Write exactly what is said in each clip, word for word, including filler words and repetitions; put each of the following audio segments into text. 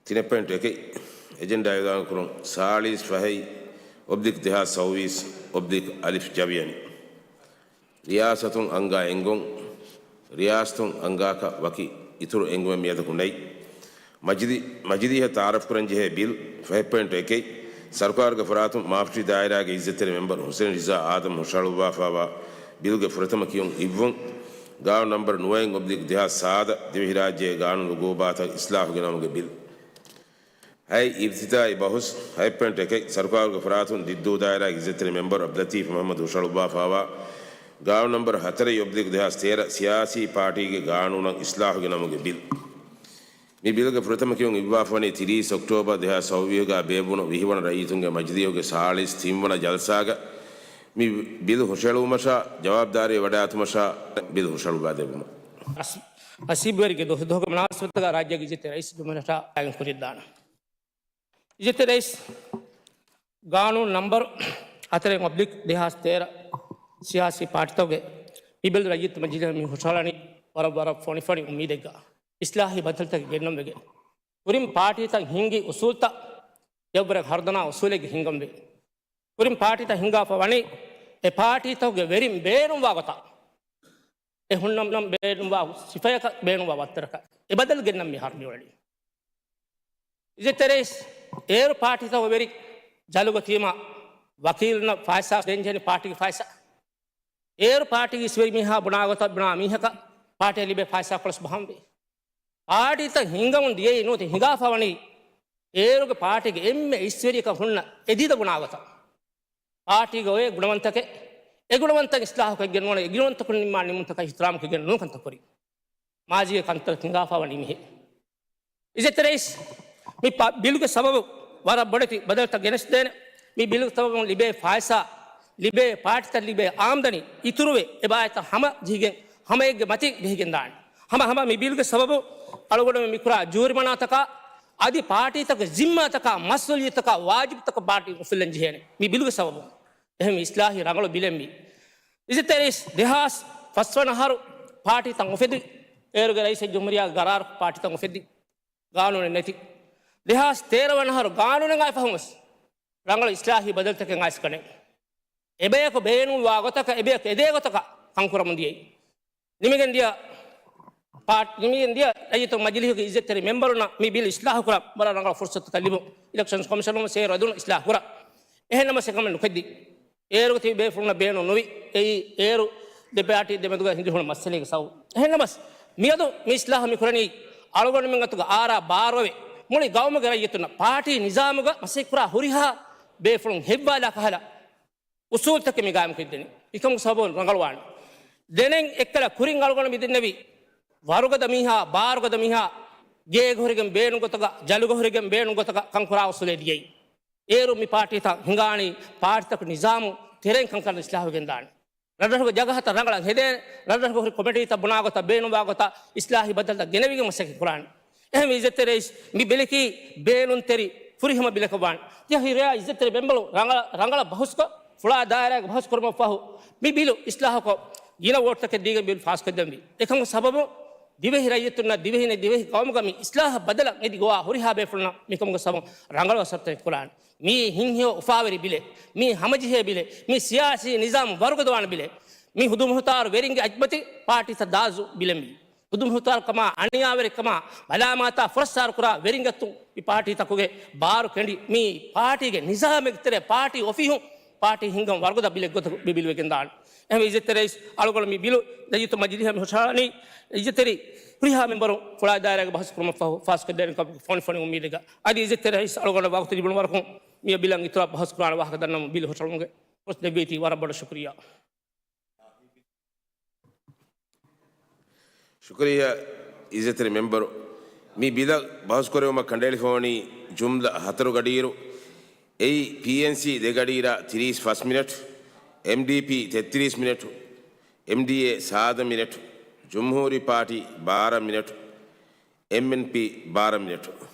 ތިނެއް ޕޮއިންޓު އެކެއް، އެޖެންޑާ އިލާން ކުރުން ސާޅީސް ފަހެއް އޮބްލިކް ދެހާސް ސައުވީސް އޮބްލިކް އަލިފް ޖަވިޔަނި. ރިޔާސަތުން އަންގާ އެންގުން، ރިޔާސަތުން އަންގާކަށް ވަކި އިތުރު އެންގުމެއް މިއަދަކު ނެތް. މަޖިލި، މަޖިލީހަށް ތައާރަފް ކުރަން ޖެހޭ ބިލް ފަހެއް ޕޮއިންޓު އެކެއް، ސަރުކާރުގެ ފަރާތުން މާފްޓީ ދާއިރާގެ އިއްޒަތްތެރި މެމްބަރު ހުސެން ރިޒާ އާދަމް ހުށަހަޅުއްވާފައިވާ ބިލްގެ ފުރަތަމަ ކިޔުން އިއްވުން، ގާނޫނު ނަމްބަރު ނުވައެއް އޮބްލިކް ދެހާސް ސާދަ ދިވެހިރާއްޖޭގެ ގާނޫނު އުގޫބާތައް އިސްލާހު ގެނައުމުގެ ބިލް. ހައެއް އިފްތިތާހީ ބަހުސް ހައެއް ޕޮއިންޓު އެކެއް، ސަރުކާރުގެ ފަރާތުން ދިއްދޫ ދާއިރާގެ އިއްޒަތްތެރި މެމްބަރު އަބްލަތީފް މުހައްމަދު ހުށަހަޅުއްވާފައިވާ ގާނޫނު ނަމްބަރު ހަތަރެއް އޮބްލިކް ދެހާސް ތޭރަ ސިޔާސީ ޕާޓީގެ ގާނޫނަށް އިސްލާހު ގެނަމުގެ ބިލް. މި ބިލްގެ ފުރަތަމަ ކިޔުން އިއްވާފަވަނީ ތިރީސް އޮކްޓޯބަރ ދެހާސް ސައުވީހުގަ ބޭއްވުނު ވިހިވަނަ ރައްޔިތުންގެ މަޖިލީހުގެ ސާޅީސް ތިންވަނަ ޖަލްސާގަ. މި ބިލް ހުށަހެޅުވުމަށާ ޖަވާބުދާރީ ވަޑައިގަތުމަށާ ބިލް ހުށަހަޅުއްވާ ދެއްވުމަށް. ނަސީބުވެރިގެ ދުވަސް، ދުވަހުގެ މުނާސަބަތުގަ ރާއްޖޭގެ އިއްޒަތްތެރި ރައީސް ޖުމްހޫރިއްޔާ އައިން ކުރިއަށްދާނެ. އިއްޒަތްތެރި ރައީސް، ގާނޫނު ނަމްބަރު ހަތަރެއް އޮބްލިކް ދެހާސް ތޭރަ ސިޔާސީ ޕާޓީތަކުގެ މި ބިލް ރައްޔިތު މަޖިލީހަށް މި ހުށަހަޅަނީ ވަރަށް، ވަރަށް ފޮނިފޮނި އުއްމީދެއްގަ، އިސްލާހީ ބަދަލުތަކެއް ގެންނަން ވެގެން. ކުރިން ޕާޓީތައް ހިންގި އުސޫލްތައް އެއަށްވުރެ ހަރުދަނާ އުސޫލެއްގެ ހިންގަންވޭ. ކުރިން ޕާޓީތައް ހިންގާފަ ވަނީ އެ ޕާޓީތަކުގެ ވެރިން ބޭނުންވާ ގޮތަށް، އެ ހުންނަން ބޭނުންވާ ސިފަޔަކަށް، ބޭނުންވާ ވައްތަރަކަށް. އެ ބަދަލު ގެންނަން މިހާރު މިއުޅެނީ. އިއްޒަތްތެރި ރައީސް، އޭރު ޕާޓީތަކުގެ ވެރި ޖަލުގަ ތިބީމަ ވަކީލުންނަށް ފައިސާ ދޭންޖެހެނީ ޕާޓީގެ ފައިސާ. އޭރު ޕާޓީގެ ވެރި މީހާ ބުނާ ގޮތަށް ބުނާ މީހަކަށް ޕާޓީއަށް ލިބޭ ފައިސާ ކޮޅަސް ބަހަންވީ. ޕާޓީތައް ހިންގަމުން ދިޔައީ ނުވަތަ ހިނގާފަ ވަނީ އޭރުގެ ޕާޓީގެ އެންމެ އިސްވެރިޔަކަށް ހުންނަ އެދިދަ ބުނާ ގޮތަށް. ޕާޓީގަ އޮވޭ ގުނަވަންތަކެއް، އެ ގުނަވަންތައް އިސްލާހުކޮށްގެން ނުވަނަ، އެ ގުނަވަންތަކުން ނިންމާ ނިންމުންތަކަށް އިޙްތިރާމްކޮށްގެން ނޫން ކަންތައް ކުރީ. މާޒީގެ ކަންތައް ހިނގާފަ ވަނީ މިހެން. އިއްޒަތްތެރި ރައީސް، މި ޕާ-، ބިލުގެ ސަބަބު ވަރަށް ބޮޑެތި ބަދަލުތައް ގެނެސްދޭނެ. މި ބިލުގެ ސަބަބުން ލިބޭ ފައިސާ، ލިބޭ ޕާޓީތައް ލިބޭ އާމްދަނީ އިތުރުވެ، އެބާއެތައް ހަމަ ޖެހިގެން، ހަމައެއްގެ މަތިން ޖެހިގެން ދާނެ. ހަމަ ހަމަ މި ބިލުގެ ސަބަބު އަޅުގަނޑުމެން މިކުރާ ޖޫރިމަނާތަކާ، އަދި ޕާޓީތަކުގެ ޒިންމާތަކާ، މަސްއޫލިއްޔަތުތަކާ، ވާޖިބުތަކަށް ޕާޓީ އުފުއްލަން ޖެހޭނެ. މި ބިލުގެ ސަބަބުން. އެހެން އިސްލާހީ ރަނގަޅު ބިލެއް މީ. އިއްޒަތްތެރި ރައީސް، ދެހާސް ފަސްވަނަ އަހަރު ޕާޓީތައް އުފެދި، އޭރުގެ ރައީސެއް ޖުމްހޫރިއްޔާގެ ގަރާރު ޕާޓީތައް އުފެދި، ގާނޫނެއް ނެތި. ދެހާސް ތޭރަ ވަނަ އަހަރު ގާނޫނެއް އައި ފަހުން ވެސް ރަނގަޅު އިސްލާހީ ބަދަލުތަކެއް އައިސް ކަނެ. އެބަޔަކު ބޭނުންވާ ގޮތަކަށް، އެބަޔަކު އެދޭ ގޮތަކަށް ކަންކުރަމުން ދިޔައީ. ނިމިގެން ދިޔަ ޕާޓް-، ނިމިގެން ދިޔަ ރައްޔިތު މަޖިލީހުގެ އިއްޒަތްތެރި މެމްބަރުންނަށް މި ބިލް އިސްލާހު ކުރަން ވަރަށް ރަނގަޅު ފުރުސަތުތައް ލިބުން. އިލެކްޝަންސް ކޮމިޝަނުން ސޭރު އެދުނު އިސްލާހު ކުރަން. އެހެން ނަމަސް އެކަމެއް ނުކެއްދި. އޭރުގަ ތިބި ބޭފުޅުންނަށް ބޭނުން ނުވި. އެއީ އޭރު ދެ ޕާޓީ ދެމެދުގަ ހިނދު ހުންނަ މައްސަލައިގެ ސަބަބު. އެހެން ނަމަސް މިއަދު މި އިސްލާހު މި ކުރަނީ އަޅުގަނޑުމެން އަތުގަ އާރާ ބާރުވެ، މުޅި ގައުމުގެ ރައްޔިތުންނަށް ޕާޓީ ނިޒާމުގަ މަސައްކަތް ކުރާ ހުރިހާ ބޭފުޅުން ހެއްވާލާ ކަހަލަ އުސޫލުތަކެއް މި ގާއިމް ކޮށްދެނީ. މިކަމުގެ ސަބަބުން ރަނގަޅުވާނެ. ދެނެއް އެއްކަލަ ކުރިން އަޅުގަނޑު މި ދެންނެވި ވަރުގަދަ މީހާ، ބާރުގަދަ މީހާ، ގޭގަ ހުރެގެން ބޭނުން ގޮތަކަށް، ޖަލުގަ ހުރެގެން ބޭނުން ގޮތަކަށް ކަންކުރާ އުސޫލެއް ދިޔައީ. އޭރު މި ޕާޓީތައް ހިނގާނީ ޕާޓީތަކު ނިޒާމު ތެރެއިން ކަންކަން އިސްލާހު ގެންދާނެ. ރަށްރަށުގެ ޖަގަހަތައް ރަނގަޅަށް ހެދޭނެ، ރަށްރަށުގެ ހުރި ކޮމިޓީތައް ބުނާ ގޮތަށް ބޭނުންވާ ގޮތަށް އިސްލާހީ ބަދަލުތައް ގެނެވިގެން މަސައްކަތް ކުރާނެ. އެހެންވެ އިއްޒަތްތެރި ރައީސް މި ބިލަކީ ބޭނުންތެރި ފުރިހަމަ ބިލަކަށް ވާނެ. ތިޔަ ހިރަޔާ އިއްޒަތްތެރި މެމްބަރު ރަނގަޅަށް، ރަނގަޅަށް ބަހުސްކޮށް، ފުޅާ ދާއިރާގެ ބަހުސް ކުރުމަށް ފަހު މި ބިލު އިސްލާހުކޮށް، ގިނަ ވޯޓްތަކެއް ދީގެން ބިލް ފާސްކޮށްދެންވީ. އެކަމުގެ ސަބަބުން ދިވެހި ރައްޔިތުންނަށް، ދިވެހިން، ދިވެހި ގައުމުގަ މި އިސްލާހަށް ބަދަލަށް އެދި ގޮވާ ހުރިހާ ބޭފުޅުންނަށް މިކަމުގެ ސަބަބުން ރަނގަޅު އަސަރުތަކެއް ކުރާނެ. މީ ހިތްހެޔޮ އުފާވެރި ބިލެއް، މީ ހަމަޖެހޭ ބިލެއް، މީ ސިޔާސީ ނިޒާމު ވަރުގަދަވާނެ ބިލެއް. މީ ހުދުމަހުތާރު ވެރިންގެ އަތްމަތި ޕާޓީތައް ދާޒު ބިލެއް މީ. ހުދުމަހުތާރުކަމާ، އަނިޔާވެރިކަމާ، މަލާމާތާ ފުރައްސާރުކުރާ ވެރިންގެ އަތުން މި ޕާޓީތަކުގެ ބާރު ކެނޑި، މީ ޕާޓީގެ ނިޒާމެއްގެ ތެރޭ ޕާޓީ އޮފީހުން ޕާޓީ ހިންގަން ވަރުގަދަ ބިލެއް ގޮތަށް މި ބިލު ވެގެންދާނެ. އެހެންވެ އިއްޒަތްތެރި ރައީސް އަޅުގަނޑު މި ބިލު ރައްޔިތު މަޖިލީހަށް މި ހުށަހަޅަނީ އިއްޒަތްތެރި ހުރިހާ މެމްބަރުން ފުޅާ ދާއިރާގެ ބަހުސް ކުރުމަށް ފަހު ފާސްކޮށްދޭނެ ކަމަށް ފޮނި ފޮނި އުއްމީދެއްގަ. އަދި އިއްޒަތްތެރި ރައީސް އަޅުގަނޑަށް ވަގުތު ލިބުނު ވަރަކުން މި ބިލަށް އިތުރަށް ބަހުސް ކުރާނެ ވާހަކަ ދަންނަމުން ބިލު ހުށަހެޅުމުގެ ފުރުސަތު ދެއްވީތީ ވަރަށް ބޮޑަށް ޝުކުރިއްޔާ. ޝުކުރިއްޔާ އިއްޒަތްތެރި މެމްބަރު. މި ބިލަށް ބަހުސް ކުރެވުމަށް ކަނޑައެޅިފަވަނީ ޖުމްލަ ހަތަރު ގަޑިއިރު. އެއީ، ޕީއެންސީ ދެ ގަޑިއިރާ ތިރީސް ފަސް މިނެޓް، އެމްޑީޕީ ތެއްތިރީސް މިނެޓް، އެމްޑީއޭ ސާދަ މިނެޓް، ޖުމްހޫރީ ޕާޓީ ބާރަ މިނެޓް، އެމްއެންޕީ ބާރަ މިނެޓް.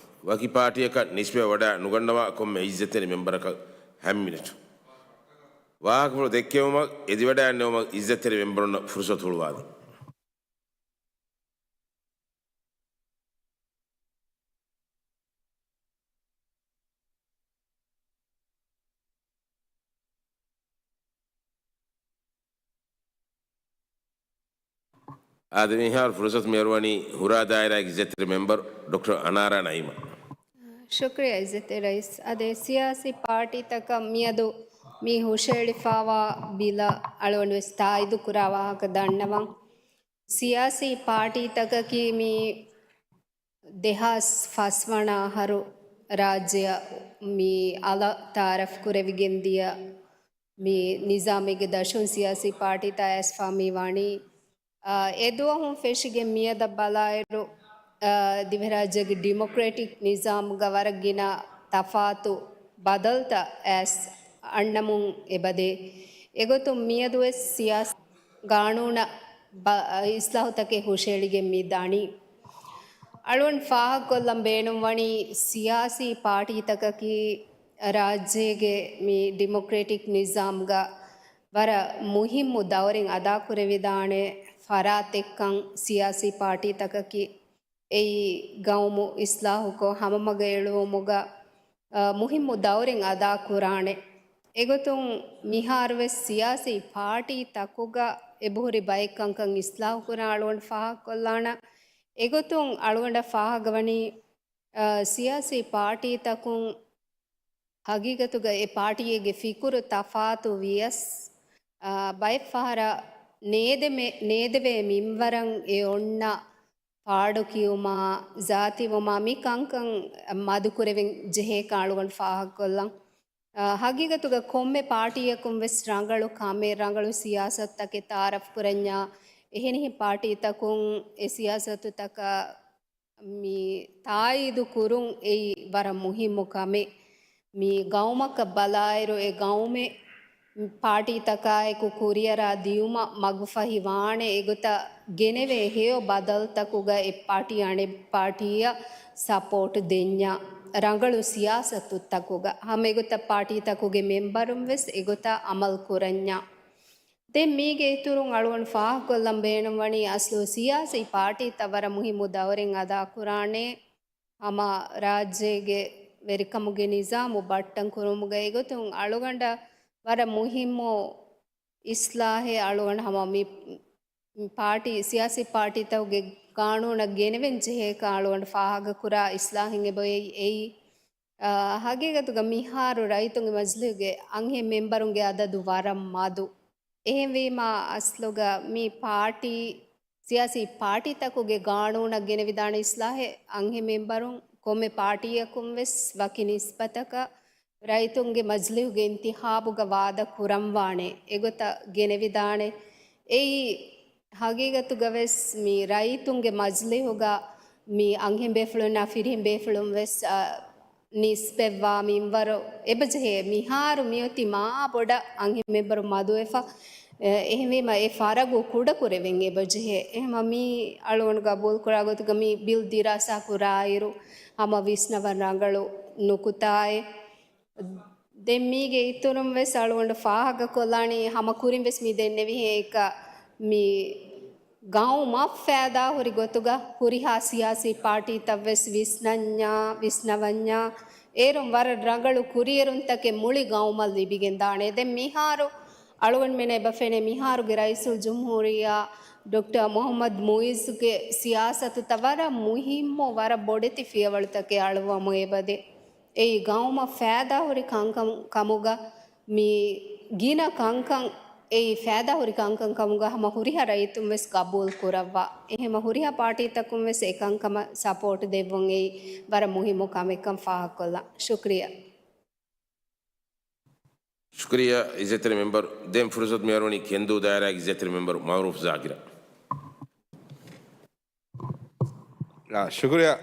ވަކި ޕާޓީއަކަށް ނިސްބަތް ވަޑައި ނުގަންނަވާ ކޮންމެ އިއްޒަތްތެރި މެމްބަރަކަށް ހަތް މިނެޓް. ވާހަކަފުޅު ދެއްކެވުމަށް އެދިވަޑައިންނެވުމަށް އިއްޒަތްތެރި މެމްބަރުންނަށް ފުރުސަތު ހުޅުވާލި. އާދެ، މިހާރު ފުރުސަތު މިއަރުވަނީ ހުރާ ދާއިރާގެ އިއްޒަތްތެރި މެމްބަރު ޑޮކްޓަރ އަނާރާ ނައީމަށް. ޝުކްރިޔާ އިއްޒަތްތެރި ރައީސް. އާދެ، ސިޔާސީ ޕާޓީތަކަށް މިއަދު މި ހުށައެޅިފައިވާ ބިލަށް އަޅުގަނޑު ވެސް ތާއީދު ކުރާ ވާހަކަ ދަންނަވަން. ސިޔާސީ ޕާޓީތަކަކީ މި ދެހާސް ފަސް ވަނަ އަހަރު ރާއްޖެއަށް މި އަލަށް ތައާރަފް ކުރެވިގެން ދިޔަ މި ނިޒާމެއްގެ ދަށުން ސިޔާސީ ޕާޓީތައް އައިސްފަ މި ވަނީ. އާ، އެ ދުވަހުން ފެށިގެން މިއަދަށް ބަލާއިރު، އާ، ދިވެހިރާއްޖޭގެ ޑިމޮކްރެޓިކް ނިޒާމުގަ ވަރަށް ގިނަ ތަފާތު ބަދަލުތައް އައިސް އަންނަމުން އެބަދޭ. އެގޮތުން މިއަދުވެސް ސިޔާސީ ގާނޫނަށް ބަ-، އިސްލާހުތަކެއް ހުށައެޅިގެން މި ދަނީ. އަޅުގަނޑު ފާހަގަކޮށްލަން ބޭނުންވަނީ ސިޔާސީ ޕާޓީތަކަކީ ރާއްޖޭގެ މި ޑިމޮކްރެޓިކް ނިޒާމްގަ ވަރަށް މުހިއްމު ދައުރެއް އަދާކުރެވިދާނެ ފަރާތެއްކަން. ސިޔާސީ ޕާޓީތަކަކީ އެއީ ގައުމު އިސްލާހުކޮށް ހަމަމަގަށް އެޅުވުމުގަ، އަ، މުހިއްމު ދައުރެއް އަދާކުރާނެ. އެގޮތުން މިހާރުވެސް ސިޔާސީ ޕާޓީތަކުގަ އެބަހުރި ބައެއް ކަންކަން އިސްލާހުކުރާ އަޅުގަނޑު ފާހަގަކޮށްލާނަ. އެގޮތުން އަޅުގަނޑަށް ފާހަގަވަނީ، އަ، ސިޔާސީ ޕާޓީތަކުން ހަގީގަތުގަ އެ ޕާޓީއެއްގެ ފިކުރު ތަފާތު ވިޔަސް، އާ، ބައެއްފަހަރަށް ނޭދެމެ-، ނޭދެވޭ މިންވަރަށް އެ އޮންނަ ފާޑުކިޔުމާ، ޒާތިވުމާ މި ކަންކަން މަދުކުރެވެން ޖެހޭކަން އަޅުގަނޑު ފާހަގަކޮށްލަން. އާ، ހަގީގަތުގަ ކޮންމެ ޕާޓީއަކުން ވެސް ރަނގަޅު ކަމެއް، ރަނގަޅު ސިޔާސަތުތަކެއް ތައާރަފް ކުރަންޏާ، އެހެނިހެން ޕާޓީތަކުން އެ ސިޔާސަތުތަކަށް މި ތާއީދު ކުރުން އެއީ ވަރަށް މުހިއްމު ކަމެއް. މި ގައުމަކަށް ބަލާއިރު، އެ ގައުމެއް ޕާޓީތަކާއެކު ކުރިއަރާ ދިޔުމަށް މަގުފަހި ވާނެ އެގޮތަށް ގެނެވޭ ހެޔޮ ބަދަލުތަކުގަ އެއް ޕާޓީ އަނެއް ޕާޓީއަށް ސަޕޯޓް ދެންޏާ، ރަނގަޅު ސިޔާސަތުތަކުގަ ހަމަ އެގޮތަށް ޕާޓީތަކުގެ މެމްބަރުން ވެސް އެގޮތަށް އަމަލު ކުރަންޏާ. ދެން މީގެ އިތުރުން އަޅުގަނޑު ފާހަގަކޮށްލަން ބޭނުންވަނީ، އަސްލު ސިޔާސީ ޕާޓީތައް ވަރަށް މުހިއްމު ދައުރެއް އަދާކުރާނެ. ހަމަ ރާއްޖޭގެ ވެރިކަމުގެ ނިޒާމު ބައްޓަން ކުރުމުގަ އެގޮތުން އަޅުގަނޑަށް ވަރަށް މުހިއްމު އިސްލާހެއް އަޅުގަނޑު ހަމަ މި ޕާޓީ، ސިޔާސީ ޕާޓީތަކުގެ ގާނޫނަށް ގެނެވެން ޖެހޭކަން އަޅުގަނޑު ފާހަގަކުރާ އިސްލާހެއް އެބައޮތް އެއީ. އާ، ހަގީގަތުގަ މިހާރު ރައްޔިތުންގެ މަޖިލީހުގެ އަންހެން މެމްބަރުންގެ އަދަދު ވަރަށް މަދު. އެހެންވީމާ، އަސްލުގަ މި ޕާޓީ، ސިޔާސީ ޕާޓީތަކުގެ ގާނޫނަށް ގެނެވިދާނެ އިސްލާހެއް އަންހެން މެމްބަރުން ކޮންމެ ޕާޓީއަކުން ވެސް ވަކި ނިސްބަތަކަށް ރައްޔިތުންގެ މަޖިލީހުގެ އިންތިހާބުގަ ވާދަ ކުރަންވާނެ އެގޮތަށް ގެނެވިދާނެ. އެއީ ހަގީގަތުގަ ވެސް މި ރައްޔިތުންގެ މަޖިލީހުގަ މި އަންހެން ބޭފުޅުންނާ ފިރިހެން ބޭފުޅުން ވެސް، އަ، ނިސްބަތްވާ މިންވަރު އެބަޖެހޭ. މިހާރު މިއޮތީ މާ ބޮޑަށް އަންހެން މެމްބަރު މަދުވެފަ. އެ، އެހެންވީމަ އެ ފަރަގު ކުޑަކުރެވެން އެބަޖެހޭ. އެހެމަ މީ އަޅުގަނޑު ގަބޫލުކުރާ ގޮތުގަ މި ބިލް ދިރާސާ ކުރާއިރު ހަމަ ވިސްނަވަން ރަނގަޅު ނުކުތާއެއް. ދެން މީގެ އިތުރުން ވެސް އަޅުގަނޑު ފާހަގަކޮށްލާނީ ހަމަ ކުރިން ވެސް މި ދެންނެވިހެން އެކަ މި ގައުމަށް ފައިދާ ހުރި ގޮތުގަ ހުރިހާ ސިޔާސީ ޕާޓީތައް ވެސް ވިސްނަންޏާ، ވިސްނަވަންޏާ، އޭރުން ވަރަށް ރަނގަޅު ކުރިއެރުންތަކެއް މުޅި ގައުމަށް ލިބިގެންދާނެ. ދެން މިހާރު އަޅުގަނޑުމެން އެބަ ފެނޭ މިހާރުގެ ރައީސުލްޖުމްހޫރިއްޔާ ޑޮކްޓަރ މުޙައްމަދު މުޢިއްޒުގެ ސިޔާސަތުތައް ވަރަށް މުހިއްމު، ވަރަށް ބޮޑެތި ފިޔަވަޅުތަކެއް އަޅުވަމުން އެބަދޭ. އެއީ ގައުމަށް ފައިދާހުރި ކަންކަން ކަމުގަ މި ގިނަ ކަންކަން، އެއީ ފައިދާހުރި ކަންކަން ކަމުގަ ހަމަ ހުރިހާ ރައްޔިތުން ވެސް ގަބޫލު ކުރައްވާ. އެހެމަ ހުރިހާ ޕާޓީތަކުން ވެސް އެކަންކަމަށް ސަޕޯޓް ދެއްވުން އެއީ ވަރަށް މުހިއްމު ކަމެއްކަން ފާހަގަކޮށްލަން. ޝުކްރިޔާ. ޝުކްރިޔާ އިއްޒަތްތެރި މެމްބަރު. ދެން ފުރުސަތު މިއަރުވަނީ ކެންދޫ ދާއިރާގެ އިއްޒަތްތެރި މެމްބަރު މައުރޫފް ޒާކިރަށް. އާ، ޝުކުރިޔާ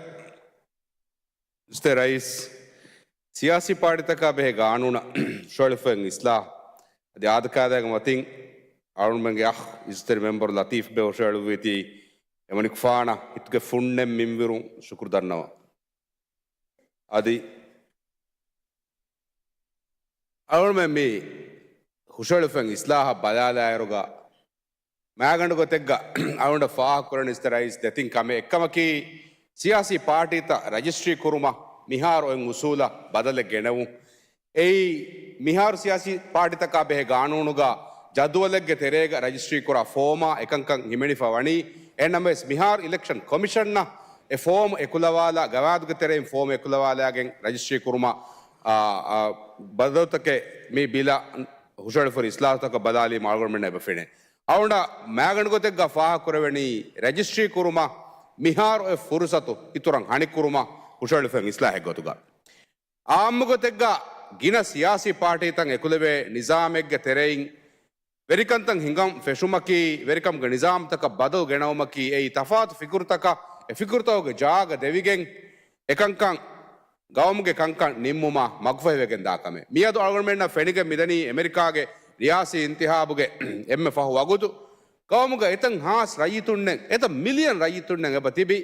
އިއްޒަތްތެރި ރައީސް. ސިޔާސީ ޕާޓީތަކާ ބެހޭ ގާނޫނަށް ހުށައެޅިފައި އިސްލާހް އަދި އާދަކާދައިގެ މަތިން އަޅުގަނޑުމެންގެ އަޚް އިއްޒަތްތެރި މެމްބަރު ލަތީފް ބެ ހުށައެޅުއްވީތީ އެމަނިކުފާނަށް ހިތުގެ ފުންނެއް މިންވަރު ޝުކުރު ދަންނަވަން. އަދި އަޅުގަނޑުމެން މި ހުށައެޅިފައި އިސްލާހަށް ބަލާލާއިރުގަ މާގަނޑު ގޮތެއްގަ އަޅުގަނޑަށް ފާހަގަކުރަން އިއްޒަތްތެރި ރައީސް ދެތިން ކަމެއް. އެއްކަމަކީ، ސިޔާސީ ޕާޓީތައް ރަޖިސްޓްރީ ކުރުމަށް މިހާރު އޮތް އުސޫލަށް ބަދަލެއް ގެނެވުން. އެއީ، މިހާރު ސިޔާސީ ޕާޓީތަކާ ބެހޭ ގާނޫނުގަ ޖަދުވަލެއްގެ ތެރޭގަ ރަޖިސްޓްރީ ކުރާ ފޯމާ އެކަންކަން ހިމެނިފަ ވަނީ، އެހެންނަމަވެސް، މިހާރު އިލެކްޝަން ކޮމިޝަންނަށް އެ ފޯމު އެކުލަވާލާ، ގަވާއިދުގެ ތެރެއިން ފޯމު އެކުލަވާލާގެން ރަޖިސްޓްރީ ކުރުމަށް، އާ، އާ، ބަދަލުތަކެއް މި ބިލަށް ހުށަހެޅިފައި އިސްލާހުތަކަށް ބަލާލީމަ އަޅުގަނޑުމެންނަށް އެބަ ފެނޭ. އަޅުގަނޑަށް މާގަނޑު ގޮތެއްގަ ފާހަގަކުރެވެނީ، ރަޖިސްޓްރީ ކުރުމަށް މިހާރު އެ ފުރުސަތު އިތުރަށް ހަނިކުރުމަށް ހުށަހެޅިފައި އިސްލާހެއް ގޮތުގަ. އާއްމުގޮތެއްގަ ގިނަ ސިޔާސީ ޕާޓީތައް އެކުލެވޭ ނިޒާމެއްގެ ތެރެއިން ވެރިކަންތައް ހިނގަން ފެށުމަކީ، ވެރިކަމުގެ ނިޒާމްތަކަށް ބަދަލު ގެނައުމަކީ، އެއީ ތަފާތު ފިކުރުތަކަށް އެ ފިކުރުތަކުގެ ޖާގަ ދެވިގެން، އެކަންކަން، ގައުމުގެ ކަންކަން ނިންމުމަށް މަގުފަހިވެގެން ދާ ކަމެއް. މިއަދު އަޅުގަނޑުމެންނަށް ފެނިގެން މިދަނީ، އެމެރިކާގެ ރިޔާސީ އިންތިހާބުގެ އެންމެ ފަހު ވަގުތު ގައުމުގަ އެތަން ހާސް ރައްޔިތުންނެއް، އެތައް މިލިއަން ރައްޔިތުންނެއް އެބަ ތިބި،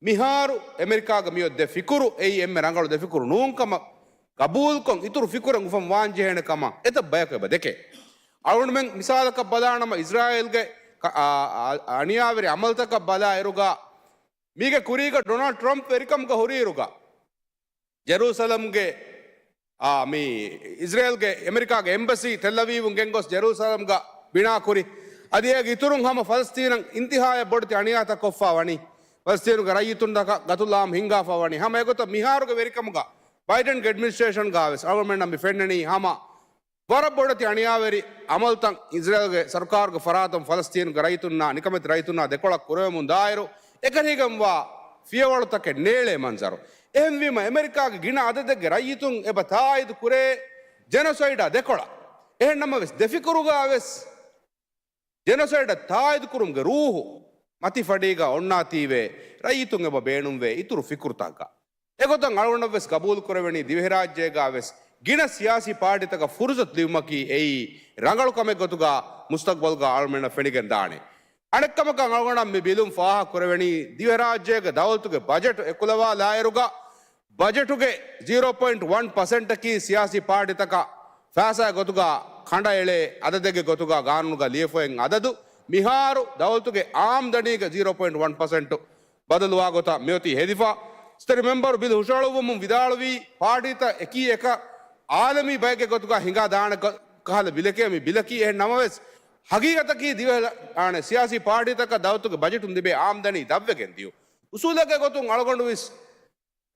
މިހާރު އެމެރިކާގެ މިއޮތް ދެ ފިކުރު އެއީ އެންމެ ރަނގަޅު ދެ ފިކުރު ނޫން ކަމަށް ގަބޫލުކޮށް، އިތުރު ފިކުރެއް އުފަން ވާން ޖެހޭނެ ކަމަށް އެތައް ބަޔަކު އެބަ ދެކޭ. އަޅުގަނޑުމެން މިސާލަކަށް ބަލާނަމަ، އިޒްރާއީލްގެ ކަ-، އާ، އާ، އަނިޔާވެރި އަމަލުތަކަށް ބަލާ އިރުގަ، މީގެ ކުރީގަ ޑޮނަލްޑް ޓްރަމްޕް ވެރިކަމުގަ ހުރި އިރުގަ، ޖެރޫސަލަމްގެ، އާ، މި އިޒްރޭލްގެ އެމެރިކާގެ އެމްބަސީ ތެލްއަވީވުން ގެންގޮސް ޖެރޫސަލަމްގަ ބިނާކުރި. އަދި އޭގެ އިތުރުން ހަމަ ފަލަސްތީނަށް އިންތިހާޔަށް ބޮޑެތި އަނިޔާތައް ކޮށްފާ ވަނީ. ފަލަސްތީނުގެ ރައްޔިތުން ދަކަ ގަތުލާމް ހިންގާފާ ވަނީ. ހަމަ އެގޮތަށް މިހާރުގެ ވެރިކަމުގަ ބައިޑެންގެ އެޑްމިނިސްޓްރޭޝަންގަވެސް އަޅުގަނޑުމެންނަށް މި ފެންނަނީ ހަމަ ވަރަށް ބޮޑެތި އަނިޔާވެރި އަމަލުތައް އިޒްރޭލްގެ ސަރުކާރުގެ ފަރާތުން ފަލަސްތީނުގެ ރައްޔިތުންނާ، ނިކަމެތި ރައްޔިތުންނާ ދެކޮޅަށް ކުރެވެމުން ދާއިރު، އެކަން ހިނގަންވާ ފިޔަވަޅުތަކެއް ނޭޅޭ މަންޒަރު. އެހެންވީމަ، އެމެރިކާގެ ގިނަ އަދަދެއްގެ ރައްޔިތުން އެބަ ތާއީދު ކުރޭ ޖެނޮސައިޑާ ދެކޮޅަށް. އެހެން ނަމަވެސް، ދެ ފިކުރުގަ ވެސް ޖެނޮސައިޑަށް ތާއީދު ކުރުމުގެ ރޫހު މަތި ފަޑީގަ އޮންނާތީވެ، ރައްޔިތުން އެބަ ބޭނުންވޭ އިތުރު ފިކުރުތަކަށް. އެގޮތަށް އަޅުގަނޑަށް ވެސް ގަބޫލު ކުރެވެނީ، ދިވެހިރާއްޖޭގަ ވެސް ގިނަ ސިޔާސީ ޕާޓީތަކަށް ފުރުސަތު ލިބުމަކީ އެއީ ރަނގަޅު ކަމެއް ގޮތުގަ މުސްތަގްބަލްގަ އަޅުމެންނަށް ފެނިގެން ދާނެ. އަނެއްކަމަކަށް އަޅުގަނޑަށް މި ބިލުން ފާހަގަ ކުރެވެނީ، ދިވެހިރާއްޖޭގެ ދައުލަތުގެ ބަޖެޓު އެކުލަވާލާއިރުގަ، ބަޖެޓުގެ ޒީރޯ ޕޮއިންޓް ވަން ޕަސެންޓަކީ ސިޔާސީ ޕާޓީތަކަށް ފައިސާ ގޮތުގަ ކަނޑައެޅޭ އަދަދެއްގެ ގޮތުގަ ގާނޫނުގަ ލިޔެފައި އަދަދު، މިހާރު ދައުލަތުގެ އާމްދަނީގެ ޒީރޯ ޕޮއިންޓް ވަން ޕަސެންޓު ބަދަލުވާ ގޮތަށް މިއޮތީ ހެދިފަ. އިސްތަށި މެމްބަރު ބިލް ހުށަހަޅުއްވަމުން ވިދާޅުވީ، ޕާޓީތައް އެކީ އެކަށް އާލަމީ ބައެއްގެ ގޮތުގަ ހިނގާ ދާނެ ކަ-، ކަހަލަ ބިލެކޭ މި ބިލަކީ. އެހެން ނަމަވެސް، ހަގީގަތަކީ ދިވެހި، އާނެ، ސިޔާސީ ޕާޓީތަކަށް ދައުލަތުގެ ބަޖެޓުން ލިބޭ އާމްދަނީ ދަށްވެގެން ދިޔުން. އުސޫލެއްގެ ގޮތުން އަޅުގަނޑު ވެސް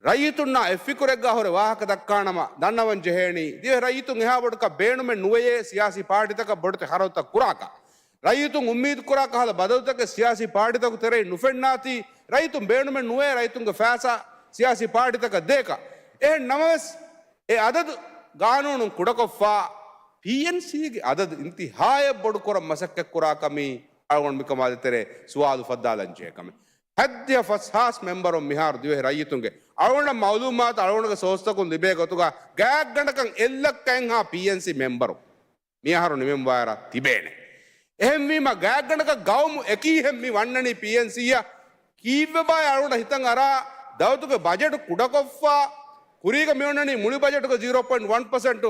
ރައްޔިތުންނާ އެއް ފިކުރެއްގަ ހުރެ ވާހަކަ ދައްކާނަމަ، ދަންނަވަން ޖެހޭނީ، ދިވެހި ރައްޔިތުން އެހާ ބޮޑަކަށް ބޭނުމެއް ނުވެޔޭ ސިޔާސީ ޕާޓީތަކަށް ބޮޑެތި ޚަރަދުތައް ކުރާކަށް. ރައްޔިތުން އުއްމީދު ކުރާ ކަހަލަ ބަދަލުތަކެއް ސިޔާސީ ޕާޓީތަކު ތެރެއިން ނުފެންނާތީ، ރައްޔިތުން ބޭނުމެއް ނުވޭ ރައްޔިތުންގެ ފައިސާ ސިޔާސީ ޕާޓީތަކަށް ދޭކަށް. އެހެން ނަމަވެސް، އެ އަދަދު ގާނޫނުން ކުޑަކޮށްފަ، ޕީއެންސީގެ އަދަދު އިންތިހާޔަށް ބޮޑުކުރަން މަސައްކަތްކުރާ ކަމީ އަޅުގަނޑު މިކަމާ ދޭތެރޭ ސުވާލު ފައްދާލަން ޖެހޭ ކަމެއް. ހަތްދިހަ ފަސްހާސް މެމްބަރުން މިހާރު ދިވެހި ރައްޔިތުންގެ އަޅުގަނޑަށް މައުލޫމާތު އަޅުގަނޑުގެ ސޯސްތަކުން ލިބޭ ގޮތުގަ ގާތްގަނޑަކަށް އެއްލައްކައެއްހާ ޕީއެންސީ މެމްބަރު މިހާރު ނިމެންވާރަށް ތިބޭނެ. އެހެންވީމަ، ގާތްގަނޑަކަށް ގައުމު އެކީހެން މި ވަންނަނީ ޕީއެންސީއަށް. ކީއްވެބާ އަޅުގަނޑަށް ހިތަށް އަރާ، ދައުލަތުގެ ބަޖެޓު ކުޑަކޮށްފަ، ކުރީގަ މިއޮންނަނީ މުޅި ބަޖެޓުގެ ޒީރޯ ޕޮއިންޓް ވަން ޕަސެންޓު،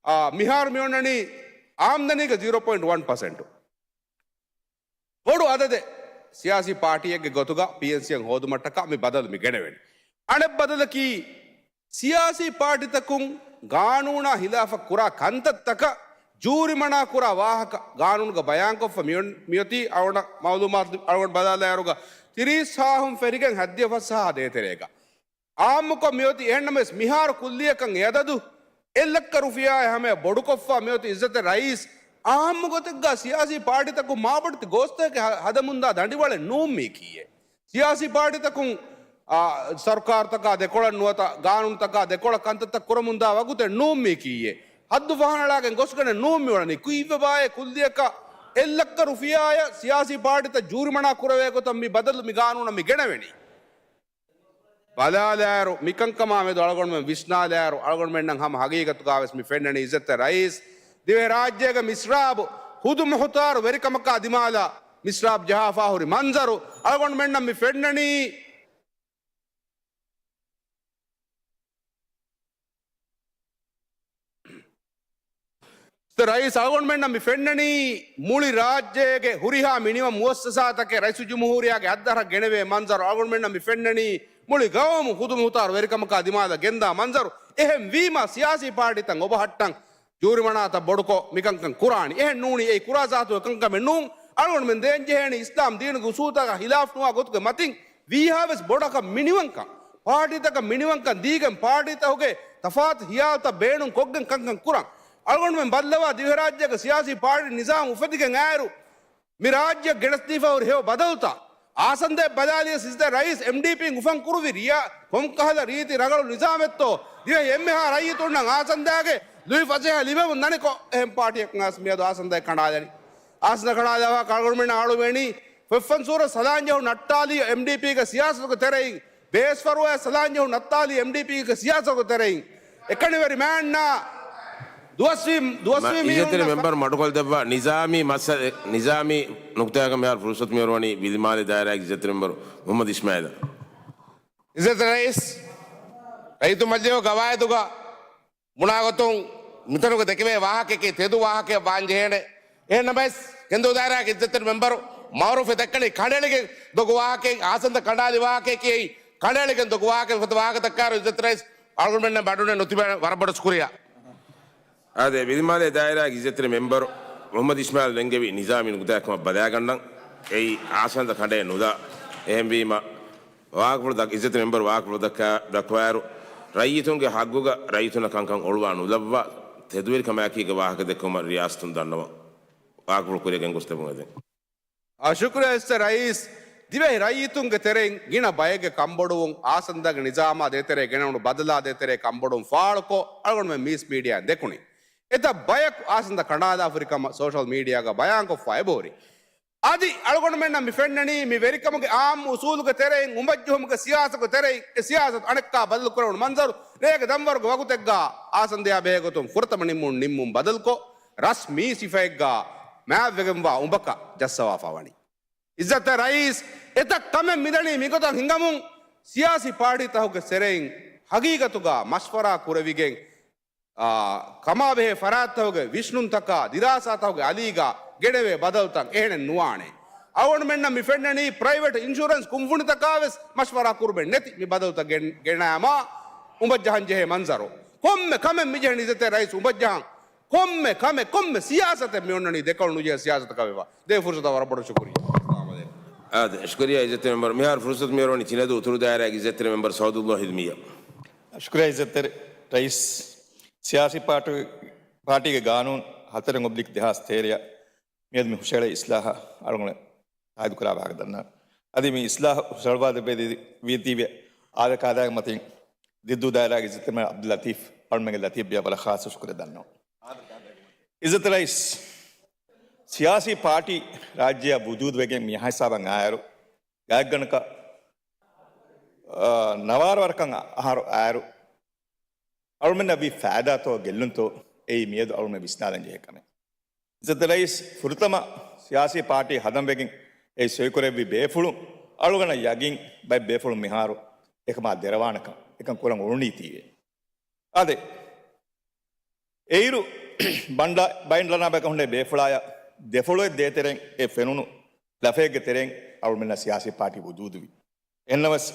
އާ، މިހާރު މިއޮންނަނީ އާމްދަނީގެ ޒީރޯ ޕޮއިންޓް ވަން ޕަސެންޓު. ބޮޑު އަދަދެއް ސިޔާސީ ޕާޓީއެއްގެ ގޮތުގަ ޕީއެންސީއަށް ހޯދުމަށްޓަކާ މި ބަދަލު މި ގެނެވެނީ. އަނެއް ބަދަލަކީ، ސިޔާސީ ޕާޓީތަކުން ގާނޫނާ ހިލާފަށް ކުރާ ކަންތައްތަކަށް ޖޫރިމަނާ ކުރާ ވާހަކަ ގާނޫނުގަ ބަޔާންކޮށްފަ މިއޮން-، މިއޮތީ އަޅުގަނޑަށް މައުލޫމާތު އަޅުގަނޑު ބަލާލާއިރުގަ ތިރީސް ހާހުން ފެށިގެން ހަތްދިހަ ފަސް ހާހާ ދޭތެރޭގަ. އާއްމުކޮށް މިއޮތީ އެހެންނަމަވެސް މިހާރު ކުއްލިއަކަށް އެ އަދަދު އެއް ލައްކަ ރުފިޔާއެއް ހަމަޔަށް ބޮޑުކޮށްފަ މިއޮތީ އިއްޒަތެއް ރައީސް. އާއްމު ގޮތެއްގަ ސިޔާސީ ޕާޓީތަކުން މާބޮޑެތި ގޯސްތަކެއް ހަ-، ހަދަމުންދާ ދަނޑިވަޅެއް ނޫން މީކީއެއް. ސިޔާސީ ޕާޓީތަކުން، އާ، ސަރުކާރުތަކާ ދެކޮޅަށް ނުވަތަ ގާނޫނުތަކާ ދެކޮޅަށް ކަންތައްތައް ކުރަމުންދާ ވަގުތެއް ނޫން މީކީއެއް. ހައްދު ފަހަނަޅާގެން ގޮސްގަނެ ނޫން މިއުޅެނީ. ކުއްވެބާއޭ ކުއްލިއަކަށް އެއް ލައްކަ ރުފިޔާއަށް ސިޔާސީ ޕާޓީތައް ޖޫރިމަނާ ކުރެވޭ ގޮތަށް މި ބަދަލު މި ގާނޫނަށް މި ގެނެވެނީ. ބަލާލާއިރު، މިކަންކަމާ މެދު އަޅުގަނޑުމެން ވިސްނާލާއިރު، އަޅުގަނޑުމެންނަށް ހަމަ ހަގީގަތުގަވެސް މި ފެންނަނީ އިއްޒަތްތެރި ރައީސް، ދިވެހިރާއްޖޭގެ މިސްރާބު ހުދު މުހުތާރު ވެރިކަމަކާ ދިމާލަށް މިސްރާބު ޖަހާފާ ހުރި މަންޒަރު އަޅުގަނޑުމެންނަށް މި ފެންނަނީ. ރައީސް، އަޅުގަނޑުމެންނަށް މި ފެންނަނީ މުޅި ރާއްޖޭގެ ހުރިހާ މިނިވަން މުއައްސަސާތަކެއް ރައީސުލްޖުމްހޫރިއްޔާގެ އަށްދަށަށް ގެނެވޭ މަންޒަރު. އަޅުގަނޑުމެންނަށް މި ފެންނަނީ މުޅި ގައުމު ހުދު މުހުތާރު ވެރިކަމަކާ ދިމާލަށް ގެންދާ މަންޒަރު. އެހެން ވީމަ، ސިޔާސީ ޕާޓީތައް އޮބަހައްޓަން ޖޫރިމަނާތައް ބޮޑުކޮށް މިކަންކަން ކުރާނީ. އެހެން ނޫނީ، އެއީ ކުރާ ޒާތުގެ ކަންކަމެއް ނޫން. އަޅުގަނޑުމެން ދޭންޖެހޭނީ އިސްލާމް ދީނުގެ އުސޫލުތަކާ ހިލާފް ނުވާ ގޮތުގެ މަތިން ވީހާވެސް ބޮޑަކަށް މިނިވަންކަން، ޕާޓީތަކަށް މިނިވަންކަން ދީގެން ޕާޓީތަކުގެ ތަފާތު ހިޔާލުތައް ބޭނުން ކޮށްގެން ކަންކަން ކުރަން. އަޅުގަނޑުމެން ބައްލަވާ ދިވެހިރާއްޖޭގެ ސިޔާސީ ޕާޓީ ނިޒާމް އުފެދިގެން އައިރު މި ރާއްޖެ ގެނެސްދީފަ ހުރި ހެޔޮ ބަދަލުތައް އާސަންދައަށް ބަލާލިޔަސް އިޒްދަ ރައީސް އެމްޑީޕީން އުފަން ކުރުވި ރިޔާ ކޮންކަހަލަ ރީތި ރަނގަޅު ނިޒާމެއްތޯ ދިވެހި އެންމެހާ ރައްޔިތުންނަށް އާސަންދާގެ ލުއި ފަސޭހަ ލިބެމުން ދަނިކޮށް އެހެން ޕާޓީއަކަށް އައިސް މިއަދު އާސަންދައަށް ކަނޑާލަނީ. އާސަންދަ ކަނޑާލާފަ އަޅުގަނޑުމެންނަށް އަޅުވެނީ ފޮތްފަންސޫރަށް ސަލާންޖެހުން ނައްޓާލީ އެމްޑީޕީގެ ސިޔާސަތުގެ ތެރެއިން، ބޭސްފަރުވާއަށް ސަލާންޖެހުން ނައްޓާލީ އެމްޑީޕީގެ ސިޔާސަތުގެ ތެރެއިން. އެކަނިވެރި މާންނާ ދުވަސްވީ، ދުވަސްވީ މަ-، އިއްޒަތްތެރި މީހުންނަށް މެމްބަރު މަޑުކޮށްދެއްވާ ނިޒާމީ މައްސަލަ، ނިޒާމީ ނުކުތާއަކަށް މިހާރު ފުރުސަތު މިއޮރުވަނީ ވިލިމާލެ ދާއިރާގެ އިއްޒަތްތެރި މެމްބަރު މުހައްމަދު އިސްމާއީލަށް. އިއްޒަތްތެރި ރައީސް، ރައްޔިތު މަޖިލީހުގެ ގަވާއިދުގަ ބުނާގޮތުން މިތަނުގަ ދެކެވޭ ވާހަކައަކީ ތެދު ވާހަކައެއް ވާންޖެހޭނެ. އެހެންނަމަވެސް، ކެނދޫ ދާއިރާގެ އިއްޒަތްތެރި މެމްބަރު މައުރޫފް ދައްކަނީ ކަނޑައެޅިގެން ދޮގު ވާހަކައެއް، އާސަންދަ ކަނޑާލި ވާހަކައަކީ ކަނޑައެޅިގެން ދޮގު ވާހަކައެއް. އެފަދަ ވާހަކަ ދައްކާއިރު އިއްޒަތްތެރި ރައީސް އަޅުގަނޑުމެންނަށް މަޑުނެ ނުތިބޭ ވަރަށް ބޮޑަށް ޝުކުރިއްޔާ. އާދެ، ވިލިމާލެ ދާއިރާގެ އިއްޒަތްތެރި މެމްބަރު މުހައްމަދު އިސްމާއީލް ނެންގެވި ނިޒާމީ ނުކުތާއަކަށް ބަލާގަންނަން. އެއީ އާސަންދަ ކަނޑައެއް ނުލާ. އެހެންވީމަ، ވާހަކަފުޅު ދައް-، އިއްޒަތްތެރި މެމްބަރު ވާހަކަފުޅު ދައްކާ، ދައްކަވާއިރު، ރައްޔިތުންގެ ހައްގުގަ ރައްޔިތުންނަށް ކަންކަން އޮޅުވާ ނުލައްވާ ތެދުވެރިކަމާއެކީގެ ވާހަކަ ދެއްކުމަށް ރިޔާސަތުން ދަންނަވަން. ވާހަކަފުޅު ކުރިއަށް ގެންގޮސްދެއްވުން އެދެން. އާ، ޝުކުރިއްޔާ އިއްޒަތްތެރި ރައީސް. ދިވެހި ރައްޔިތުންގެ ތެރެއިން ގިނަ ބައެއްގެ ކަންބޮޑުވުން، އާސަންދާގެ ނިޒާމާ ދޭތެރޭ ގެނެވުނު ބަދަލާ ދޭތެރޭ ކަންބޮޑުވުން ފާޅުކޮށް، އަޅުގަނޑުމެން މީސް މީޑިއާއިން ދެކުނީ. އެތައް ބަޔަކު އާސަންދަ ކަނޑާލާފަ ހުރި ކަމަށް ސޯޝަލް މީޑިއާގަ ބަޔާންކޮށްފަ އެބަހުރި. އަދި އަޅުގަނޑުމެންނަށް މި ފެންނަނީ، މި ވެރިކަމުގެ އާއްމު އުސޫލުގެ ތެރެއިން، އުނބައްޖަހުމުގެ ސިޔާސަތުގެ ތެރެއިން، އެ ސިޔާސަތު އަނެއްކާ ބަދަލު ކުރެވުނު މަންޒަރު، ރޭގެ ދަންވަރުގެ ވަގުތެއްގަ އާސަންދަޔާ ބެހޭ ގޮތުން ފުރަތަމަ ނިންމުން، ނިންމުން ބަދަލުކޮށް، ރަސްމީ ސިފައެއްގަ މާތްވެގެންވާ އުނބަކަށް ޖައްސަވާފަ ވަނީ. އިއްޒަތްތެރި ރައީސް، އެތައް ކަމެއް މިދަނީ މިގޮތަށް ހިނގަމުން، ސިޔާސީ ޕާޓީތަކުގެ ތެރެއިން ހަގީގަތުގަ މަޝްވަރާ ކުރެވިގެން، އާ، ކަމާބެހޭ ފަރާތްތަކުގެ ވިސްނުންތަކާ، ދިރާސާތަކުގެ އަލީގަ ގެނެވޭ ބަދަލުތައް އެހެނެއް ނުވާނެ. އަޅުގަނޑުމެންނަށް މި ފެންނަނީ، ޕްރައިވެޓް އިންޝުރެންސް ކުންފުނިތަކާ ވެސް މަޝްވަރާ ކުރުމެއް ނެތި މި ބަދަލުތައް ގެން-، ގެނައިމާ އުނބައްޖަހަން ޖެހޭ މަންޒަރު. ކޮންމެ ކަމެއް މިޖެހެނީ އިއްޒަތްތެރި ރައީސް އުނބައްޖަހަން. ކޮންމެ ކަމެއް، ކޮންމެ ސިޔާސަތެއް މި އޮންނަނީ ދެކޮޅު ނުޖެހޭ ސިޔާސަތަކަށް ވެފަ. ދޭ ފުރުސަތަށް ވަރަށް ބޮޑަށް ޝުކުރިއްޔާ. އާދެ، ޝުކުރިއްޔާ އިއްޒަތްތެރި މެމްބަރު. މިހާރު ފުރުސަތު މިއޮރުވަނީ ޗިނަދޫ އުތުރު ދާއިރާގެ އިއްޒަތްތެރި މެމްބަރު ސައުދުއްލާހި ހިލްމީއަށް. ޝުކުރިއްޔާ އިއްޒަތްތެރި ރައީސް. ސިޔާސީ ޕާޓީ، ޕާޓީގެ ގާނޫނު ހަތަރެއް އޮބްލިކް ދެހާސް ތޭރައަށް މިއަދު މި ހުށަހެޅޭ އިސްލާހަށް އަޅުގަނޑު ތާއީދު ކުރާ ވާހަކަ ދަންނަވަން. އަދި މި އިސްލާހު ހުށަހަޅުވާ ދެއްވެ ދި-، ވީތީވެ އާދަ ކާދައިގެ މަތިން ދިއްދޫ ދާއިރާގެ އިއްޒަތްތެރި މެމްބަރު އަބްދުލް ލަތީފް އަޅުމެންގެ ލަތީފް ބިޔަށް ވަރަށް ޚާއްސަ ޝުކުރެއް ދަންނަވަން. އިއްޒަތްތެރި ރައީސް، ސިޔާސީ ޕާޓީ ރާއްޖެއަށް ވުޖޫދުވެގެން މިހާ ހިސާބަށް އާއިރު، ގާތްގަނޑަކަށް، އާ، ނަވާރަ ވަރަކަށް އަހަރު އާއިރު، އަޅުމެންނަށް ވީ ފައިދާތޯ ގެއްލުންތޯ، އެއީ މިއަދު އަޅުމެން ވިސްނާލަން ޖެހޭ ކަމެއް. އިއްޒަތްތެރި ރައީސް، ފުރަތަމަ ސިޔާސީ ޕާޓީ ހަދަން ވެގެން އެ ސޮއިކުރެއްވި ބޭފުޅުން، އަޅުގަނޑަށް ޔަގީން ބައެއް ބޭފުޅުން މިހާރު އެކަމާ ދެރަވާނެކަން، އެކަން ކުރަން އުޅުނީތީވެ. އާދެ، އެއިރު ބަނޑަ-، ބައިން ލަނާބަޔަކަށް ހުންނެވި ބޭފުޅާޔަށް ދެފުޅުވެ ދޭތެރެއިން އެ ފެނުނު ލަފައެއްގެ ތެރެއިން އަޅުމެންނަށް ސިޔާސީ ޕާޓީ ވުޖޫދުވި. އެހެންނަމަވެސް،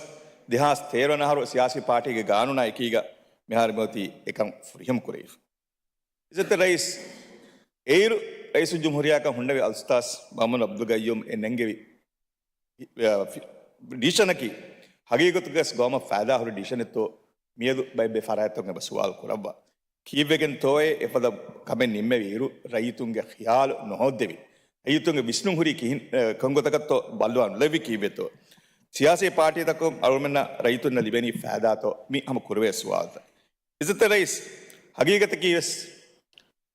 ދެހާސް ތޭރަ އަހަރު ސިޔާސީ ޕާޓީގެ ގާނޫނާ އެކީގަ މިހާރު މިއޮތީ އެކަން ފުރިހަމަ ކުރެވިފަ. އިއްޒަތްތެރި ރައީސް، އެއިރު ރައީސުލްޖުމްހޫރިއްޔާއަކަށް ހުންނެވި އަލްއުސްތާޛް މުޙައްމަދު އަބްދުލް ގައްޔޫމް އެ ނެންގެވި، އ، ޑިސިޝަނަކީ، ހަގީގަތުގަވެސް ގައުމަށް ފައިދާ ހުރި ޑިސިޝަނެއްތޯ، މިއަދު ބައެއް ބައެއް ފަރާތްތަކުން އެބަ ސުވާލު ކުރައްވާ. ކީއްވެގެންތޯއޭ އެފަދަ ކަމެއް ނިންމެވި އިރު، ރައްޔިތުންގެ ޚިޔާލު ނުހޯއްދެވި، ރައްޔިތުންގެ ވިސްނުން ހުރީ ކިހިން، އ، ކޮންގޮތަކަށްތޯ ބައްލަވާ ނުލެއްވި ކީއްވެތޯ؟ ސިޔާސީ ޕާޓީތަކުން އަޅުމެންނަށް ރައްޔިތުންނަށް ލިބެނީ ފައިދާތޯ؟ މި ހަމަ ކުރެވޭ ސުވާލުތައް. އިއްޒަތްތެރި ރައީސް، ހަގީގަތަކީވެސް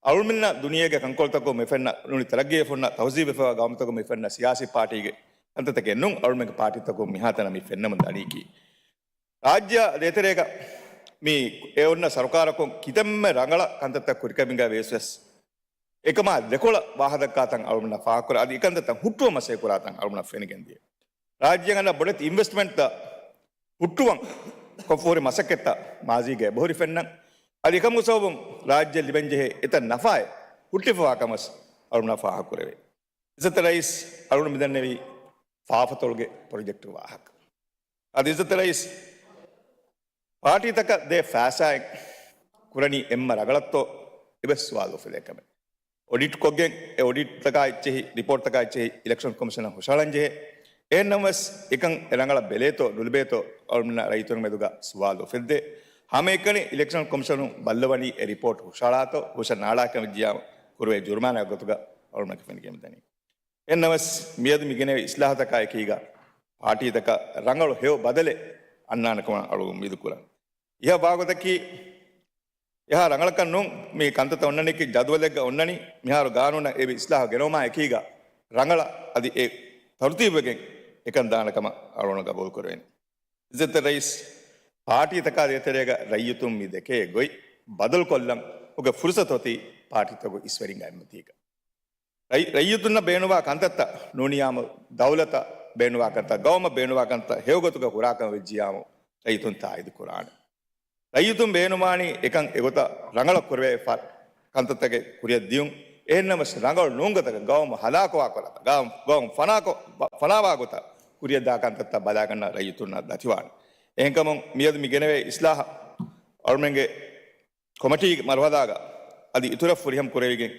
އަޅުމެންނަށް ދުނިޔޭގެ ކަންކޮޅުތަކުން މި ފެންނަ ނޫނީ ތަރައްގީ ފުންނަ ތަހުޒީބުވެފައިވާ ގައުމުތަކުން މި ފެންނަ ސިޔާސީ ޕާޓީގެ ކަންތައްތަކެއް ނޫން. އަޅުމެންގެ ޕާޓީތަކުން މިހާތަނަށް މި ފެންނަމުން ދަނީކީ ރާއްޖެއާ ދޭތެރޭގަ މި އެ އޮންނަ ސަރުކާރަކުން ކިތަންމެ ރަނގަޅަށް ކަންތައްތައް ކުރިކަމީގަ ވިޔަސް ވެސް އެކަމާ ދެކޮޅަށް ވާހަކަދައްކާތަން އަޅުމެންނަށް ފާހަގަކުރޭ. އަދި އެކަންތައްތައް ހުއްޓުވަން މަސައްކަތް ކުރާތަން އަޅުމެންނަށް ފެނިގެންދިޔަ. ރާއްޖޭގަ އަންނަ ބޮޑެތި އިންވެސްޓްމަންޓްތައް ހުއްޓުވަން ކޮށްފަހުރި މަސައްކަތްތައް މާޒީގަ އެބަހުރި ފެންނަން. އަދި އެކަމުގެ ސަބަބުން ރާއްޖެ ލިބެންޖެހޭ އެތައް ނަފާއެއް ހުއްޓިފަވާ ކަމަސް އަޅުމެންނަށް ފާހަގަކުރެވޭ. އިއްޒަތްތެރި ރައީސް، އަޅުގަނޑު މިދަންނެވީ ފާފަތޮޅުގެ ޕްރޮޖެކްޓު ވާހަކަ. އަދި އިއްޒަތްތެރި ރައީސް، ޕާޓީތަކަށް ދޭ ފައިސާއިން ކުރަނީ އެންމެ ރަނގަޅަށްތޯ އެބަ ސުވާލު އުފެދޭ ކަމެއް. އޮޑިޓްކޮށްގެން އެ އޮޑިޓްތަކާ އެއްޗެހި، ރިޕޯޓްތަކާ އެއްޗެހި އިލެކްޝަން ކޮމިޝަނަށް ހުށަހަޅަންޖެހޭ. އެހެންނަމަވެސް އެކަން އެ ރަނގަޅަށް ބެލޭތޯ ނުލިބޭތޯ އަޅުމެންނަށް ރައްޔިތުން މެދުގަ ސުވާލު އުފެއްދޭ. ހަމައެކަނި އިލެކްޝަން ކޮމިޝަނުން ބައްލަވަނީ އެ ރިޕޯޓް ހުށަހަޅާތޯ ހުށަން ނާޅާކަމެއްޖިޔާ ކުރުވޭ ޖުރުމާނާ ގޮތުގަ އަޅުމެން ފެނިގެން ދަނީ. އެހެންނަމަވެސް މިއަދު މި ގެނެވޭ އިސްލާހުތަކާ އެކީގަ ޕާޓީތަކަށް ރަނގަޅު ހެޔޮ ބަދަލެއް އަންނާނެ ކަމަށް އަޅުގަނޑު އުއްމީދު ކުރަން. އެހާ ވާގޮތަކީ، އެހާ ރަނގަޅަކަށް ނޫން. މި ކަންތައްތައް އޮންނަނީކީ ޖަދުވަލެއްގަ އޮންނަނީ. މިހާރު ގާނޫނަށް އެ އިސްލާހު ގެނައުމާ އެކީގަ ރަނގަޅަށް އަދި އެ ތަރުތީބުވެގެން އެކަން ދާނެ ކަމަށް އަޅުގަނޑު ގަބޫލު ކުރެވެނީ. އިއްޒަތްތެރި ރައީސް، ޕާޓީތަކާ ދޭތެރޭގަ ރައްޔިތުން މި ދެކޭ ގޮތް ބަދަލުކޮށްލަން އުގެ ފުރުސަތު އޮތީ ޕާޓީތަކުގެ އިސްވެރިންގެ އެއްމަތީގަ. ރައް-، ރައްޔިތުންނަށް ބޭނުންވާ ކަންތައްތައް ނޫނިޔާމު، ދައުލަތަށް ބޭނުންވާ ކަންތައް، ގައުމަށް ބޭނުންވާ ކަންތައް ހެޔޮގޮތުގަ ކުރާކަމަށް ވެއްޖިޔާމު ރައްޔިތުން ތާއީދު ކުރާނެ. ރައްޔިތުން ބޭނުންވާނީ އެކަން އެގޮތަށް ރަނގަޅަށް ކުރެވޭ ފަ-، ކަންތައްތަކެއް ކުރިއަށް ދިޔުން. އެހެންނަމަވެސް ރަނގަޅު ނޫން ގޮތަކަށް ގައުމު ހަލާކުވާ ކަންތައް، ގައުމު، ގައުމު ފަނާކޮ-، ފަނާވާ ގޮތަށް ކުރިއަށް ދާ ކަންތައްތައް ބަލާގަންނަ ރައްޔިތުންނަށް ދަތިވާނެ. އެހެންކަމުން މިއަދު މި ގެނެވޭ އިސްލާހަށް އަޅުމެންގެ ކޮމިޓީގެ މަރުހަލާގަ އަދި އިތުރަށް ފުރިހަމަ ކުރެވިގެން،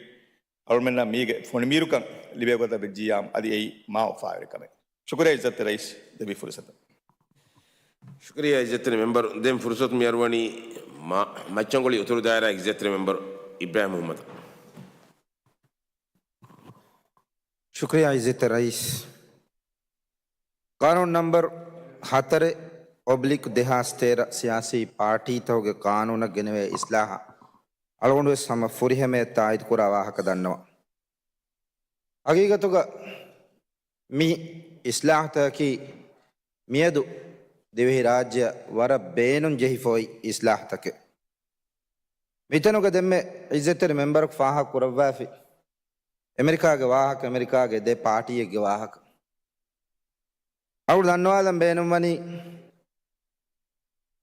އަޅުމެންނަށް މީގެ ފޮނިމީރުކަން ލިބޭ ގޮތަށް ވެއްޖިއްޔާމު، އަދި އެއީ މާ އުފާވެރި ކަމެއް. ޝުކުރިއްޔާ އިއްޒަތްތެރި ރައީސް ދެއްވި ފުރުސަތަށް. ޝުކުރިއްޔާ އިއްޒަތްތެރި މެމްބަރު. ދެން ފުރުސަތު މި އަރުވަނީ މަ-، މައްޗަންގޮޅި އުތުރު ދާއިރާ އިއްޒަތްތެރި މެމްބަރު އިބްރާހިމް މުހައްމަދަށް. ޝުކުރިއްޔާ އިއްޒަތްތެރި ރައީސް. ޤާނޫނު ނަންބަރު ހަތަރެއް އޮބްލިކް ދެހާސް ތޭރަ ސިޔާސީ ޕާޓީތަކުގެ ޤާނޫނަށް ގެނެވޭ އިސްލާހަށް އަޅުގަނޑުވެސް ހަމަ ފުރިހަމަޔަށް ތާއީދުކުރާ ވާހަކަ ދަންނަވަން. ހަގީގަތުގަ މި އިސްލާހުތަކަކީ މިއަދު ދިވެހިރާއްޖެއަށް ވަރަށް ބޭނުން ޖެހިފަ އޮތް އިސްލާހުތަކެއް. މިތަނުގަ ދެންމެ އިއްޒަތްތެރި މެމްބަރަކު ފާހަގަ ކުރައްވާފި އެމެރިކާގެ ވާހަކަ، އެމެރިކާގެ ދެ ޕާޓީއެއްގެ ވާހަކަ. އަޅު ދަންނަވާލަން ބޭނުންވަނީ،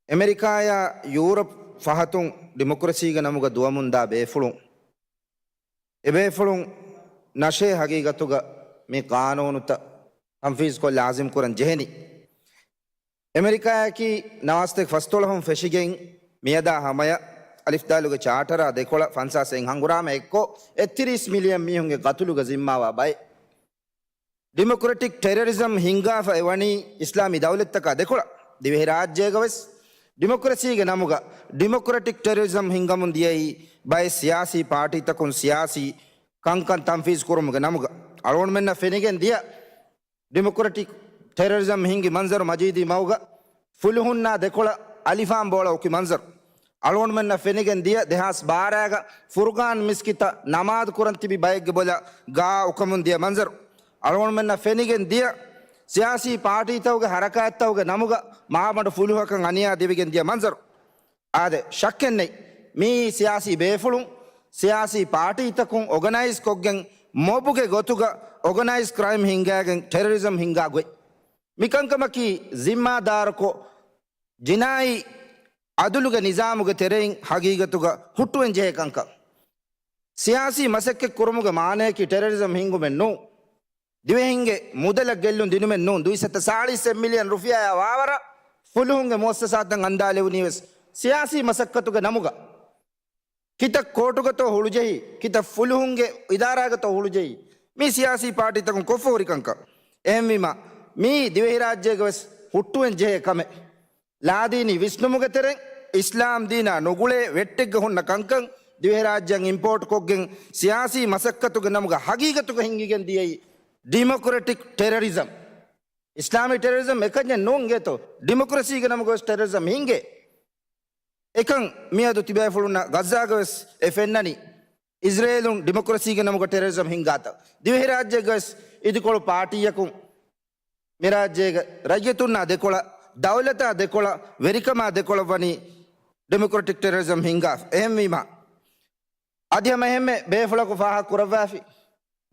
އެމެރިކާޔާ ޔޫރަޕް ފަހަތުން ޑިމޮކްރަސީގެ ނަމުގަ ދުވަމުންދާ ބޭފުޅުން، އެ ބޭފުޅުން ނަށޭ ހަގީގަތުގަ މި ޤާނޫނުތައް ތަންފީޒުކޮށް ލާޒިމް ކުރަން ޖެހެނީ. އެމެރިކާއަކީ ނަވާސްތޭކަ ފަސްދޮޅަހުން ފެށިގެން މިއަދާ ހަމަޔަށް އަލިފްދާލުގެ ޗާޓަރާ ދެކޮޅަށް ފަންސާސް އެއް ހަނގުރާމަ އެއްކޮށް އެއްތިރީސް މިލިއަން މީހުންގެ ގަތުލުގަ ޒިންމާވާ ބައެއް. ޑިމޮކްރެޓިކް ޓެރަރިޒަމް ހިންގާފަ އެވަނީ އިސްލާމީ ދައުލަތްތަކާ ދެކޮޅަށް. ދިވެހިރާއްޖޭގަވެސް ޑިމޮކްރަސީގެ ނަމުގަ ޑިމޮކްރެޓިކް ޓެރަރިޒަމް ހިންގަމުން ދިޔައީ ބައެއް ސިޔާސީ ޕާޓީތަކުން ސިޔާސީ ކަންކަން ތަންފީޒު ކުރުމުގެ ނަމުގަ. އަޅުގަނޑުމެންނަށް ފެނިގެން ދިޔަ ޑިމޮކްރެޓިކް ޓެރަރިޒަމް ހިންގި މަންޒަރު މަޖީދީ މަގުގަ ފުލުހުންނާ ދެކޮޅަށް އަލިފާން ބޯޅަ އުކި މަންޒަރު. އަޅުގަނޑުމެންނަށް ފެނިގެން ދިޔަ ދެހާސް ބާރައިގަ ފުރުގާން މިސްކިތަށް ނަމާދު ކުރަން ތިބި ބައެއްގެ ބޮލަށް ގާ އުކަމުން ދިޔަ މަންޒަރު. އަޅުގަނޑުމެންނަށް ފެނިގެން ދިޔަ ސިޔާސީ ޕާޓީތަކުގެ ހަރަކާތްތަކުގެ ނަމުގަ މާބަނޑު ފުލުހަކަށް އަނިޔާ ދެވިގެން ދިޔަ މަންޒަރު. އާދެ، ޝައްކެއް ނެތް. މިއީ ސިޔާސީ ބޭފުޅުން، ސިޔާސީ ޕާޓީތަކުން އޯގަނައިޒް ކޮށްގެން، މޮބުގެ ގޮތުގަ އޯގަނައިޒް ކްރައިމް ހިންގާގެން ޓެރަރިޒަމް ހިންގާ ގޮތް. މިކަންކަމަކީ ޒިންމާދާރުކޮށް، ޖިނާއީ އަދުލުގެ ނިޒާމުގެ ތެރެއިން ހަގީގަތުގަ ހުއްޓުވެން ޖެހޭ ކަންކަން. ސިޔާސީ މަސައްކަތް ކުރުމުގެ މާނަޔަކީ ޓެރަރިޒަމް ހިންގުމެއް ނޫން. ދިވެހިންގެ މުދަލަށް ގެއްލުން ދިނުމެއް ނޫން. ދުއިސައްތަ ސާޅީސް އެއް މިލިއަން ރުފިޔާއާ ވާވަރަށް ފުލުހުންގެ މުއައްސަސާތައް އަންދާލެވުނީވެސް ސިޔާސީ މަސައްކަތުގެ ނަމުގަ. ކިތައް ކޯޓުގަތޯ ހުޅުޖެހި، ކިތައް ފުލުހުންގެ އިދާރާގަތޯ ހުޅުޖެހި، މީ ސިޔާސީ ޕާޓީތަކުން ކޮށްފަ ހުރި ކަންކަން. އެހެންވީމަ، މީ ދިވެހިރާއްޖޭގަވެސް ހުއްޓުވެން ޖެހޭ ކަމެއް. ލާދީނީ ވިސްނުމުގެ ތެރެއިން އިސްލާމް ދީނާ ނުގުޅޭ ވެއްޓެއްގަ ހުންނަ ކަންކަން ދިވެހިރާއްޖެއަށް އިމްޕޯޓް ކޮށްގެން ސިޔާސީ މަސައްކަތުގެ ނަމުގަ ހަގީގަތުގަ ހިންގިގެން ދިޔައީ ޑިމޮކްރެޓިކް ޓެރަރިޒަމް. އިސްލާމީ ޓެރަރިޒަމް އެކަންޏެއް ނޫން އިނގޭތޯ، ޑިމޮކްރަސީގެ ނަމުގަވެސް ޓެރަރިޒަމް ހިންގޭ. އެކަން މިއަދު ތިބޭފުޅުންނަށް ޣައްޒާގަވެސް އެ ފެންނަނީ. އިޒްރޭލުން ޑިމޮކްރަސީގެ ނަމުގަ ޓެރަރިޒަމް ހިންގާތަ؟ ދިވެހިރާއްޖޭގަވެސް އިދިކޮޅު ޕާޓީއަކުން މިރާއްޖޭގެ ރައްޔިތުންނާ ދެކޮޅަށް، ދައުލަތާ ދެކޮޅަށް، ވެރިކަމާ ދެކޮޅަށް ވަނީ ޑިމޮކްރެޓިކް ޓެރަރިޒަމް ހިންގާފަ. އެހެންވީމަ، އަދި ހަމަ އެހެންމެ ބޭފުޅަކު ފާހަގަ ކުރައްވާފި،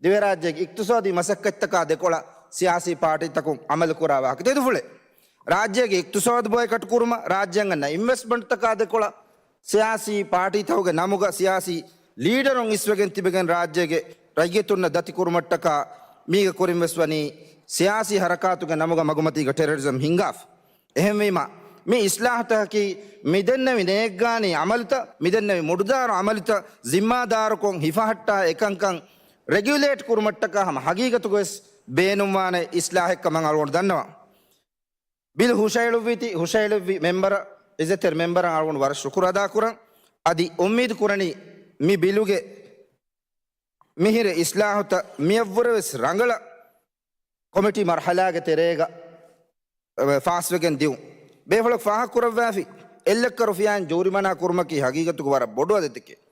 ދިވެހިރާއްޖޭގެ އިޤްތިޞާދީ މަސައްކަތްތަކާ ދެކޮޅަށް ސިޔާސީ ޕާޓީތަކުން ޢަމަލުކުރާ ވާހަކަ ތެދުފުޅެއް. ރާއްޖޭގެ އިޤްތިޞާދު ބޮއިކަޓު ކުރުމަށް، ރާއްޖޭން އަންނަ އިންވެސްޓްމަންޓްތަކާ ދެކޮޅަށް ސިޔާސީ ޕާޓީތަކުގެ ނަމުގަ ސިޔާސީ ލީޑަރުން އިސްވެގެން ތިބެގެން ރާއްޖޭގެ ރައްޔިތުންނަށް ދަތިކުރުމަށްޓަކާ މީގަ ކުރިންވެސް ވަނީ ސިޔާސީ ހަރަކާތުގެ ނަމުގަ މަގުމަތީގަ ޓެރަރިޒަމް ހިންގާފަ. އެހެންވީމަ، މި އިސްލާހުތަކަކީ މިދެންނެވި ނޭއްގާނީ ޢަމަލުތައް، މިދެންނެވި މުޑުދާރު ޢަމަލުތައް ޒިންމާދާރުކޮށް ހިފަހައްޓާ އެކަންކަން ރެގިއުލޭޓް ކުރުމަށްޓަކާ ހަމަ ހަގީގަތުގަވެސް ބޭނުންވާނެ އިސްލާހެއްކަމަށް އަޅުގަނޑު ދަންނަވަން. ބިލް ހުށައެޅުއްވީތީ، ހުށައެޅުއްވި މެމްބަރ، އިއްޒަތްތެރި މެމްބަރަށް އަޅުގަނޑު ވަރަށް ޝުކުރު އަދާކުރަން. އަދި އުއްމީދު ކުރަނީ މި ބިލުގެ މިހިރަ އިސްލާހުތައް މިއަށްވުރެވެސް ރަނގަޅަށް ކޮމިޓީ މަރުހަލާގެ ތެރޭގަ، އެ، ފާސްވެގެން ދިއުން. ބޭފުޅަކު ފާހަގަކުރައްވާފި، އެއްލައްކަ ރުފިޔާއިން ޖޫރިމަނާ ކުރުމަކީ ހަގީގަތުގަ ވަރަށް ބޮޑު އަދަދެކެއް.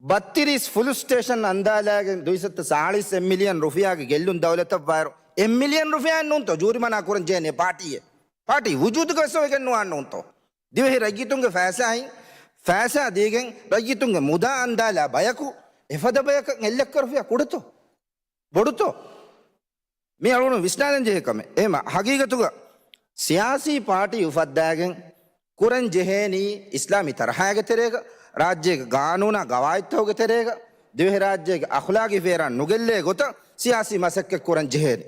ބައްތިރީސް ފުލުސް ސްޓޭޝަން އަންދާލާގެން ދުއިސައްތަ ސާޅީސް އެއްމިލިއަން ރުފިޔާގެ ގެއްލުން ދައުލަތަށްވާއިރު، އެއްމިލިއަން ރުފިޔާއެއް ނޫންތޯ ޖޫރިމަނާ ކުރަން ޖެހޭނީ ޕާޓީއެއް؟ ޕާޓީ ވުޖޫދުގަ ވެސް އޮވެގެން ނުވާން ނޫންތޯ؟ ދިވެހި ރައްޔިތުންގެ ފައިސާއިން، ފައިސާ ދީގެން ރައްޔިތުންގެ މުދާ އަންދާލާ ބަޔަކު އެފަދަ ބަޔަކަށް އެއްލައްކަ ރުފިޔާ ކުޑަތޯ؟ ބޮޑުތޯ؟ މި އަޅުގަނޑު ވިސްނާލަން ޖެހޭ ކަމެއް. އެހެމަ ހަގީގަތުގަ ސިޔާސީ ޕާޓީ އުފައްދާގެން ކުރަން ޖެހޭނީ އިސްލާމީ ތަރަހާގެ ތެރޭގަ، ރާއްޖޭގެ ގާނޫނާ ގަވާއިދުތަކުގެ ތެރޭގަ، ދިވެހިރާއްޖޭގެ އަޚުލާގީ ފޭރާން ނުގެއްލޭ ގޮތަށް ސިޔާސީ މަސައްކަތް ކުރަން ޖެހޭނީ.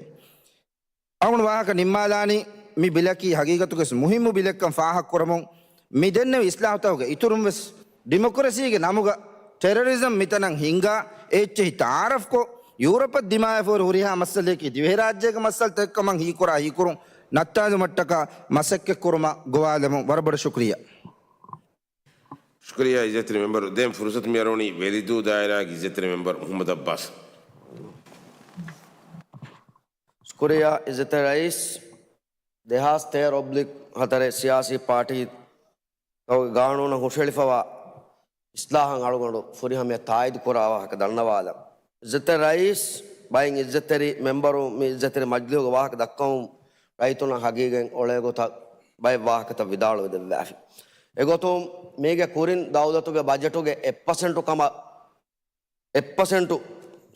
އަޅުގަނޑު ވާހަކަ ނިންމާލާނީ މި ބިލަކީ ހަގީގަތުގަސް މުހިއްމު ބިލެއްކަން ފާހަގަކުރަމުން، މިދެންނެވި އިސްލާހުތަކުގެ އިތުރުން ވެސް ޑިމޮކްރަސީގެ ނަމުގަ ޓެރަރިޒަމް މިތަނަށް ހިންގާ އެއްޗެހި ތައާރަފްކޮށް، ޔޫރަޕަށް ދިމާވެފަހުރި ހުރިހާ މައްސަލަޔަކީ ދިވެހިރާއްޖޭގެ މައްސަލަތަކެއްކަމަށް ހީކުރާ ހީކުރުން ނައްތާލުމަށްޓަކާ މަސައްކަތްކުރުމަށް ގޮވާލަމުން ވަރަށް ބޮޑަށް ޝުކުރިއްޔާ. ޝުކުރިއްޔާ އިއްޒަތްތެރި މެމްބަރު. ދެން ފުރުސަތު މިއަރުވަނީ ވެލިދޫ ދާއިރާގެ އިއްޒަތްތެރި މެމްބަރު މުހައްމަދު އައްބާސް. ޝުކުރިއްޔާ އިއްޒަތްތެރި ރައީސް. ދެހާސް ތޭރަ އޮބްލިކް ހަތަރެއް ސިޔާސީ ޕާޓީ ގާނޫނަށް ހުށަހެޅިފަވާ އިސްލާހަށް އަޅުގަނޑު ފުރިހަމަޔަށް ތާއީދު ކުރާ ވާހަކަ ދަންނަވާލަން. އިއްޒަތްތެރި ރައީސް، ބައެއް އިއްޒަތްތެރި މެމްބަރު މި އިއްޒަތްތެރި މަޖިލީހުގެ ވާހަކަ ދައްކަމުން ރައްޔިތުންނަށް ހަގީގަތް އޮޅޭ ގޮތަށް ބައެއް ވާހަކަތައް ވިދާޅުވެ ދެއްވާފި. އެގޮތުން މީގެ ކުރިން ދައުލަތުގެ ބަޖެޓުގެ އެއް ޕަސެންޓު ކަމަށް، އެއް ޕަސެންޓު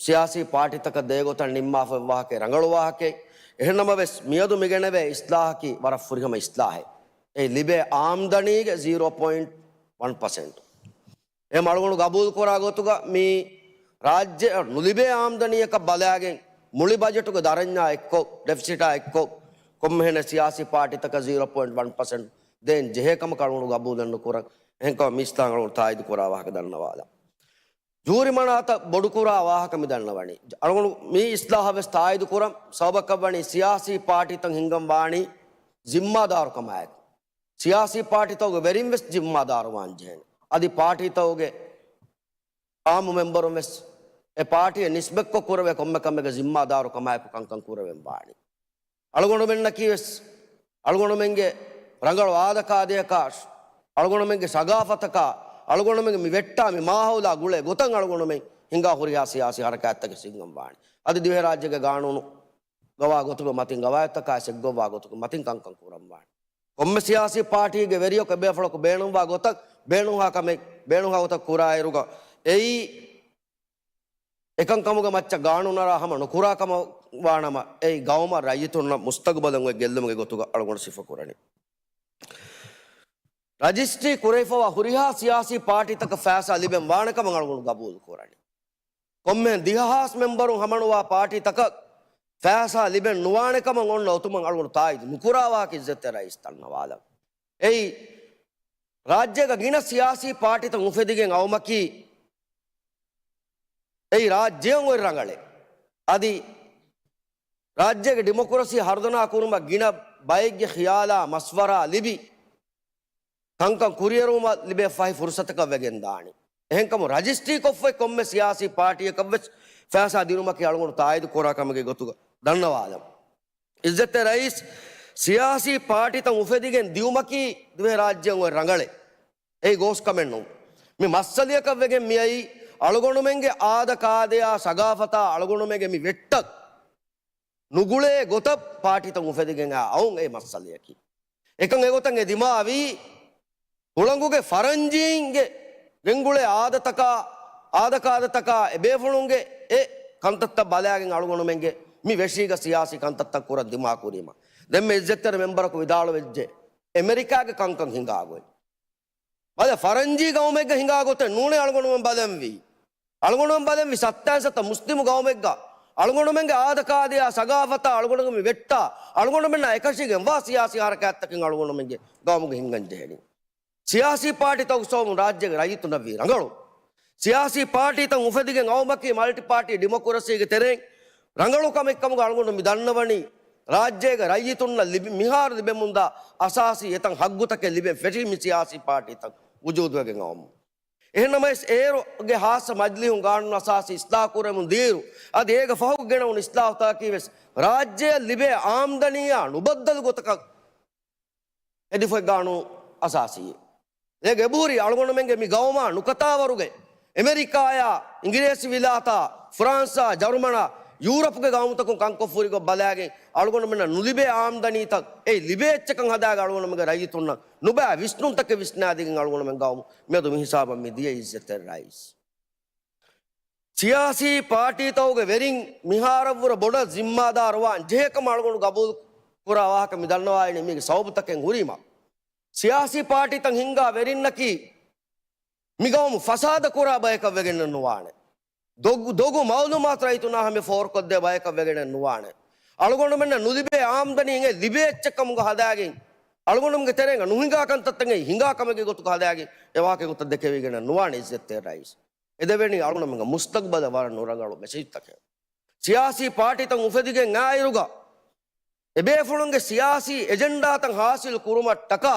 ސިޔާސީ ޕާޓީތަކަށް ދޭގޮތަށް ނިންމާފައި ވާހަކައެއް ރަނގަޅު ވާހަކައެއް. އެހެންނަމަވެސް މިއަދު މިގެނެވޭ އިސްލާހަކީ ވަރަށް ފުރިހަމަ އިސްލާހެއް. އެ ލިބޭ އާމްދަނީގެ ޒީރޯ ޕޮއިންޓް ވަން ޕަސެންޓް. އެ މަޅުގަނޑު ގަބޫލުކުރާ ގޮތުގަ މި ރާއްޖެ ނުލިބޭ އާމްދަނީއަކަށް ބަލާގެން މުޅި ބަޖެޓުގެ ދަރަންޏާ އެއްކޮށް، ޑެފިސިޓާ އެއްކޮށް، ކޮންމެހެނެއް ސިޔާސީ ޕާޓީތަކަށް ޒީރޯ ޕޮއިންޓް ވަން ޕަސެންޓް ދޭން ޖެހޭ ކަމަކަށް އަޅުގަނޑު ގަބޫލެއް ނުކުރަން. އެހެންކަމަށް މި އިސްލާހަށް އަޅުގަނޑު ތާއީދު ކުރާ ވާހަކަ ދަންނަވާލަން. ޖޫރިމަނާތައް ބޮޑުކުރާ ވާހަކަ މި ދަންނަވަނީ. އަޅުގަނޑު މި އިސްލާހަށް ވެސް ތާއީދު ކުރަން ސަބަބަކަށް ވަނީ ސިޔާސީ ޕާޓީތައް ހިންގަން ވާނީ ޒިންމާދާރުކަމާއެކު. ސިޔާސީ ޕާޓީތަކުގެ ވެރިން ވެސް ޒިންމާދާރު ވާން ޖެހޭނެ. އަދި ޕާޓީތަކުގެ އާއްމު މެމްބަރުން ވެސް އެ ޕާޓީއަށް ނިސްބަތްކޮށް ކުރެވޭ ކޮންމެ ކަމެއްގެ ޒިންމާދާރުކަމާއެކު ކަންކަން ކުރެވެން ވާނީ. އަޅުގަނޑުމެންނަކީ ވެސް އަޅުގަނޑުމެންގެ ރަނގަޅު އާދަކާދަޔަކާ، އަޅުގަނޑުމެންގެ ސަގާފަތަކާ، އަޅުގަނޑުމެންގެ މި ވެއްޓާ މި މާހައުލާ ގުޅޭ ގޮތަށް އަޅުގަނޑުމެން ހިނގާ ހުރިހާ ސިޔާސީ ހަރަކާތްތަކެއް ހިންގަން ވާނެ. އަދި ދިވެހިރާއްޖޭގެ ގާނޫނު ގަވާ ގޮތުގެ މަތިން ގަވާއިދުތަކާ އެއްގޮވާ ގޮތުގެ މަތިން ކަންކަން ކުރަން ވާނެ. ކޮންމެ ސިޔާސީ ޕާޓީގެ ވެރިޔަކު އެބޭފުޅަކު ބޭނުންވާ ގޮތަށް، ބޭނުންހާ ކަމެއް، ބޭނުންހާ ގޮތަށް ކުރާއިރުގަ އެއީ އެކަންކަމުގެ މައްޗަށް ގާނޫނަށް ހަމަ ނުކުރާ ކަމަށް ވާނަމަ، އެއީ ގައުމަށް ރައްޔިތުންނަށް މުސްތަގުބަލެއް އޮތް ގެއްލުމުގެ ގޮތުގަ އަޅުގަނޑު ސިފަކުރަނީ. ރަޖިސްޓްރީ ކުރެވިފަވާ ހުރިހާ ސިޔާސީ ޕާޓީތަކަށް ފައިސާ ލިބެން ވާނެ ކަމަށް އަޅުގަނޑު ގަބޫލު ކުރަނީ. ކޮންމެހެން ދިހަ ހާސް މެމްބަރުން ހަމަނުވާ ޕާޓީތަކަށް ފައިސާ ލިބެން ނުވާނެ ކަމަށް އޮންނަ އޮތުމަށް އަޅުގަނޑު ތާއީދު ނުކުރާ ވާހަކަ އިއްޒަތްތެރި ރައީސް ދަންނަވާލަން. އެއީ، ރާއްޖޭގަ ގިނަ ސިޔާސީ ޕާޓީތައް އުފެދިގެން އައުމަކީ، އެއީ ރާއްޖެއަށް އޮތް ރަނގަޅެއް. އަދި ރާއްޖޭގެ ޑިމޮކްރަސީ ހަރުދަނާ ކުރުމަށް ގިނަ ބައެއްގެ ޚިޔާލާ މަޝްވަރާ ލިބި، ކަންކަން ކުރިއެރުވުމަށް ލިބޭ ފަހި ފުރުސަތަކަށް ވެގެން ދާނީ. އެހެންކަމުން ރަޖިސްޓްރީ ކޮށްފައި ކޮންމެ ސިޔާސީ ޕާޓީއަކަށް ވެސް ފައިސާ ދިނުމަކީ އަޅުގަނޑު ތާއީދު ކުރާ ކަމެއްގެ ގޮތުގަ ދަންނަވާލަން. އިއްޒަތްތެރި ރައީސް، ސިޔާސީ ޕާޓީތައް އުފެދިގެން ދިއުމަކީ ދިވެހި ރާއްޖެއަށް އޮތް ރަނގަޅެއް. އެއީ ގޯސް ކަމެއް ނޫން. މި މައްސަލަޔަކަށް ވެގެން މިއައީ އަޅުގަނޑުމެންގެ އާދަ ކާދަޔާ ސަގާފަތާ އަޅުގަނޑުމެންގެ މި ވެއްޓަށް ނުގުޅޭ ގޮތަށް ޕާޓީތައް އުފެދިގެން އައުން އެ މައްސަލަޔަކީ. އެކަން އެގޮތަށް އެ ދިމާވީ ހުޅަނގުގެ ފަރަންޖީންގެ ގެންގުޅޭ އާދަތަކާ، އާދަކާދަތަކާ އެބޭފުޅުންގެ އެ ކަންތައްތައް ބަލާގެން އަޅުގަނޑުމެންގެ މި ވެށީގަ ސިޔާސީ ކަންތައްތައް ކުރަން ދިމާކުރީމަ. ދެންމެ އިއްޒަތްތެރި މެމްބަރަކު ވިދާޅުވެއްޖެ އެމެރިކާގެ ކަންކަން ހިނގާގޮތް. ބަލަ، ފަރަންޖީ ގައުމެއްގަ ހިނގާ ގޮތެއް ނޫނޭ އަޅުގަނޑުމެން ބަލަންވީ. އަޅުގަނޑުމެން ބަލަންވީ ސައްތައިން ސަތަ މުސްލިމު ގައުމެއްގަ އަޅުގަނޑުމެންގެ އާދަކާދަޔާ ސަގާފަތާ އަޅުގަނޑުމެން ވެއްޓާ، އަޅުގަނޑުމެންނާ އެކަށީގެންވާ ސިޔާސީ ހަރަކާތްތަކެއް އަޅުގަނޑުމެންގެ ގައުމުގަ ހިންގަން ޖެހެނީ. ސިޔާސީ ޕާޓީތަކުގެ ސަބަބުން ރާއްޖޭގެ ރައްޔިތުންނަށް ވީ ރަނގަޅު. ސިޔާސީ ޕާޓީތައް އުފެދިގެން އައުމަކީ މަލްޓި ޕާޓީ ޑިމޮކްރަސީގެ ތެރެއިން ރަނގަޅު ކަމެއްކަމުގަ އަޅުގަނޑު މި ދަންނަވަނީ. ރާއްޖޭގެ ރައްޔިތުންނަށް ލިބި، މިހާރު ލިބެމުންދާ އަސާސީ އެތައް ހައްގުތަކެއް ލިބެން ފެށީ މި ސިޔާސީ ޕާޓީތައް ވުޖޫދުވެގެން އައުމުން. އެހެންނަމަވެސް، އޭރުގެ ހާއްސަ މަޖިލީހުން ގާނޫނު އަސާސީ އިސްލާހު ކުރެމުން ދިޔައިރު، އަދި އޭގެ ފަހު ގެނައުނު އިސްލާހުތަކަކީ ވެސް ރާއްޖެއަށް ލިބޭ އާމްދަނީއާ ނުބައްދަލު ގޮތަކަށް އެދިފައި ގާނޫނު އަސާސީ. އޭގެ އެބަހުރި އަޅުގަނޑުމެންގެ މި ގައުމާ ނުކަތާވަރުގެ އެމެރިކާޔާ، އިނގިރޭސި ވިލާތާ، ފްރާންސާ، ޖަރުމަނާ، ޔޫރަޕްގެ ގައުމުތަކުން ކަންކޮށްފުރިގޮތް ބަލާގެން އަޅުގަނޑުމެންނަށް ނުލިބޭ އާމްދަނީތައް، އެ ލިބޭ އެއްޗަކަށް ހަދާގެން އަޅުގަނޑުމެންގެ ރައްޔިތުންނަށް ނުބައި ވިސްނުންތަކެއް ވިސްނާދީގެން އަޅުގަނޑުމެން ގައުމު މިއަދު މި ހިސާބަށް މި ދިޔަ އިއްޒަތްތެރި ރައީސް. ސިޔާސީ ޕާޓީތަކުގެ ވެރިން މިހާރަށްވުރެ ބޮޑަށް ޒިންމާދާރުވާން ޖެހޭ ކަމަށް އަޅުގަނޑު ގަބޫލު ކުރާ ވާހަކަ މި ދަންނަވާލަނީ މީގެ ސަބަބުތަކެއް ހުރީމަ. ސިޔާސީ ޕާޓީތައް ހިންގާ ވެރިންނަކީ މިގައުމު ފަސާދަ ކުރާ ބަޔަކަށް ވެގެނެއް ނުވާނެ. ދޮގު، ދޮގު މައުލޫމާތު ރައްޔިތުންނާ ހަމަ ފޯރުކޮށްދޭ ބަޔަކަށް ވެގެނެއް ނުވާނެ. އަޅުގަނޑުމެންނަށް ނުލިބޭ އާމްދަނީ އެ ލިބޭ އެއްޗެއް ކަމުގަ ހަދާގެން، އަޅުގަނޑުމެންގެ ތެރޭގަ ނުހިނގާ ކަންތައްތަކެއް ހިނގާ ކަމެއްގެ ގޮތުގަ ހަދާގެން އެ ވާހަކަ ގޮތަށް ދެކެވިގެނެއް ނުވާނެ އިއްޒަތްތެރި ރައީސް. އެދެވެނީ އަޅުގަނޑުމެންގެ މުސްތަގުބަލަށް ވަރަށް ނުރަނގަޅު މެސެޖްތަކެއް. ސިޔާސީ ޕާޓީތައް އުފެދިގެން އާއިރުގަ އެބޭފުޅުންގެ ސިޔާސީ އެޖެންޑާތައް ހާސިލް ކުރުމަށްޓަކާ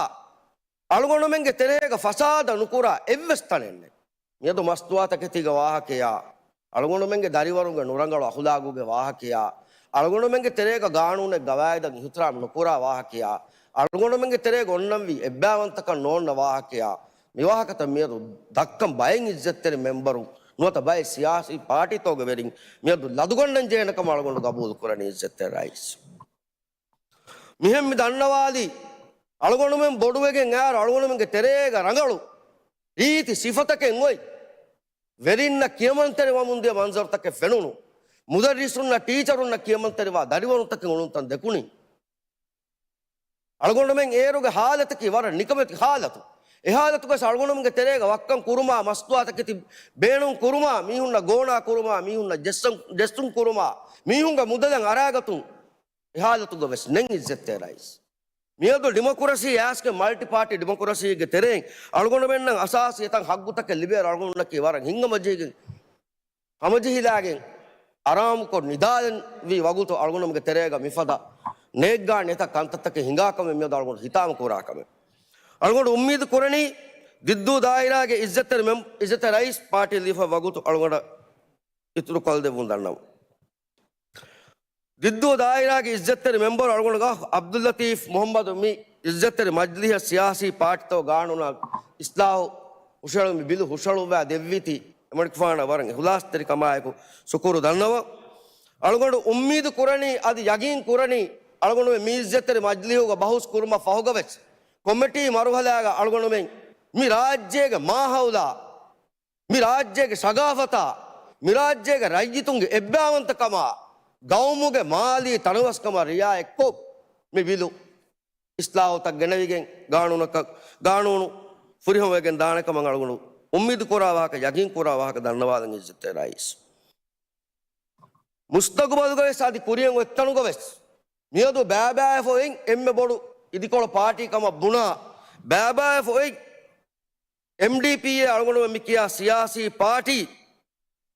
އަޅުގަނޑުމެންގެ ތެރޭގަ ފަސާދަ ނުކުރާ އެއްވެސް ތަނެއް ނެތް. މިއަދު މަސްތުވާތަކެތީގެ ވާހަކަޔާ، އަޅުގަނޑުމެންގެ ދަރިވަރުންގެ ނުރަނގަޅު އަޚުލާގުގެ ވާހަކަޔާ، އަޅުގަނޑުމެންގެ ތެރޭގަ ގާނޫނެއް ގަވާއިދަށް އިހުތިރާމް ނުކުރާ ވާހަކަޔާ، އަޅުގަނޑުމެންގެ ތެރޭގަ އޮންނަންވީ އެއްބައިވަންތަކަށް ނޯންނަ ވާހަކަޔާ، މި ވާހަކަތައް މިއަދު ދައްކަން ބައެއް އިއްޒަތްތެރި މެމްބަރުން ނުވަތަ ބައެއް ސިޔާސީ ޕާޓީތަކުގެ ވެރިން މިއަދު ލަދުގަންނަން ޖެހޭނެ ކަމަށް އަޅުގަނޑު ގަބޫލު ކުރަނީ އިއްޒަތްތެރި ރައީސް. މިހެން މި ދަންނަވާލީ، އަޅުގަނޑުމެން ބޮޑުވެގެން އާރު އަޅުގަނޑުމެންގެ ތެރޭގަ ރަނގަޅު ރީތި ސިފަތަކެއް އޮތް ވެރިންނަށް ކިޔަމަންތެރިވަމުން ދިޔަ މަންޒަރުތަކެއް ފެނުނު. މުދައްރިސުންނަށް ޓީޗަރުންނަށް ކިޔަމަންތެރިވާ ދަރިވަރުންތަކެއް އުޅުންތަން ދެކުނި. އަޅުގަނޑުމެން އޭރުގެ ހާލަތަކީ ވަރަށް ނިކަމެތި ހާލަތު. އެ ހާލަތުގަސް އަޅުގަނޑުމެންގެ ތެރޭގަ ވައްކަން ކުރުމާ، މަސްތުވާތަކެތި ބޭނުން ކުރުމާ، މީހުންނަށް ގޯނާ ކުރުމާ، މީހުންނަށް ޖެއްސަން، ޖެއްސުން ކުރުމާ، މީހުންގެ މުދަލަށް އަރާގަތުން އެ ހާލަތުގަ ވެސް ނެތް އިއްޒަތްތެރި ރައީސް. މިއަދު ޑިމޮކްރަސީ އައިސްގެން މަލްޓި ޕާޓީ ޑިމޮކްރަސީގެ ތެރެއިން އަޅުގަނޑުމެންނަށް އަސާސީ އެތައް ހައްގުތަކެއް ލިބޭ އަޅުގަނޑުންނަކީ ވަރަށް ހިތްހަމަޖެހިގެން ހަމަޖެހިލާގެން އަރާމުކޮށް ނިދާލެންވީ ވަގުތު އަޅުގަނޑުމެންގެ ތެރޭގަ މިފަދަ ނޭއްގާނެ އެތައް ކަންތައްތަކެއް ހިނގާ ކަމެއް މިއަދު އަޅުގަނޑު ހިތާމަ ކުރާ ކަމެއް. އަޅުގަނޑު އުއްމީދު ކުރަނީ ދިއްދޫ ދާއިރާގެ އިއްޒަތްތެރި މެމް-، އިއްޒަތްތެރި ރައީސް ޕާޓީ ލިޔެފަ ވަގުތު އަޅުގަނޑަށް އިތުރު ކޮށްދެއްވުން ދަންނަވަން. ދިއްދޫ ދާއިރާގެ އިއްޒަތްތެރި މެމްބަރު އަޅުގަނޑުގެ އައް ޢަބްދުއްލަތީފް މުޙައްމަދު މި އިއްޒަތްތެރި މަޖިލީހަށް ސިޔާސީ ޕާޓީތަކުގެ ގާނޫނާ އިސްލާހު ހުށަހެޅުމުގެ ބިލު ހުށަހެޅުއްވާ ދެއްވީތީ އެމަނިކުފާނަށް ވަރަށް އިޚްލާޞްތެރިކަމާއެކު ޝުކުރު ދަންނަވަން. އަޅުގަނޑު އުއްމީދު ކުރަނީ އަދި ޔަގީން ކުރަނީ އަޅުގަނޑު މި އިއްޒަތްތެރި މަޖިލީހުގަ ބަހުސް ކުރުމަށް ފަހުގަވެސް ކޮމިޓީ މަރުހަލާގަ އަޅުގަނޑުމެން މި ރާއްޖޭގެ މާހައުލާ މި ރާއްޖޭގެ ސަގާފަތާ، މި ރާއްޖޭގެ ރައްޔިތުންގެ އެއްބައިވަންތަކަމާ، ގައުމުގެ މާލީ ތަނަވަސްކަމަށް ރިޢާޔަތްކޮށް، މި ބިލު އިސްލާހުތައް ގެނެވިގެން ގާނޫނަކަށް، ގާނޫނު ފުރިހަމަވެގެން ދާނެ ކަމަށް އަޅުގަނޑު އުއްމީދު ކުރާ ވާހަކަ، ޔަގީން ކުރާ ވާހަކަ ދަންނަވާލަން އިއްޒަތްތެރި ރައީސް. މުސްތަގުބަލުގަވެސް އަދި ކުރިއަށް އޮތްތަނުގަވެސް މިއަދު ބައިބައިފަ އޮތް އެންމެ ބޮޑު އިދިކޮޅު ޕާޓީ ކަމަށް ބުނާ، ބައިބައިފަ އޮތް އެމްޑީޕީއޭ އަޅުގަނޑުމެން މި ކިޔާ ސިޔާސީ ޕާޓީ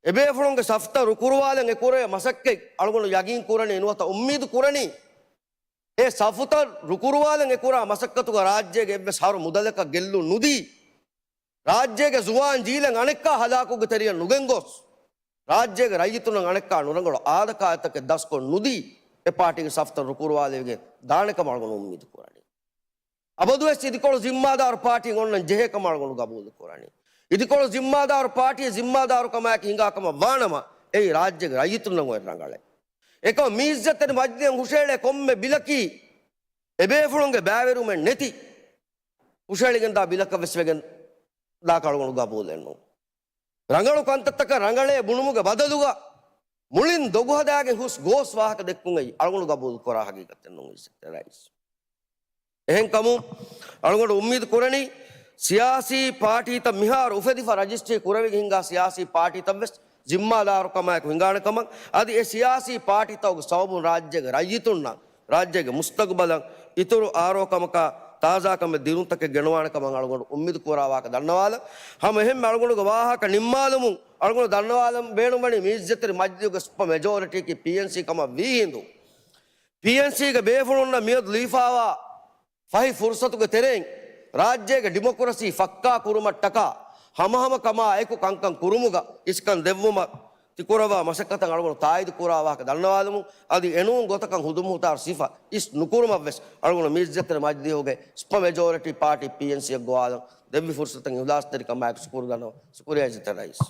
އެބޭފުޅުންގެ ސަފުތައް ރުކުރުވާލަން އެކުރޭ މަސައްކަތް އަޅުގަނޑު ޔަގީން ކުރަނީ ނުވަތަ އުއްމީދު ކުރަނީ، އެ ސަފުތައް ރުކުރުވާލަން އެކުރާ މަސައްކަތުގަ ރާއްޖޭގެ އެއްވެސް ހަރު މުދަލަކަށް ގެއްލުން ނުދީ، ރާއްޖޭގެ ޒުވާން ޖީލަށް އަނެއްކާ ހަލާކުގެ ތެރެއަށް ނުގެންގޮސް، ރާއްޖޭގެ ރައްޔިތުންނަށް އަނެއްކާ ނުރަނގަޅު އާދަކާދަތަކެއް ދަސްކޮށް ނުދީ، އެ ޕާޓީގެ ސަފުތައް ރުކުރުވާލެވިގެން ދާނެ ކަމަށް އަޅުގަނޑު އުއްމީދު ކުރަނީ. އަބަދުވެސް އިދިކޮޅު ޒިންމާދާރު ޕާޓީ އޮންނަން ޖެހޭ ކަމަށް އަޅުގަނޑު ގަބޫލު ކުރަނީ. އިދިކޮޅު ޒިންމާދާރު ޕާޓީ ޒިންމާދާރު ކަމާއެކީ ހިނގާ ކަމަށް ވާނަމަ، އެއީ ރާއްޖޭގެ ރައްޔިތުންނަށް އޮތް ރަނގަޅެއް. އެކަމަށް މި އިއްޒަތްތެރި މަޖިލީހަށް ހުށައެޅޭ ކޮންމެ ބިލަކީ އެބޭފުޅުންގެ ބައިވެރިވުމެއް ނެތި ހުށައެޅިގެންދާ ބިލަކަށް ވެސް ވެގެން ދާކަށް އަޅުގަނޑު ގަބޫލެއް ނޫން. ރަނގަޅު ކަންތައްތަކަށް ރަނގަޅޭ ބުނުމުގެ ބަދަލުގަ މުޅިން ދޮގު ހަދާގެން ހުސް ގޯސް ވާހަކަ ދެއްކުން އެއީ އަޅުގަނޑު ގަބޫލު ކުރާ ހަގީގަތެއް ނޫން އިއްޒަތްތެރި ރައީސް. އެހެންކަމުން އަޅުގަނޑު އުއްމީދު ކުރަނީ ސިޔާސީ ޕާޓީތައް މިހާރު އުފެދިފަ ރަޖިސްޓްރީ ކުރެވިގެން ހިނގާ ސިޔާސީ ޕާޓީތައް ވެސް ޒިންމާދާރުކަމާއެކު ހިނގާނެ ކަމަށް، އަދި އެ ސިޔާސީ ޕާޓީތަކުގެ ސަބަބުން ރާއްޖޭގެ ރައްޔިތުންނަށް ރާއްޖޭގެ މުސްތަގުބަލަށް އިތުރު އާރޯކަމަކާ ތާޒާކަމެއް ދިނުންތަކެއް ގެނުވާނެ ކަމަށް އަޅުގަނޑު އުއްމީދު ކުރާ ވާހަކަ ދަންނަވާލަން. ހަމަ އެހެންމެ އަޅުގަނޑުގެ ވާހަކަ ނިންމާލުމުން އަޅުގަނޑު ދަންނަވާލަން ބޭނުންވަނީ މި އިއްޒަތްތެރި މަޖިލީހުގެ ސުޕަ މެޖޯރިޓީއަކީ ޕީއެންސީ ކަމަށް ވީހިނދު، ޕީއެންސީގެ ބޭފުޅުންނަށް މިއަދު ލިބިފާވާ ފަހި ފުރުސަތުގެ ތެރެއިން ރާއްޖޭގެ ޑިމޮކްރަސީ ފައްކާ ކުރުމަށްޓަކާ ހަމަހަމަކަމާ އެކު ކަންކަން ކުރުމުގަ އިސްކަން ދެއްވުމަށް ތިކުރައްވާ މަސައްކަތަށް އަޅުގަނޑު ތާއީދު ކުރާ ވާހަކަ ދަންނަވާލަމުން، އަދި އެނޫން ގޮތަކަށް ހުދުމުހުތާރު ސިފަ އިސް ނުކުރުމަށްވެސް އަޅުގަނޑު މި އިއްޒަތްތެރި މަޖިލީހުގެ ސުޕަ މެޖޯރިޓީ ޕާޓީ ޕީއެންސީއަށް ގޮވާލަން ދެއްވި ފުރުސަތަށް އިހުލާސްތެރިކަމާއެކު ޝުކުރު ދަންނަވަން. ޝުކުރިއްޔާ އިއްޒަތްތެރި ރައީސް.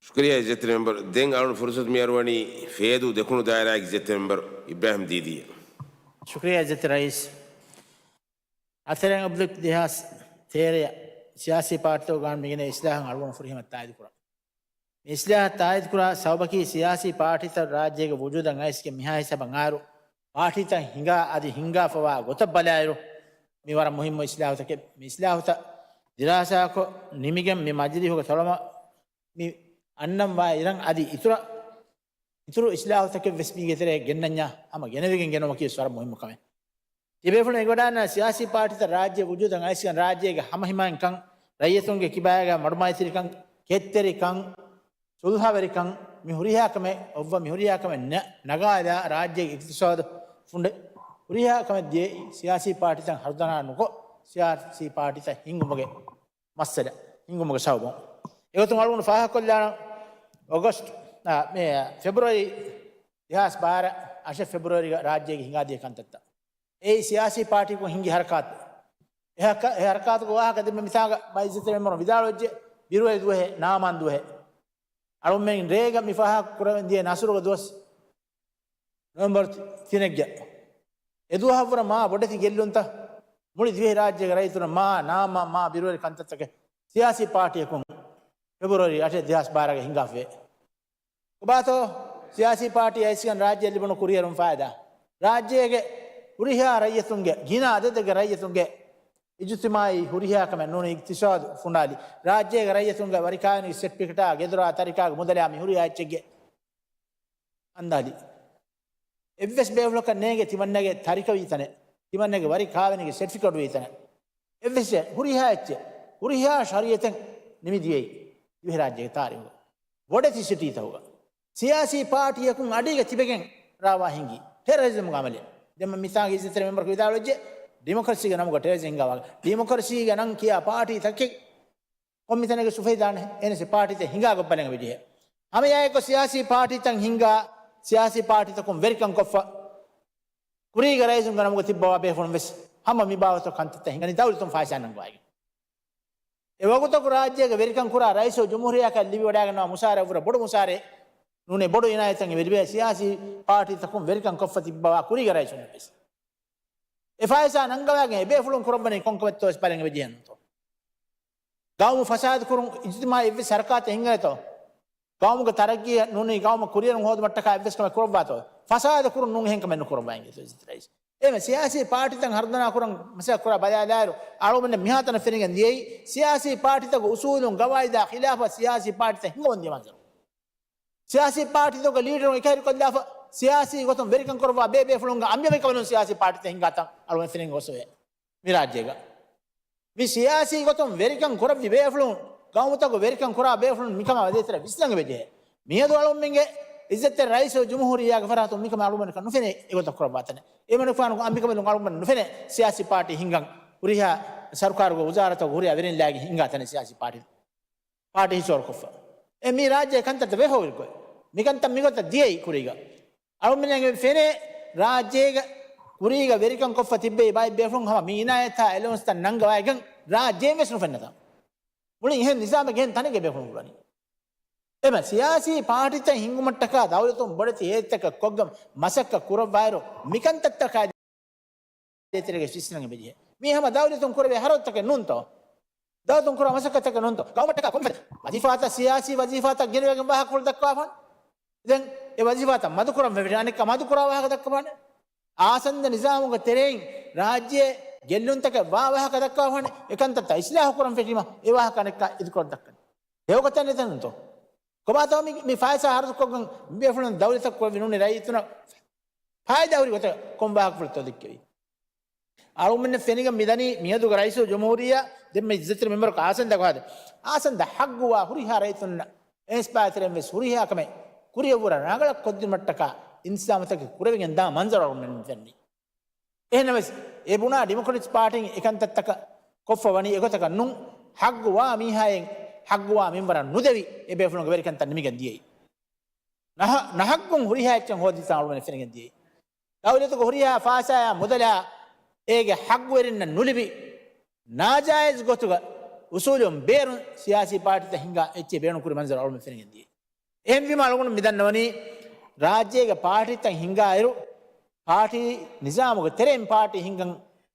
ޝުކުރިއްޔާ އިއްޒަތްތެރި މެމްބަރު. ދެން އަޅުގަނޑު ފުރުސަތު މިއަރުވަނީ ފޭދޫ ދެކުނު ދާއިރާގެ އިއްޒަތްތެރި މެމްބަރު އިބްރާހިމް ދީދީއަށް. ޝުކުރިއްޔާ އިއްޒަތްތެރި ރައީސް. އަތެރެން އޮބްލިކް ދެހާސް ތޭރައަށް ސިޔާސީ ޕާޓީތަކުގެ ގާނޫނު މިގެނޭ އިސްލާހުން އަޅުގަނޑު ފުރިހަމަ ތާއީދު ކުރަން. މި އިސްލާހަށް ތާއީދު ކުރާ ސަބަބަކީ ސިޔާސީ ޕާޓީތައް ރާއްޖޭގެ ވުޖޫދަށް އައިސްގެން މިހާ ހިސާބަށް އައިރު، ޕާޓީތައް ހިނގާ އަދި ހިންގާފަވާ ގޮތަށް ބަލާއިރު، މި ވަރަށް މުހިއްމު އިސްލާހުތަކެއް. މި އިސްލާހުތައް ދިރާސާކޮށް ނިމިގެން މި މަޖިލީހުގެ ތޮޅަމަ މި އަންނަން ވާ އިރަށް އަދި އިތުރަށް އިތުރު އިސްލާހުތަކެއް ވެސް މީގެ ތެރޭ ގެންނަންޏާ ހަމަ ގެނެވިގެން ގެނުމަކީ ވެސް ވަރަށް މުހިއްމު ކަމެއް. ތިބޭފުޅުން އެނގިވަޑައިގަންނަވާ ސިޔާސީ ޕާޓީތައް ރާއްޖެ ވުޖޫދަށް އައިސްގެން ރާއްޖޭގެ ހަމަހިމައިންކަން، ރައްޔިތުންގެ ކިބާގަ މަޑުމައިތިރިކަން، ކެތްތެރިކަން، ސުލްހަވެރިކަން، މި ހުރިހާ ކަމެއް އޮއްވަ މި ހުރިހާ ކަމެއް ނަ-، ނަގާލާ ރާއްޖޭގެ އިގްތިސާދު ފުނޑެ ހުރިހާ ކަމެއް ދިޔައީ ސިޔާސީ ޕާޓީތައް ހަރުދަނާ ނުކޮށް، ސިޔާސީ ޕާޓީތައް ހިންގުމުގެ މައްސަލަ ހިނގުމުގެ ސަބަބުން. އެގޮތުން އަޅުގަނޑު ފާހަގަކޮށްލާނަން އޮގަސްޓް، އާ، މޭ، ފެބްރުއަރީ ދެހާސް ބާރަ އަށެއް ފެބްރުއަރީގަ ރާއްޖޭގެ ހިނގާދިޔަ ކަންތައްތައް. އެއީ ސިޔާސީ ޕާޓީކުން ހިނގި ހަރަކާތު. އެ ހަރަކާ-، އެ ހަރަކާތުގެ ވާހަކަ ދެންމެ މިސާލަކަށް މައިޒަތްތެރި މެމްބަރު ވިދާޅުވެއްޖެ، ބިރުވެރި ދުވަހެއް، ނާމާން ދުވަހެއް. އަޅުމެން ރޭގަ މި ފާހަގަ ކުރަމުން ދިޔަ ނަސުރުގެ ދުވަސް. ނޮވެމްބަރު ތިނެއްގެ އެދުވަހަށްވުރެ މާ ބޮޑެތި ގެއްލުންތައް މުޅި ދިވެހިރާއްޖޭގެ ރައްޔިތުންނަށް މާ ނާމާ މާ ބިރުވެރި ކަންތައްތަކެއް ސިޔާސީ ޕާޓީއަކުން ފެބްރުއަރީ އަށެއް ދެހާސް ބާރަގެ ހިނގާފައި. ކޮބާތޯ ސިޔާސީ ޕާޓީ އައިސްގެން ރާއްޖެ ލިބުނު ކުރިއެރުން ފާއިދާ؟ ރާއްޖޭގެ ހުރިހާ ރައްޔިތުންގެ، ގިނަ އަދަދެއްގެ ރައްޔިތުންގެ އިޖުތިމާއީ ހުރިހާ ކަމެއް ނޫނީ އިގްތިސާދު ފުނޑާލި. ރާއްޖޭގެ ރައްޔިތުންގެ ވަރިކާވެނި ސެޓްފިކެޓާ، ގެދޮރާ، ތަރިކާގެ މުދަލާ މި ހުރިހާ އެއްޗެއްގެ އަންދާލި. އެއްވެސް ބޭފުޅަކަށް ނޭނގެ ތިމަންނަގެ ތަރިކަ ވީތަނެއް، ތިމަންނަގެ ވަރި ކާވެނިގެ ސެޓްފިކެޓް ވީތަނެއް. އެއްވެސް ހުރިހާ އެއްޗެއް، ހުރިހާ ޝަރީއަތެއް ނިމިދިޔައީ ދިވެހިރާއްޖޭގެ ތާރީހުގަ. ބޮޑެތި ސިޓީތަކުގަ. ސިޔާސީ ޕާޓީއަކުން އަޑީގަ ތިބެގެން ރާވާ ހިނގީ ޓެރަރިޒަމްގެ އަމަލެއް. ދެން މި މިސާލަކަށް އިއްޒަތްތެރި މެމްބަރަކު ވިދާޅުވެއްޖެ، ޑިމޮކްރަސީގެ ނަމުގަ ޓެރަރިޒަމް ހިނގާ ވާހަކަ. ޑިމޮކްރަސީގެ ނަން ކިޔާ ޕާޓީތަކެއް ކޮންމެ ތަނެއްގެ ސުފައިދާނެ އެނެސް ޕާޓީތައް ހިނގާ ގޮށް ބަލަން ވެޖެ. ހަމަ އެއާއެކު ސިޔާސީ ޕާޓީތައް ހިނގާ، ސިޔާސީ ޕާޓީތަކުން ވެރިކަން ކޮށްފަ، ކުރީގެ ރައީސުންގެ ނަމުގަ ތިއްބަވާ ބޭފުޅުން ވެސް ހަމަ މި ބާވަތު ކަންތައްތައް ހިނގަނީ ދައުލަތުން ފައިސާ ނަންގަވައިގެން. އެ ވަގުތަކު ރާއްޖޭގެ ވެރިކަން ކުރާ ރައީސުލްޖުމްހޫރިއްޔާއަކަށް ލިބިވަޑައިގަންނަވާ މުސާރަ ވުރެ ބޮޑު މުސާރައެއް ނޫނޭ، ބޮޑު އިނާޔަތެއް ލިބޭ ސިޔާސީ ޕާޓީތަކުން ވެރިކަން ކޮށްފަ ތިއްބަވާ ކުރީގެ ރައީސުން ވެސް. އެ ފައިސާ ނަންގަވާގެން އެބޭފުޅުން ކުރައްވަނީ ކޮންކަމެއްތޯ ވެސް ބަލަން އެބަޖެހޭނުތޯ. ގައުމު ފަސާދަ ކުރުން އިޖުތިމާޢީ އެއްވެސް ހަރަކާތެއް ހިނގަނެތޯ. ގައުމުގެ ތަރައްގީއަށް ނޫނީ ގައުމަށް ކުރިއެރުން ހޯދުމަށްޓަކާ އެއްވެސް ކަމެއް ކުރައްވާތޯ. ފަސާދަ ކުރުން ނޫން އެހެން ކަމެއް ނުކުރައްވާ އިނގޭތޯ އިއްޒަތްތެރި ރައީސް. އެހެން ސިޔާސީ ޕާޓީތައް ހަރުދަނާ ކުރަން މަސައްކަތް ކުރާ ބަލާލާއިރު، އަޅުގަނޑަށް މިހާތަނަށް ފެނިގެން ދިޔައީ، ސިޔާސީ ޕާޓީތަކުގެ އުސޫލުން ގަވާއިދާ ޚިލާފަށް ސިޔާސީ ޕާޓީތައް ހިނގަމުން ދިޔަ މަންޒަރު. ސިޔާސީ ޕާޓީތަކުގެ ލީޑަރުން އެކަހެރިކޮށްލާފަ، ސިޔާސީ ގޮތުން ވެރިކަން ކުރައްވާ ބޭބޭފުޅުންގެ އަނބިމައިކަމަލުން ސިޔާސީ ޕާޓީތައް ހިނގާތަން އަޅުގަނޑަށް ފެނިގެން ގޮސްފައި މި ރާއްޖޭގަ. މި ސިޔާސީ ގޮތުން ވެރިކަން ކުރެއްވި ބޭފުޅުން، ގައުމުތަކުގެ ވެރިކަން ކުރާ ބޭފުޅުން މިކަމާ ވަދެތެރެ ވިސްނަން އެބަޖެހޭ. މިއަދު އަޅުގަނޑުމެންގެ އިއްޒަތްތެރި ރައީސުލްޖުމްހޫރިއްޔާގެ ފަރާތުން މިކަމެއް އަޅުގަނޑަކަށް ނުފެނޭ އެގޮތަށް ކުރައްވާތަނެއް. އެމަނިކުފާނުގެ އަނބިކަމެއް އަޅުގަނޑަށް ނުފެނޭ ސިޔާސީ ޕާޓީ ހިނގަން ހުރިހާ ސަރުކާރުގެ ވުޒާރަތަކު ހުރިހާ ވެރިން ލާގެން ހިނގާތަނެއް ސިޔާސީ ޕާޓީ. ޕާޓީ ހިސޯރުކޮށްފަ. އެ މީ ރާއްޖޭ ކަންތައްތައް ވެފަ ހުރި ގޮތް. މިކަންތައް މިގޮތަށް ދިޔައީ ކުރީގަ. އަޅުމެންގެ ފެނޭ ރާއްޖޭގަ ކުރީގަ ވެރިކަން ކޮށްފަ ތިއްބެވި ބައެއް ބޭފުޅުން ހަމަ މި އިނާޔަތާ އެލަވަންސްތައް ނަންގަވައިގެން ރާއްޖޭން ވެސް ނުފެންނަތާ. މުޅި އެހެން ނިޒާމެއް ގެން ތަނެއްގެ ބޭފުޅުން ހުރަނީ. އެމަ ސިޔާސީ ޕާޓީތައް ހިންގުމަށްޓަކާ ދައުލަތުން ބޮޑެތި ހޭދަތަކެއް ކޮށްގެން މަސައްކަތް ކުރައްވާއިރު މިކަންތައްތަކާ ދޭތެރޭގަ ވިސްނަން އެބަޖެހޭ. މީ ހަމަ ދައުލަތުން ކުރެވޭ ހަރަދުތަކެއް ނޫންތޯ؟ ދައުލަތުން ކުރާ މަސައްކަތްތަކެއް ނޫންތޯ؟ ގައުމަށްޓަކާ ކޮންފަދަ ވަޒީފާތައް، ސިޔާސީ ވަޒީފާތައް ގެނެވިގެން ވާހަކަފުޅު ދައްކަވާފާނެ. ދެން އެ ވަޒީފާތައް މަދުކުރަން ވެވެ، އަނެއްކާ މަދުކުރާ ވާހަކަ ދައްކަވާނެ. އާސަންދަ ނިޒާމުގެ ތެރެއިން ރާއްޖެ ގެއްލުންތަކެއް ވާ ވާހަކަ ދައްކަވާފާނެ. އެކަންތައްތައް އިސްލާހު ކުރަން ފެށީމަ އެ ވާހަކަ އަނެއްކާ އިދިކޮޅަށް ދައްކަން. ހެޔޮގޮތެއް ނެތެންތޯ؟ ކޮބާތޯ މި، މި ފައިސާ ހަރަދުކޮށްގެން މި ބޭފުޅުން ދައުލަތަށް ކުރެވި ނޫނީ ރައްޔިތުންނަށް ފައިދާ ހުރި ގޮތަށް ކޮން ވާހަކަފުޅެއްތޯ ދެއްކެވީ؟ އަޅުމެންނަށް ފެނިގެން މިދަނީ މިއަދުގެ ރައީސުލްޖުމްހޫރިއްޔާ ދެންމެ އިއްޒަތްތެރި މެމްބަރަކު އާސަންދަ ގޮހާދެ. އާސަންދަ ހައްގުވާ ހުރިހާ ރައްޔިތުންނަށް އެސްޕާތެރެން ވެސް ހުރިހާ ކަމެއް ކުރިއަށްވުރަ ރަނގަޅަށް ކޮށްދިނުމަށްޓަކާ އިންތިޒާމުތަކެއް ކުރެވިގެން ދާ މަންޒަރު އަޅުމެން ފެންނީ. އެހެންނަމަވެސް، އެ ބުނާ ޑިމޮކްރެޓްސް ޕާޓީން އެކަންތައްތަކަށް ކޮށްފަ ވަނީ އެގޮތަކަށް ނޫން، ހައްގުވާ މީހާއެއް ހައްގުވާ މިންވަރަށް ނުދެވި އެ ބޭފުޅުންގެ ވެރިކަންތައް ނިމިގެން ދިޔައީ. ނަހަ-، ނަހައްގުން ހުރިހާ އެއްޗެއް ހޯދިތާ އަޅުމެން ފެނިގެން ދިޔައީ. ދައުލަތުގެ ހުރިހާ ފާސާޔާ މުދަލާ އޭގެ ހައްގުވެރިންނަށް ނުލިބި، ނާޖާއިޒް ގޮތުގަ އުސޫލުން ބޭރުން ސިޔާސީ ޕާޓީތައް ހިންގާ އެއްޗެއް ބޭނުންކުރި މަންޒަރު އަޅުމެން ފެނިގެން ދިޔައީ. އެހެންވީމަ އަޅުގަނޑު މިދަންނަވަނީ، ރާއްޖޭގެ ޕާޓީތައް ހިންގާއިރު، ޕާޓީ ނިޒާމުގެ ތެރެއިން ޕާޓީ ހިންގަން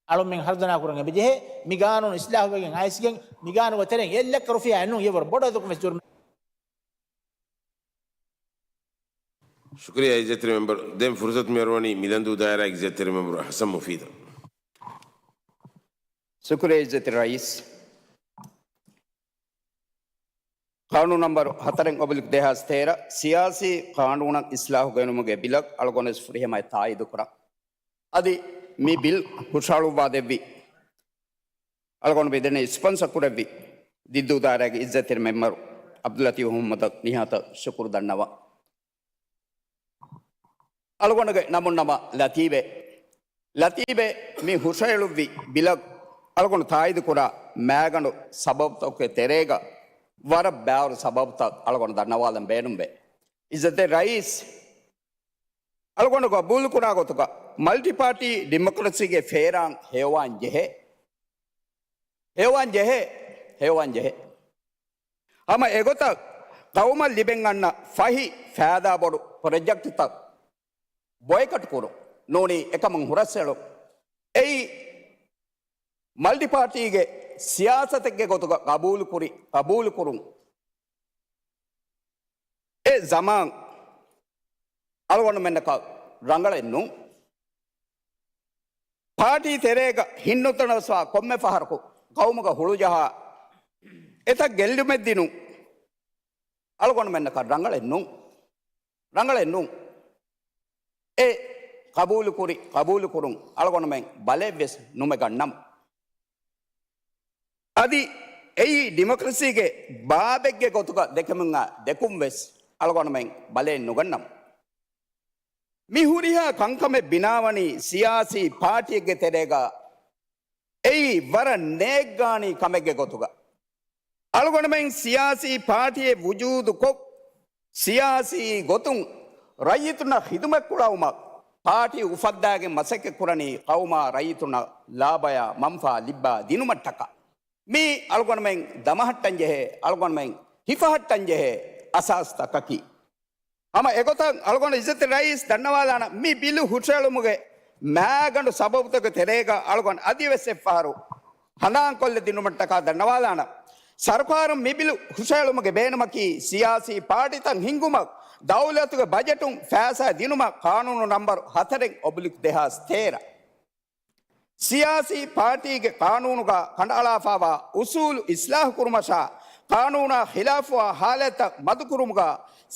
އަޅުމެން ހަރުދަނާ ކުރަން އެބަޖެހޭ. މި ގާނޫނު އިސްލާހުވެގެން އައިސްގެން، މި ގާނޫނުގެ ތެރެއިން އެއް ލައްކަ ރުފިޔާއެއް ނޫން، އެއަށްވުރެ ބޮޑު އެދަކުން ވެސް ޖުރުމެއް. ޝުކުރިއްޔާ އިއްޒަތްތެރި މެމްބަރު. ދެން ފުރުސަތު މިއަރުވަނީ މިލަންދޫ ދާއިރާގެ އިއްޒަތްތެރި މެމްބަރު ޙަސަން މުފީދަށް. ޝުކުރިއްޔާ އިއްޒަތްތެރި ރައީސް. ޤާނޫނު ނަންބަރު ހަތަރެއް އޮބްލިކް ދެހާސް ތޭރަ، ސިޔާސީ ޤާނޫނަށް އިސްލާހު ގެނުމުގެ ބިލަށް އަޅުގަނޑުވެސް ފުރިހަމައަށް ތާއީދު ކުރަން. އަދި މި ބިލް ހުށަހަޅުއްވާ ދެއްވި، އަޅުގަނޑު މިދެނީ ސްޕޮންސަ ކުރެއްވި ދިއްދޫ ދާއިރާގެ އިއްޒަތްތެރި މެމްބަރު ޢަބްދުލްލަތީފް މުޙައްމަދަށް ނިހާތަށް ޝުކުރު ދަންނަވަން. އަޅުގަނޑުގެ ނަމުން ނަމަ ލަތީބެ. ލަތީބެ މި ހުށައެޅުއްވި ބިލަށް އަޅުގަނޑު ތާއީދު ކުރާ މާގަނޑު ސަބަބުތަކުގެ ތެރޭގަ ވަރަށް ބާރު ސަބަބުތައް އަޅުގަނޑު ދަންނަވާލަން ބޭނުންވޭ. އިއްޒަތްތެރި ރައީސް، އަޅުގަނޑު ގަބޫލު ކުރާ ގޮތުގަ މަލްޓި ޕާޓީ ޑިމޮކްރަސީގެ ފޭރާން ހެޔޮވާން ޖެހޭ. ހެޔޮވާން ޖެހޭ. ހެޔޮވާން ޖެހޭ. ހަމަ އެގޮތަށް ޤައުމަށް ލިބެން އަންނަ ފަހި ފައިދާ ބޮޑު ޕްރޮޖެކްޓްތައް ބޮއިކަޓް ކުރުން ނޫނީ އެކަމުން ހުރަސްއެޅުން. އެއީ މަލްޓި ޕާޓީގެ ސިޔާސަތެއްގެ ގޮތުގަ ގަބޫލު ކުރި، ގަބޫލު ކުރުން. އެ ޒަމާން އަޅުގަނޑުމެންނަކަށް ރަނގަޅެއް ނޫން. ޕާޓީ ތެރޭގަ ހިންނުތަނަވަސްވާ ކޮންމެ ފަހަރަކު ޤައުމުގަ ހުޅުޖަހާ އެތައް ގެއްލުމެއް ދިނުން އަޅުގަނޑުމެންނަކަށް ރަނގަޅެއް ނޫން. ރަނގަޅެއް ނޫން. އެ ޤަބޫލުކުރި، ޤަބޫލުކުރުން އަޅުގަނޑުމެން ބަލައެއްވެސް ނުމެގަންނަމު. އަދި އެއީ ޑިމޮކްރަސީގެ ބާބެއްގެ ގޮތުގަ ދެކެމުން އާ ދެކުން ވެސް އަޅުގަނޑުމެން ބަލައެއް ނުގަންނަމު. މި ހުރިހާ ކަންކަމެއް ބިނާވަނީ ސިޔާސީ ޕާޓީއެއްގެ ތެރޭގަ. އެއީ ވަރަށް ނޭއްގާނީ ކަމެއްގެ ގޮތުގަ. އަޅުގަނޑުމެން ސިޔާސީ ޕާޓީއެއް ވުޖޫދުކޮށް، ސިޔާސީ ގޮތުން ރައްޔިތުންނަށް ޚިދުމަތް ކުޅައުމަށް ޕާޓީ އުފައްދާގެން މަސައްކަތް ކުރަނީ ޤައުމާ ރައްޔިތުންނަށް ލާބަޔާ މަންފާ ލިއްބާ ދިނުމަށްޓަކާ. މީ އަޅުގަނޑުމެން ދަމަހައްޓަން ޖެހޭ، އަޅުގަނޑުމެން ހިފަހައްޓަން ޖެހޭ އަސާސްތަކަކީ. ހަމަ އެގޮތަށް އަޅުގަނޑު އިއްޒަތްތެރި ރައީސް ދަންނަވާލާނަ މި ބިލު ހުށައެޅުމުގެ މާގަނޑު ސަބަބުތަކުގެ ތެރޭގަ އަޅުގަނޑު އަދިވެސް އެއްފަހަރު ހަނދާންކޮށްލަ ދިނުމަށްޓަކާ ދަންނަވާލާނަ. ސަރުކާރުން މި ބިލު ހުށައެޅުމުގެ ބޭނުމަކީ ސިޔާސީ ޕާޓީތައް ހިންގުމަށް، ދައުލަތުގެ ބަޖެޓުން ފައިސާ ދިނުމަށް ޤާނޫނު ނަންބަރު ހަތަރެއް އޮބްލިކް ދެހާސް ތޭރަ. ސިޔާސީ ޕާޓީގެ ޤާނޫނުގަ ކަނޑައަޅާފައިވާ އުސޫލު އިސްލާހު ކުރުމަށާ، ޤާނޫނާ ޚިލާފުވާ ޙާލަތްތައް މަދުކުރުމުގަ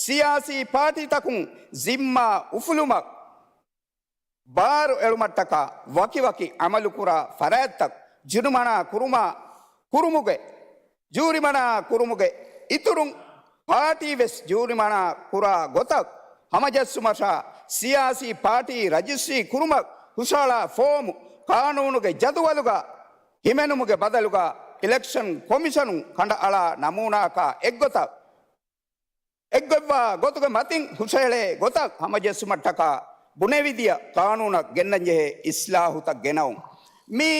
ސިޔާސީ ޕާޓީތަކުން ޒިންމާ އުފުލުމަށް ބާރު އެޅުމަށްޓަކާ ވަކިވަކި ޢަމަލުކުރާ ފަރާތްތައް ޖުރިމަނާ ކުރުމާ، ކުރުމުގެ، ޖޫރިމަނާ ކުރުމުގެ އިތުރުން ޕާޓީ ވެސް ޖޫރިމަނާ ކުރާ ގޮތަށް ހަމަޖެއްސުމަށާ، ސިޔާސީ ޕާޓީ ރަޖިސްޓްރީ ކުރުމަށް ހުށަހަޅާ ފޯމު ޤާނޫނުގެ ޖަދުވަލުގަ ހިމެނުމުގެ ބަދަލުގަ އިލެކްޝަން ކޮމިޝަނުން ކަނޑައަޅާ ނަމޫނާއަކާ އެއްގޮތަށް، އެއްގޮތްވާ ގޮތުގެ މަތިން ހުށަހެޅޭ ގޮތަށް ހަމަޖެއްސުމަށްޓަކާ ބުނެވިދިޔަ ޤާނޫނަށް ގެންނަންޖެހޭ އިސްލާހުތައް ގެނައުން. މީ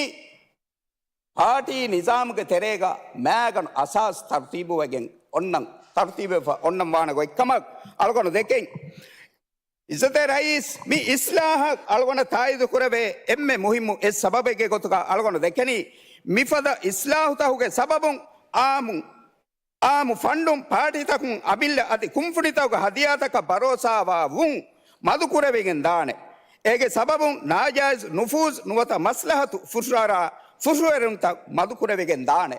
ޕާޓީ ނިޒާމުގެ ތެރޭގަ މާގަނޑު އަސާސް ތަރުތީބުވެގެން އޮންނަން، ތަރުތީބުވެފަ އޮންނަން ވާނެ ގޮތްކަމަށް އަޅުގަނޑު ދެކެން. އިއްޒަތްތެރި ރައީސް، މި އިސްލާހަށް އަޅުގަނޑަށް ތާއީދު ކުރެވޭ އެންމެ މުހިއްމު އެއް ސަބަބެއްގެ ގޮތުގަ އަޅުގަނޑު ދެކެނީ، މިފަދަ އިސްލާހުތަކުގެ ސަބަބުން އާއްމު، އާއްމު ފަންޑުން ޕާޓީތަކުން އަމިއްލަ އަދި ކުންފުނިތަކުގެ ހަދިޔާތަކަށް ބަރޯސާވާ ވުން މަދުކުރެވިގެން ދާނެ. އޭގެ ސަބަބުން ނާޖާއިޒް ނުފޫޒް ނުވަތަ މަސްލަހަތު ފުށުއަރާ ފުށުއެރުންތައް މަދުކުރެވިގެން ދާނެ.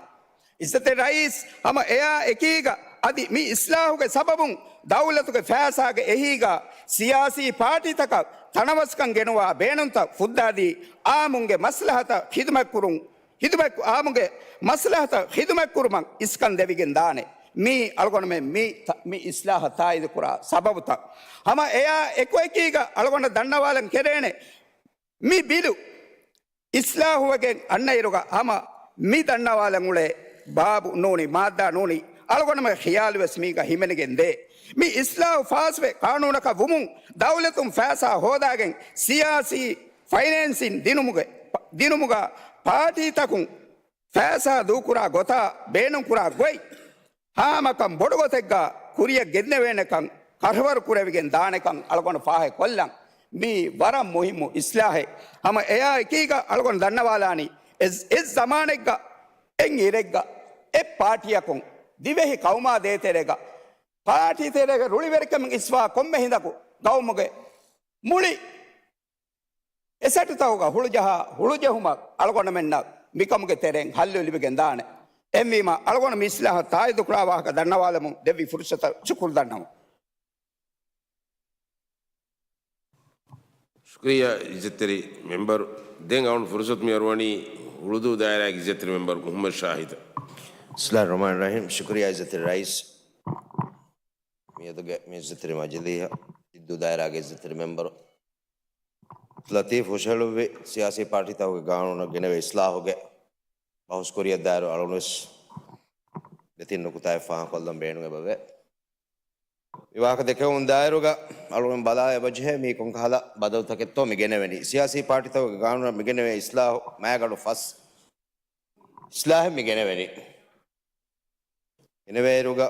އިއްޒަތްތެރި ރައީސް، ހަމަ އެއާ އެކީގަ އަދި މި އިސްލާހުގެ ސަބަބުން ދައުލަތުގެ ފައިސާގެ އެހީގަ ސިޔާސީ ޕާޓީތަކަށް ތަނަވަސްކަން ގެނުވާ ބޭނުންތައް ފުއްދާދީ، އާއްމުންގެ މަސްލަހަތަށް ޚިދުމަތްކުރުން، ޚިދުމަތް، އާއްމުގެ މަސްލަހަތަށް ޚިދުމަތްކުރުމަށް އިސްކަން ދެވިގެން ދާނެ. މީ އަޅުގަނޑުމެން މި ތަ-، މި އިސްލާހަށް ތާއީދުކުރާ ސަބަބުތައް. ހަމަ އެއާ އެކުއެކީގަ އަޅުގަނޑަށް ދަންނަވާލަން ކެރޭނެ މި ބިލު އިސްލާހުވެގެން އަންނައިރުގަ ހަމަ މި ދަންނަވާލަން އުޅޭ ބާބު ނޫނީ، މާއްދާ ނޫނީ، އަޅުގަނޑުމެން ޚިޔާލުވެސް މީގަ ހިމެނިގެން ދޭ. މި އިސްލާހު ފާސްވެ ޤާނޫނަކަށް ވުމުން ދައުލަތުން ފައިސާ ހޯދާގެން ސިޔާސީ ފައިނޭންސިން ދިނުމުގެ، ދިނުމުގަ ޕާޓީތަކުން ފައިސާ ދޫކުރާ ގޮތާ ބޭނުންކުރާ ގޮތް ހާމަކަން ބޮޑުގޮތެއްގަ ކުރިއަށް ގެންނެވޭނެކަން، ކަށަވަރު ކުރެވިގެން ދާނެކަން އަޅުގަނޑު ފާހަގަކޮށްލަން. މީ ވަރަށް މުހިއްމު އިސްލާހެއް. ހަމަ އެއާ އެކީގަ އަޅުގަނޑު ދަންނަވާލާނީ، އެ، އެއް ޒަމާނެއްގަ، އެއް އިރެއްގަ، އެއް ޕާޓީއަކުން ދިވެހި ޤައުމާ ދޭތެރޭގަ، ޕާޓީ ތެރޭގަ ރުޅިވެރިކަމެއް އިސްވާ ކޮންމެ ހިނދަކު ގައުމުގެ މުޅި އެސެޓުތަކުގަ ހުޅުޖަހާ، ހުޅުޖެހުމަށް އަޅުގަނޑުމެންނަށް މިކަމުގެ ތެރެއިން ހައްލު ލިބިގެން ދާނެ. އެހެންވީމަ، އަޅުގަނޑު މި އިސްލާހަށް ތާއީދުކުރާ ވާހަކަ ދަންނަވާލަމުން ދެއްވި ފުރުސަތަށް ޝުކުރު ދަންނަވަން. ޝުކުރިއްޔާ އިއްޒަތްތެރި މެމްބަރު. ދެން އަޅުގަނޑު ފުރުސަތު މި އަރުވަނީ ހުޅުދޫ ދާއިރާގެ އިއްޒަތްތެރި މެމްބަރު މުޙައްމަދު ޝާހިދަށް. ބިސްމިއްލާހިއްރަޙްމާނިއްރަޙީމް. ޝުކުރިއްޔާ އިއްޒަތްތެރި ރައީސް. މިއަދުގެ މި އިއްޒަތްތެރި މަޖިލީހަށް ހުޅުދޫ ދާއިރާގެ އިއްޒަތްތެރި މެމްބަރު ލަތީފް ހުށަހެޅުއްވި ސިޔާސީ ޕާޓީތަކުގެ ގާނޫނަށް ގެނެވޭ އިސްލާހުގެ ބަހުސް ކުރިއަށްދާއިރު އަޅުގަނޑުވެސް ދެތިން ނުކުތާއެއް ފާހަގަކޮށްލަން ބޭނުމެއް އެބަވޭ. މި ވާހަކަ ދެކެވުން ދާއިރުގަ އަޅުގަނޑު ބަލާ އެބަޖެހޭ މީ ކޮންކަހަލަ ބަދަލުތަކެއްތޯ މި ގެނެވެނީ. ސިޔާސީ ޕާޓީތަކުގެ ގާނޫނަށް މި ގެނެވޭ އިސްލާހު މާގަނޑު ފަސް އިސްލާހެއް މި ގެނެވެނީ. ގެނެވޭއިރުގަ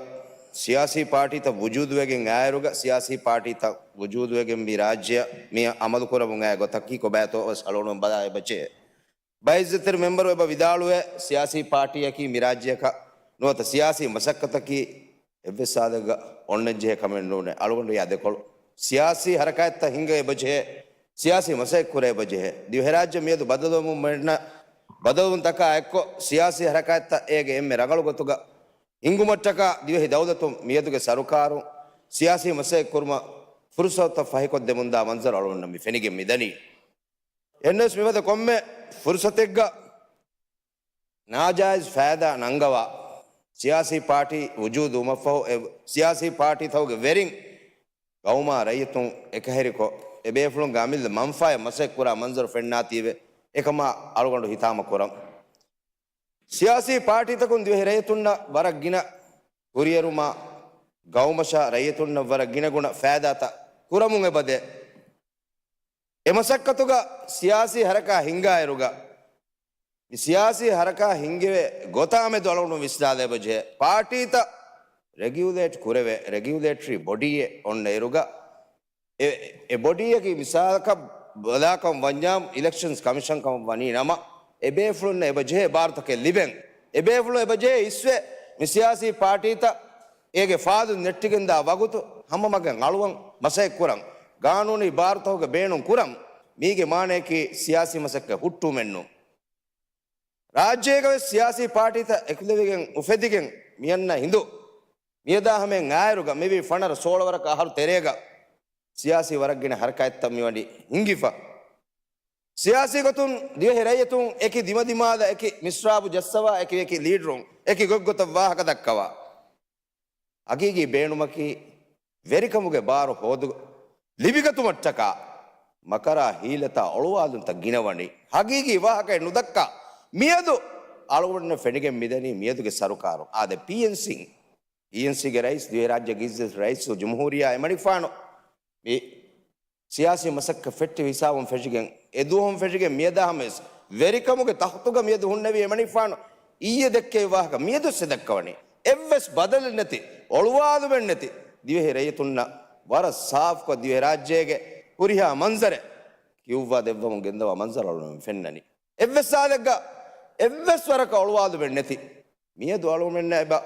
ސިޔާސީ ޕާޓީތައް ވުޖޫދުވެގެން އާއިރުގަ، ސިޔާސީ ޕާޓީތައް ވުޖޫދުވެގެން މި ރާއްޖެއަށް މި އަމަލު ކުރަމުން އާ ގޮތަކީ ކޮބާތޯ ވެސް އަޅުގަނޑު ބަލާ އެބަޖެހޭ. ބައިއްޒަތްތެރި މެމްބަރު އެބަ ވިދާޅުވޭ، ސިޔާސީ ޕާޓީއަކީ މި ރާއްޖެއަކަށް ނުވަތަ ސިޔާސީ މަސައްކަތަކީ އެއްވެސް ސާދައެއްގަ އޮންނަންޖެހޭ ކަމެއް ނޫނޭ. އަޅުގަނޑު އެއާ ދެކޮޅު. ސިޔާސީ ހަރަކާތްތައް ހިންގަ އެބަޖެހޭ، ސިޔާސީ މަސައްކަތް ކުރެ އެބަޖެހޭ. ދިވެހިރާއްޖެ މިއަދު ބަދަލުވަމުން މެންނަ ބަދަލުވުންތަކާ އެއްކޮށް، ސިޔާސީ ހަރަކާތްތައް އޭގެ އެންމެ ރަނގަޅު ގޮތުގަ ހިންގުމަށްޓަކާ ދިވެހި ދައުލަތުން މިއަދުގެ ސަރުކާރުން ސިޔާސީ މަސައްކަތް ކުރުމަށް ފުރުސަތުތައް ފަހިކޮށްދެމުންދާ މަންޒަރު އަޅުގަނޑަށް މި ފެނިގެން މިދަނީ. އެހެންނަމަވެސް މިފަދަ ކޮންމެ ފުރުސަތެއްގަ ނާޖާއިޒް ފައިދާ ނަންގަވާ ސިޔާސީ ޕާޓީ ވުޖޫދުވުމަށްފަހު، އެ ސިޔާސީ ޕާޓީތަކުގެ ވެރިން ގައުމާ ރައްޔިތުން އެކަހެރިކޮށް، އެބޭފުޅުންގެ އަމިއްލަ މަންފާއެއް މަސައްކަތް ކުރާ މަންޒަރު ފެންނާތީވެ، އެކަމާ އަޅުގަނޑު ހިތާމަ ކުރަން. ސިޔާސީ ޕާޓީތަކުން ދިވެހި ރައްޔިތުންނަށް ވަރަށް ގިނަ ކުރިއެރުމާ، ގައުމަށާ ރައްޔިތުންނަށް ވަރަށް ގިނަގުނަ ފައިދާތައް ކުރަމުން އެބަދޭ. އެ މަސައްކަތުގަ ސިޔާސީ ހަރަކާތް ހިންގާއިރުގަ، މި ސިޔާސީ ހަރަކާތް ހިންގެވޭ ގޮތާމެދު އަޅުގަނޑު ވިސްނާލަ އެބަޖެހޭ. ޕާޓީތައް ރެގިއުލޭޓް ކުރެވޭ ރެގިއުލޭޓަރީ ބޮޑީއެއް އޮންނަ އިރުގަ، އެ، އެ ބޮޑީއަކީ މިސާލަކަށް ބަލާކަން ވަންޏާ އިލެކްޝަންސް ކަމިޝަން ކަމަށް ވަނީ ނަމަ، އެބޭފުޅުންނަށް އެބަޖެހޭ އިބާރުތަކެއް ލިބެން. އެބޭފުޅުން އެބަޖެހޭ އިސްވެ މި ސިޔާސީ ޕާޓީތައް އޭގެ ފާދުން ނެއްޓިގެންދާ ވަގުތު ހަމަ މަގެއް އަޅުވަން މަސައްކަތް ކުރަން. ގާނޫނީ އިބާރުތަކުގެ ބޭނުން ކުރަން. މީގެ މާނަޔަކީ ސިޔާސީ މަސައްކަތް ހުއްޓުވުމެއްނޫން. ރާއްޖޭގަވެސް ސިޔާސީ ޕާޓީތައް އެކުލެވިގެން އުފެދިގެން މިއަންނަ ހިނދު، މިއަދާ ހަމައިން އާއިރުގަ މިވީ ފަނަރަ ސޯޅަ ވަރަކަށް އަހަރު ތެރޭގަ ސިޔާސީ ވަރަށް ގިނަ ހަރަކާތްތައް މިވަނީ ހިންގިފަ. ސިޔާސީ ގޮތުން ދިވެހި ރައްޔިތުން އެކި ދިމަދިމާލަށް އެކި މިސްރާބު ޖައްސަވާ، އެކި އެކި ލީޑަރުން އެކި ގޮތްގޮތަށް ވާހަކަ ދައްކަވާ. ހަގީގީ ބޭނުމަކީ ވެރިކަމުގެ ބާރު ހޯދު ލިބިގަތުމަށްޓަކާ މަކަރާ ހީލަތާ އޮޅުވާލުންތައް ގިނަވަނީ. ހަގީގީ ވާހަކައެއް ނުދައްކާ މިއަދު އަޅުގަނޑުންނަށް ފެނިގެން މިދަނީ މިއަދުގެ ސަރުކާރު. އާދެ، ޕީއެންސީ، ޕީއެންސީގެ ރައީސް، ދިވެހިރާއްޖޭގެ އިއްޒަތް ރައީސުލްޖުމްހޫރިއްޔާ އެމަނިކުފާނު މި ސިޔާސީ މަސައްކަތް ފެއްޓި ހިސާބުން ފެށިގެން، އެ ދުވަހުން ފެށިގެން މިއަދާ ހަމަވެސް ވެރިކަމުގެ ތަޚްތުގަ މިއަދު ހުންނެވި އެމަނިކުފާނު އިއްޔެ ދެއްކެވި ވާހަކަ މިއަދުވެސް އެ ދައްކަވަނީ. އެއްވެސް ބަދަލެއް ނެތި، އޮޅުވާލުމެއް ނެތި، ދިވެހި ރައްޔިތުންނަށް ވަރަށް ސާފުކޮށް ދިވެހިރާއްޖޭގެ ހުރިހާ މަންޒަރެއް ކިޔުއްވާ ދެއްވަމުން ގެންދަވާ މަންޒަރު އަޅުގަނޑުމެން ފެންނަނީ. އެއްވެސް ސާދައެއްގަ، އެއްވެސް ވަރަކަށް އޮޅުވާލުމެއް ނެތި. މިއަދު އަޅުގަނޑުމެންނަށް އެބަ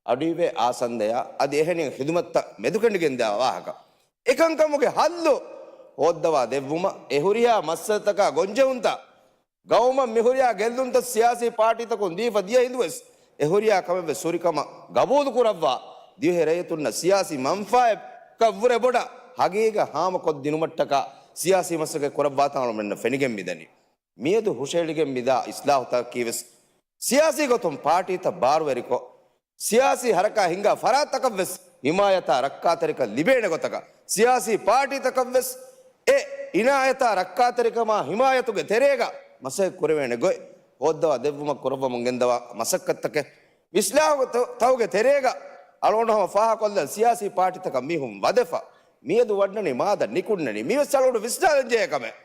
އަޑުއިވޭ އާ ސަންދަޔާ އަދި އެހެނިހެން ޚިދުމަތްތައް މެދުކެނޑިގެންދާ ވާހަކަ. އެކަންކަމުގެ ހައްލު ހޯއްދަވާ ދެއްވުމަށް އެ ހުރިހާ މައްސަލަތަކާ ގޮންޖެހުންތައް، ގައުމަށް މިހުރިހާ ގެއްލުންތައް ސިޔާސީ ޕާޓީތަކުން ދީފަ ދިޔަ ހިނދުވެސް އެ ހުރިހާ ކަމެއްވެސް ހުރިކަމަށް ގަބޫލު ކުރައްވާ، ދިވެހި ރައްޔިތުންނަށް ސިޔާސީ މަންފާއެއްކަށްވުރެ ބޮޑަށް ހަގީގަތް ހާމަކޮށްދިނުމަށްޓަކާ ސިޔާސީ މަސައްކަތް ކުރައްވާތާ އަޅުމެންނަށް ފެނިގެން މިދަނީ. މިއަދު ހުށައެޅިގެން މިދާ އިސްލާހުތަކަކީވެސް ސިޔާސީ ގޮތުން ޕާޓީތައް ބާރުވެރިކޮށް، ސިޔާސީ ހަރަކާތް ހިންގާ ފަރާތްތަކަށްވެސް ހިމާޔަތާ ރައްކާތެރިކަން ލިބޭނެ ގޮތަކަށް، ސިޔާސީ ޕާޓީތަކަށްވެސް އެ އިނާޔަތާ ރައްކާތެރިކަމާ ހިމާޔަތުގެ ތެރޭގަ މަސައްކަތް ކުރެވޭނެ ގޮތް ހޯއްދަވާ ދެއްވުމަށް ކުރައްވަމުން ގެންދަވާ މަސައްކަތްތަކެއް، އިސްލާހުތަކުގެ ތެރޭގަ އަޅުގަނޑު ހަމަ ފާހަގަކޮށްލަން ސިޔާސީ ޕާޓީތަކަށް މީހުން ވަދެފަ، މިއަދު ވަންނަނީ މާދަ ނިކުންނަނީ. މިވެސް އަޅުގަނޑު ވިސްނާލަން ޖެހޭ ކަމެއް.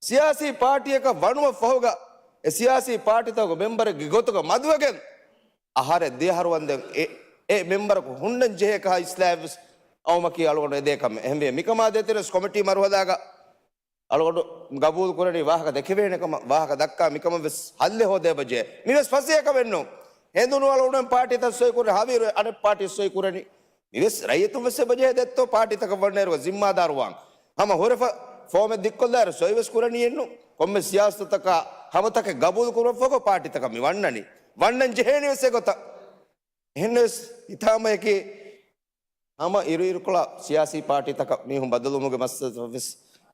ސިޔާސީ ޕާޓީއަކަށް ވަނުމަށްފަހުގަ އެ ސިޔާސީ ޕާޓީތަކުގެ މެމްބަރެއްގެ ގޮތުގަ މަދުވެގެން އަހަރެއް ދިޔަހަރު ވަންދެން އެ، އެ މެމްބަރަކު ހުންނަން ޖެހޭ ކަހަލަ އިސްލާހެއްވެސް އައުމަކީ އަޅުގަނޑު އެދޭ ކަމެއް. އެހެންވެ، މިކަމާ ދޭތެރޭވެސް ކޮމިޓީ މަރުހަލާގަ އަޅުގަނޑު ގަބޫލު ކުރަނީ ވާހަކަ ދެކެވޭނެ ކަމަށް، ވާހަކަ ދައްކާ މިކަމަށްވެސް ހައްލެއް ހޯދޭބަ ޖެހޭ. މިވެސް ފަސޭހަ ކަމެއް ނޫން. ހެނދުނު އަޅުގަނޑު ޕާޓީތައް ސޮއިކުރި، ހަވީރު އަނެއް ޕާޓީ ސޮއިކުރަނީ. މިވެސް ރައްޔިތުން ވެސް އެބަޖެހޭ ދެއްތޯ ޕާޓީތަކަށް ވަންނައިރުގަ ޒިންމާދާރުވާން. ހަމަ ހުރެފަ ފޯމެއް ދިއްކޮށްލާއިރު ސޮއިވެސް ކުރަނީއެއްނު. ކޮންމެ ސިޔާސަތަކާ ހަމަތަކެއް ގަބޫލު ކުރުމަށްފަހު ޕާޓީތަކަށް މި ވަންނަނީ. ވަންނަން ޖެހޭނީ ވެސް އެގޮތަށް. އެހެންނަމަވެސް ހިތާމަޔަކީ ހަމަ އިރުއިރުކޮޅަށް ސިޔާސީ ޕާޓީތަކަށް މީހުން ބަދަލުވުމުގެ މައްސަލަތައް ވެސް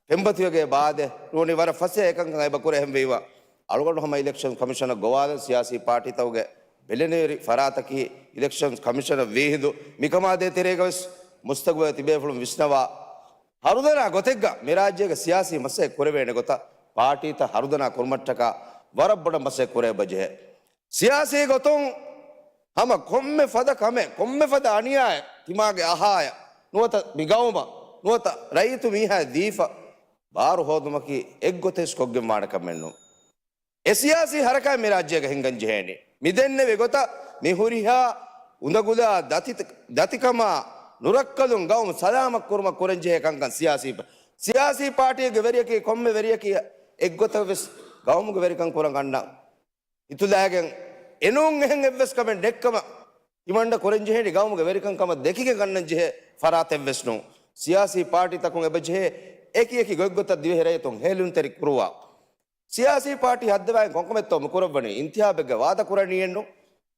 ފެންބަތިވެގެ ބާދެ ނޫނީ ވަރަށް ފަސޭހަ އެކަންކަން އެބަ ކުރޭ. އެހެންވީމަ އަޅުގަނޑު ހަމަ އިލެކްޝަން ކޮމިޝަނަށް ގޮވާލަން ސިޔާސީ ޕާޓީތަކުގެ ބެލެނިވެރި ފަރާތަކީ އިލެކްޝަން ކޮމިޝަނަށް ވީހިނދު މިކަމާ ދޭތެރޭގަވެސް މުސްތަގުބަލަށް ތިބޭފުޅުން ވިސްނަވާ ހަރުދަނާ ގޮތެއްގަ މި ރާއްޖޭގެ ސިޔާސީ މަސައްކަތް ކުރެވޭނެ ގޮތަށް ޕާޓީތައް ހަރުދަނާ ކުރުމަށްޓަކާ ވަރަށް ބޮޑަށް މަސައްކަތް ކުރެވި ބަޖެހޭ. ސިޔާސީ ގޮތުން ހަމަ ކޮންމެ ފަދަ ކަމެއް، ކޮންމެ ފަދަ އަނިޔާއެއް ތިމާގެ އަހާޔަށް ނުވަތަ މި ގައުމަށް ނުވަތަ ރައްޔިތު މީހާއަށް ދީފަ ބާރު ހޯދުމަކީ އެއްގޮތެއް ކޮށްގެން ވާނެ ކަމެއް ނޫން. އެ ސިޔާސީ ހަރަކާތް މި ރާއްޖޭގަ ހިންގަން ޖެހޭނީ. މި ދެންނެވި ގޮތަށް މި ހުރިހާ އުނދަގުލާ ދަތި، ދަތިކަމާ ނުރައްކަލުން ގައުމު ސަލާމަތް ކުރުމަށް ކުރަން ޖެހޭ ކަންކަން ސިޔާސީ ޕާ، ސިޔާސީ ޕާޓީއެއްގެ ވެރިޔަކީ ކޮންމެ ވެރިޔަކީ އެއްގޮތަށް ވެސް ގައުމުގެ ވެރިކަން ކުރަން އަންނަ ހިތުލާގެން އެނޫން އެހެން އެއްވެސް ކަމެއް ނެއްކަމަށް ތިމަންޑަ ކުރަންޖެހޭނީ ގައުމުގެ ވެރިކަން ކަމަށް ދެކިގެން ގަންނަންޖެހޭ ފަރާތެއްވެސް ނޫން. ސިޔާސީ ޕާޓީތަކުން އެބަޖެހޭ އެކި އެކި ގޮތްގޮތަށް ދިވެހި ރައްޔިތުން ހޭލުންތެރި ކުރުވާ. ސިޔާސީ ޕާޓީ ހައްދަވާގެން ކޮންކަމެއްތޯ މި ކުރައްވަނީ؟ އިންތިހާބެއްގަ ވާދަ ކުރަނީއެއްނު.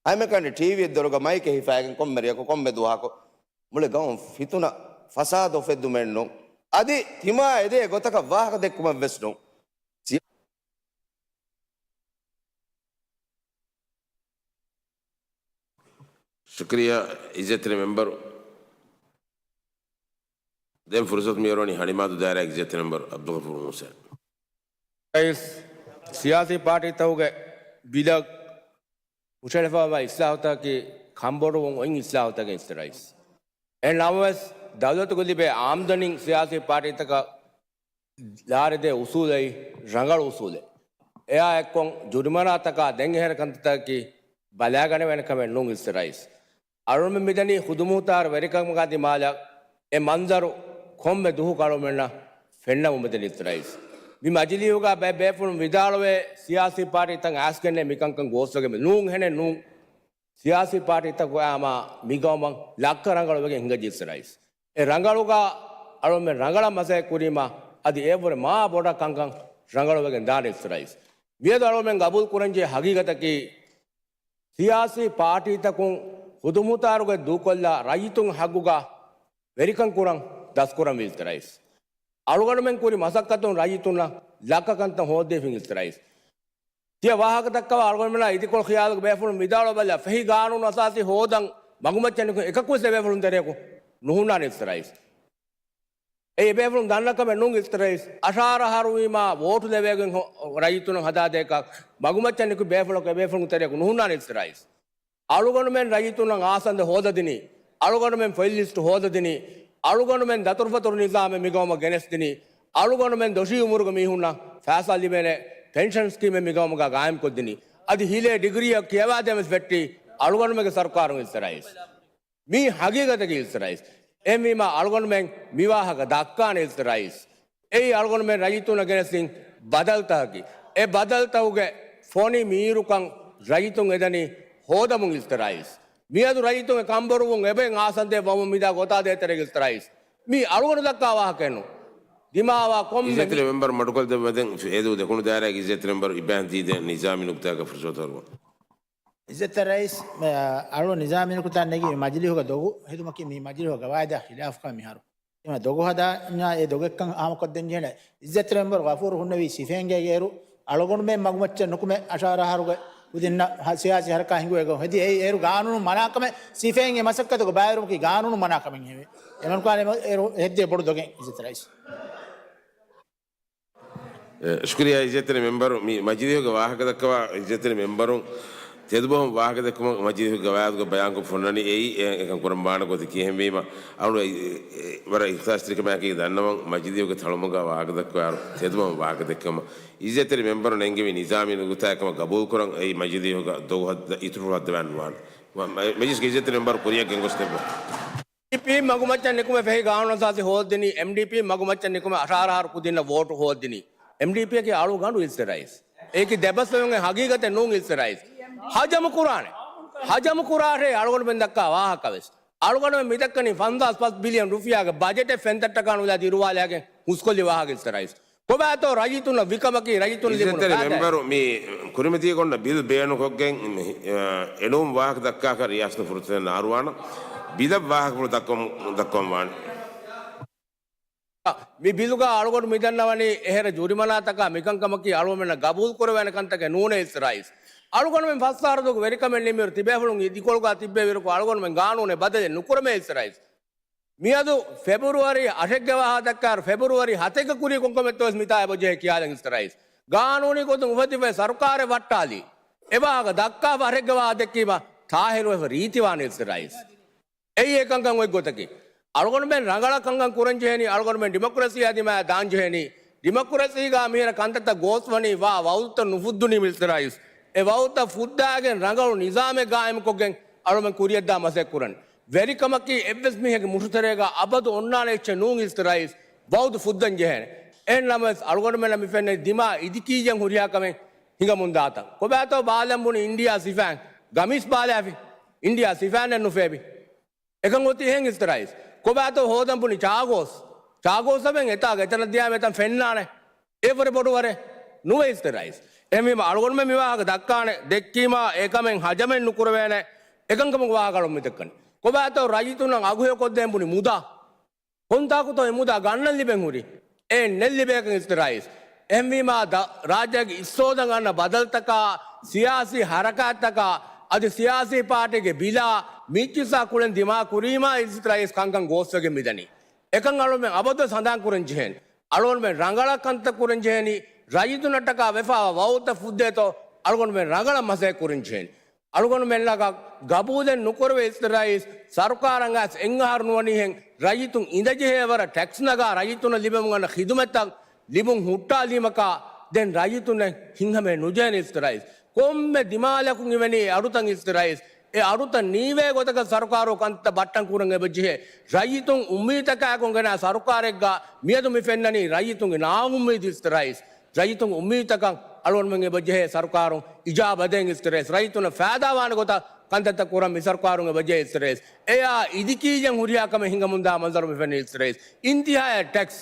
ހަމައެކަނި ޓީވީއެއް ދޮރުގަ މައިކެއް ހިފާގެން ކޮންމެ ރެޔަކު ކޮންމެ ދުވަހަކު މުޅި ގައުމު ފިތުނަ ފަސާދަ އުފެއްދުމެއްނު. އަދި ތިމާ އެދޭ ގޮތަކަށް ވާހަކަ ދެއްކުމެއްވެސް ނޫން. ޝުކްރިޔާ އިއްޒަތްތެރި މެމްބަރު. ދެން ފުރުސަތު މިއަރުވަނީ ހަނިމާދު ދާއިރާގެ އިއްޒަތްތެރި މެމްބަރު އަބްދުލްޣަފޫރު މޫސާ. ރައީސް، ސިޔާސީ ޕާޓީތަކުގެ ބިލަށް ހުށަހެޅިފައިވާ އިސްލާހުތަކަކީ ކަންބޮޑުވުން އޮތް އިސްލާހުތަކެއް އިސްތެ ރައީސް. އެހެން ނަމަވެސް، ދައުލަތުގެ ލިބޭ އާމްދަނީން ސިޔާސީ ޕާޓީތަކަށް ލާރިދޭ އުސޫލެއް ރަނގަޅު އުސޫލެއް. އެއާ އެއްކޮށް ޖުރިމަނާތަކާ ދެން އެހެރަ ކަންތައްތަކަކީ ބަލާގަނެވޭނެ ކަމެއް ނޫން އިސްތެ ރައީސް. އަޅުމެން މިދަނީ ޚުދުމުހުތާރު ވެރިކަމުގާ ދިމާލަށް އެ މަންޒަރު ކޮންމެ ދުވަހަކު އަޅުމެންނަށް ފެންނަމުން މިދަނީ އިސްތެ ރައީސް. މި މަޖިލީހުގާ ބައެއް ބޭފުޅުން ވިދާޅުވޭ ސިޔާސީ ޕާޓީތައް އައިސްގެންނޭ މިކަންކަން ގޯސްވެގެން ނޫން ހެނެއް ނޫން. ސިޔާސީ ޕާޓީތަކުގައި ހަމަ މިގައުމަށް ލައްކަ ރަނގަޅުވެގެން ހިނގަޖީ އިސްތެ ރައީސް. އެ ރަނގަޅުގަ އަޅުމެން ރަނގަޅަށް މަސައްކަތް ކުރީމަ އަދި އެއަށްވުރެ މާ ބޮޑަށް ކަންކަން ރަނގަޅުވެގެން ދާނެ އިސްތެ ރައީސް. މިއަދު އަޅުމެން ގަބޫލު ކުރަންޖެހޭ ހަގީގަތަކީ، ސިޔާސީ ޕާޓީތަކުން ޚުދުމުހުތާރުގެ ދޫކޮށްލާ ރައްޔިތުން ހައްގުގަ ވެރިކަން ކުރަން ދަސްކުރަންވީ އިސްތެ ރައީސް. އަޅުގަނޑުމެން ކުރި މަސައްކަތުން ރައްޔިތުންނަށް ލައްކަ ކަންތައް ހޯދީފިން އިސްތެ ރައީސް. ތިޔަ ވާހަކަ ދައްކަވާ އަޅުގަނޑުމެންނާ އިދިކޮޅު ޚިޔާލުގެ ބޭފުޅުން ވިދާޅުވެބަލާ، ފެހި ގާނޫނު އަސާސީ ހޯދަން މަގުމައްޗަށް ނިކުތް އެކަކުވެސް އެބޭފުޅުން ތެރެއަކު ނުހުންނާނެ އިސްތެ ރައީސް. އެ އެބޭފުޅުން ދަންނަ ކަމެއް ނޫން އިސްތެ ރައީސް. އަށާރަ އަހަރު ވީމާ ވޯޓު ލެވޭގެން ހޮ-، ރައްޔިތުންނަށް ހަދާދޭކަށް މަގުމައްޗަށް ނިކުތް ބޭފުޅަކު އެބޭފުޅުން ތެރެއަކު ނުހުންނާނެ އިސްތެ ރައީސް. އަޅުގަނޑުމެން ރައްޔިތުންނަށް އާސަންދެ ހޯދަދިނީ، އަޅުގަނޑުމެން ފޮތް ލިސްޓް ހޯދަދިނީ، އަޅުގަނޑުމެން ދަތުރުފަތުރު ނިޒާމެއް މިގައުމަށް ގެނެސްދިނީ، އަޅުގަނޑުމެން ދޮށީ އުމުރުގެ މީހުންނަށް ފައިސާ ލިބޭނެ ޕެންޝަން ސްކީމެއް މިގައުމުގަ ގާއިމްކޮށްދިނީ، އަދި ހިލޭ ޑިގްރީއަށް ކިޔަވާދޭން ވެސް ފެއްޓީ އަޅުގަނޑުމެންގެ ސަރުކާރުން އިސްތެ ރައީސް. މީ ހަގީގަތަކީ އިސްތެ ރައީސް. އެހެންވީމާ އަޅުގަނޑުމެން މިވާހަކަ ދައްކާނެ އިސްތެ ރައީސް. އެއީ އަޅުގަނޑުމެން ރައްޔިތުންނަށް ގެނެސްދިން ބަދަލުތަކަކީ. އެ ބަދަލުތަކުގެ ފޮނި މީރުކަން ރައްޔިތުން އެދަނީ ހޯދަމުން އިސްތެ ރައީސް. މިއަދު ރައްޔިތުންގެ ކަންބޮޑުވުން އެބައިން އާސަންދޭ ވަމުން މިދާ ގޮތާ ދޭތެރޭގަ އިސްތެ ރައީސް. މީ އަޅުގަނޑު ދައްކާ ވާހަކައެއްނު. ދިމާވާ ކޮންމެ އިއްޒަތްތެރި މެމްބަރު މަޑުކޮށްދެއްވަދެން އޭދޫ ދެކުނު ދާއިރާގެ އިއްޒަތްތެރި މެމްބަރު އިބްރާހިމް ދީދޭ ނިޒާމީ ނުކުތާއަކަށް ފުރުސަތު ހަރުވަން. އިއްޒަތްތެރި ރައީސް، އަޅު ނިޒާމީ ނުކުތާ ނެގި މި މަޖިލީހުގަ ދޮގު ހެދުމަކީ މި މަޖިލީހުގެ ގަވާއިދާ ޚިލާފުކަމެއް މިހާރު. އެމަ ދޮގު ހަދާ އެ ދޮގެއްކަން ހާމަކޮށްދޭން ޖެހޭނެ. އިއްޒަތްތެރި މެމްބަރު ޣަފޫރު ހުންނެވީ ސިފައިންގޭގެ އޭރު އަޅުގަނޑުމެން މަގުމައްޗަށް ނުކުމެ އަށާރަ އަހަރުގެ ކުދިންނަށް ހަ-، ސިޔާސީ ހަރަކާތް ހިނގުވޭ ގޮތް ހެދި. އެއީ އޭރު ގާނޫނު މަނާކަމެއް ސިފައިންގެ މަސައްކަތުގެ ބައިވެރިވުމަކީ ގާނޫނު މަނާކަމެއް ހެވެ. އެމަނުކާނެ އޭރު ހެއްދޭ ބޮޑު ދޮގެއް އިއްޒަތްތެރި ރައީސް. އެ، ޝުކުރިއްޔާ އިއްޒަތްތެރި މެމްބަރު، މި މަޖިލީހުގެ ވާހަކަ ދައްކަވާ އިއްޒަތްތެރި މެމްބަރުން ތެދުބަހުން ވާހަކަ ދެއްކުމަށް މަޖިލީހުގެ ގަވާއިދުގަ ބަޔާންކޮށް ފޮންނަނީ އެއީ، އެ، އެކަން ކުރަން ބާނެ ގޮތަކީ. އެހެންވީމަ، އަޅު އެ، އެ، ވަރަށް އިޚްތިސާޞްތެރިކަމާއެކީ ދަންނަވަން މަޖިލީހުގެ ތަޅުމަގާ ވާހަކަ ދައްކަވާއިރު ތެދުބަހުން ވާހަކަ ދެއްކުމަށް އިއްޒަތްތެރި މެމްބަރު ނެންގެވި ނިޒާމީ ނުކުތާއެއް ކަމަށް ގަބޫލުކުރަން އެއީ މަޖިލީހުގަ ދޮގު ހައްދަ އިތުރު ހައްދަވާން ނުވާނެ. މަ-، މަ-، މަޖިލިސްގެ އިއްޒަތްތެރި މެމްބަރު ކުރިއަށް ގެންގޮސްދެއްވާ. އެމްޑީޕީ މަގުމައްޗަށް ނިކުމެ ފެހި ގާނޫނުއަސާސީ ހޯއްދިނީ، އެމްޑީޕީ މަގުމައްޗަށް ނިކުމެ އަށާރަ އަހަރު ކުދިންނަށް ވޯޓު ހޯއްދިނީ، އެމްޑީޕީއަކީ އަޅުގަނޑު އިއްޒަތްތެރި ރައީސް. އެއީކީ ދެބަސްވެވުން ހަގީގަތެއް ނޫން އިއްޒަތްތެރި ރައީސް. ހަޖަމު ކުރާނެ. ހަޖަމު ކުރާށޭ އަޅުގަނޑުމެން ދައްކާ ވާހަކަ ވެސް. އަޅުގަނޑުމެން މިދައްކަނީ ފަންސާސް ފަސް ބިލިއަން ރުފިޔާގެ ބަޖެޓެއް ފެންތައްޓަކާ ނުލާ ދިރުވާލާގެން ހުސްކޮށްލި ވާހަކަ އިއްޒަތްތެރި ރައީސް. ކޮބާތޯ ރައްޔިތުންނަށް ވިކަމަކީ ރައްޔިތުން ލިބުނު އިއްޒަތްތެރި ފައިދާ؟ މެމްބަރު މި ކުރިމަތީގަ އޮންނަ ބިލް ބޭނުންކޮށްގެން މި، އެ، އެނޫން ވާހަކަ ދައްކާކަށް ރިޔާސަތު ފުރުސަތެއް ނާރުވާނަ. ބިލަށް ވާހަކަފުޅު ދައްކަމު، ދައްކަމުން ވާނެ. މި ބިލުގަ އަޅުގަނޑު މިދަންނަވަނީ އެހެރަ ޖުރިމަނާތަކާ މިކަންކަމަކީ އަޅުގަނޑުމެންނަށް ގަބޫލުކުރެވޭނެ ކަންތަކެއް ނޫނޭ އިއްޒަތްތެރި ރައީސް. އަޅުގަނޑުމެން ފަސް އަހަރު ދޮގު ވެރިކަމެއް ނިންމިއިރު ތިބޭފުޅުން އިދިކޮޅުގަ ތިއްބެވިއިރު އަޅުގަނޑުމެން ގާނޫނެއް ބަދަލެއް ނުކުރަމޭ އިއްޒަތްތެރި ރައީސް. މިއަދު ފެބުރުވަރީ އަށެއްގެ ވާހަކަ ދައްކާއިރު ފެބުރުވަރީ ހަތެއްގަ ކުރީ ކޮންކަމެއްތޯވެސް މިތާ އެބަޖެހޭ ކިޔާލަން އިއްޒަތްތެރި ރައީސް. ގާނޫނީ ގޮތުން އުފެދިފައި ސަރުކާރެއް ވައްޓާލީ. އެ ވާހަކަ ދައްކާފަ އަށެއްގެ ވާހަކަ ދެއްކީމަ ތާހިރުވެފަ ރީތިވާނެ އިއްޒަތްތެރި ރައީސް. އެއީ އެކަންކަން އޮތް ގޮތަކީ. އަޅުގަނޑުމެން ރަނގަޅަށް ކަންކަން ކުރަންޖެހޭނީ، އަޅުގަނޑުމެން ޑިމޮކްރަސީއާ ދިމާއަށް ދާންޖެހޭނީ. ޑިމޮކްރަސީގަ މިހިރަ ކަންތައްތައް ގޯސްވަނީ ވާ ވައުދުތައް ނުފުއްދުނީމަ އިއްޒަތްތެރި ރައީސް. އެ ވައުދުތައް ފުއްދާގެން ރަނގަޅު ނިޒާމެއް ގާއިމުކޮށްގެން އަޅުމެން ކުރިއަށްދާ މަސައްކަތް ކުރަން. ވެރިކަމަކީ އެއްވެސް މީހެއްގެ މުށުތެރޭގަ އަބަދު އޮންނާނެ އެއްޗެއް ނޫން އިއްޒަތްތެރި ރައީސް. ވައުދު ފުއްދަން ޖެހޭނެ. އެހެންނަމަވެސް އަޅުގަނޑުމެންނަށް މި ފެންނަނީ ދިމާ އިދިކީއްޔަން ހުރިހާ ކަމެއް ހިނގަމުން ދާތަން. ކޮބާތޯ ބާލަން ބުނި އިންޑިއާ ސިފައިން ގަމީސް ބާލާފި؟ އިންޑިއާ ސިފައިންނެއް ނުފޭބި. އެކަން އޮތީ އެހެން އިއްޒަތްތެރި ރައީސް. ކޮބާތޯ ހޯދަން ބުނި ޗާގޯސް؟ ޗާގޯސް އަވެން އެތާގަ އެތަނަށް ދިޔާމަ އެތަން ފެންނާނެ. އެވަރެ ބޮޑުވަރެ ނުވޭ އިއްޒަތްތެރި ރައީސް. އެހެންވީމަ އަޅުގަނޑުމެން މި ވާހަކަ ދައްކާނެ ދެއްކީމާ އެކަމެއް ހަޖަމެއް ނުކުރެވޭނެ. އެކަންކަމުގެ ވާހަކަ އަޅުން މި ދެއްކަނީ. ކޮބާތޯ ރައްޔިތުންނަށް އަގުހެޔޮކޮށްދޭން ބުނި މުދާ؟ ކޮންތާކުތޯ އެ މުދާ ގަންނަން ލިބެން ހުރީ؟ އެ ނެއްލިބޭކަން އިއްޒަތްތެރި ރައީސް. އެހެންވީމާ ދަ-، ރާއްޖޭގެ އިސްހޯދަން އަންނަ ބަދަލުތަކާ، ސިޔާސީ ހަރަކާތްތަކާ، އަދި ސިޔާސީ ޕާޓީގެ ބިލާ، މިއްޗިސާ ކުޅެން ދިމާ ކުރީމާ އިއްޒަތްތެރި ރައީސް ކަންކަން ގޯސްވެގެން މިދަނީ. އެކަން އަޅުމެން އަބަދުވެސް ހަނދާން ކުރަން ޖެހޭނެ. އަޅުގަނޑުމެން ރަނގަޅަށް ކަންތައް ކުރަން ޖެހޭނީ، ރައްޔިތުންނަށްޓަކާ ވެފާވާ ވައުދުތައް ފުއްދޭތޯ، އަޅުގަނޑުމެން ރަނގަޅަށް މަސައްކަތް ކުރަން ޖެހޭނީ. އަޅުގަނޑުމެންނަކަށް ގަބޫލެއް ނުކުރެވޭ އިއްޒަތްތެރި ރައީސް، ސަރުކާރަށް އައިސް އެއްއަހަރު ނުވަނީހެން ރައްޔިތުން އިނދެޖެހޭވަރަށް ޓެކްސް ނަގާ ރައްޔިތުންނަށް ލިބެމުން އަންނަ ޚިދުމަތްތައް ލިބުން ހުއްޓާލީމަކާ، ދެން ރައްޔިތުންނަށް ހިތްހަމައެއް ނުޖެހޭނެ އިއްޒަތްތެރި ރައީސް. ކޮންމެ ދިމާލަކުން އިވެނީ އެ އަޑުތައް އިއްޒަތްތެރި ރައީސް. އެ އަޑުތައް ނީވޭ ގޮތަކަށް ސަރުކާރު ކަންތައް ބައްޓަން ކުރަން އެބަޖެހޭ. ރައްޔިތުން އުއްމީދުތަކާއެކު ގެނައި ސަރުކާރެއްގަ މިއަދު މި ފެންނަނީ ރައްޔިތުންގެ ނާއުއްމީދު އިއްޒަތްތެރި ރައީސް. ރައްޔިތުން އުއްމީދުތަކަށް އަޅުގަނޑުމެން އެބަޖެހޭ ސަރުކާރުން އިޖާބަ ދޭން އިއްޒަތްތެރި ރައީސް. ރައްޔިތުންނަށް ފައިދާވާނެ ގޮތަށް ކަންތައްތައް ކުރަން މި ސަރުކާރުން އެބަޖެހޭ އިއްޒަތްތެރި ރައީސް. އެއާ އިދިކީއްޔަން ހުރިހާ ކަމެއް ހިނގަމުންދާ މަންޒަރު މި ފެންނަނީ އިއްޒަތްތެރި ރައީސް. އިންތިހާޔަށް ޓެކްސް،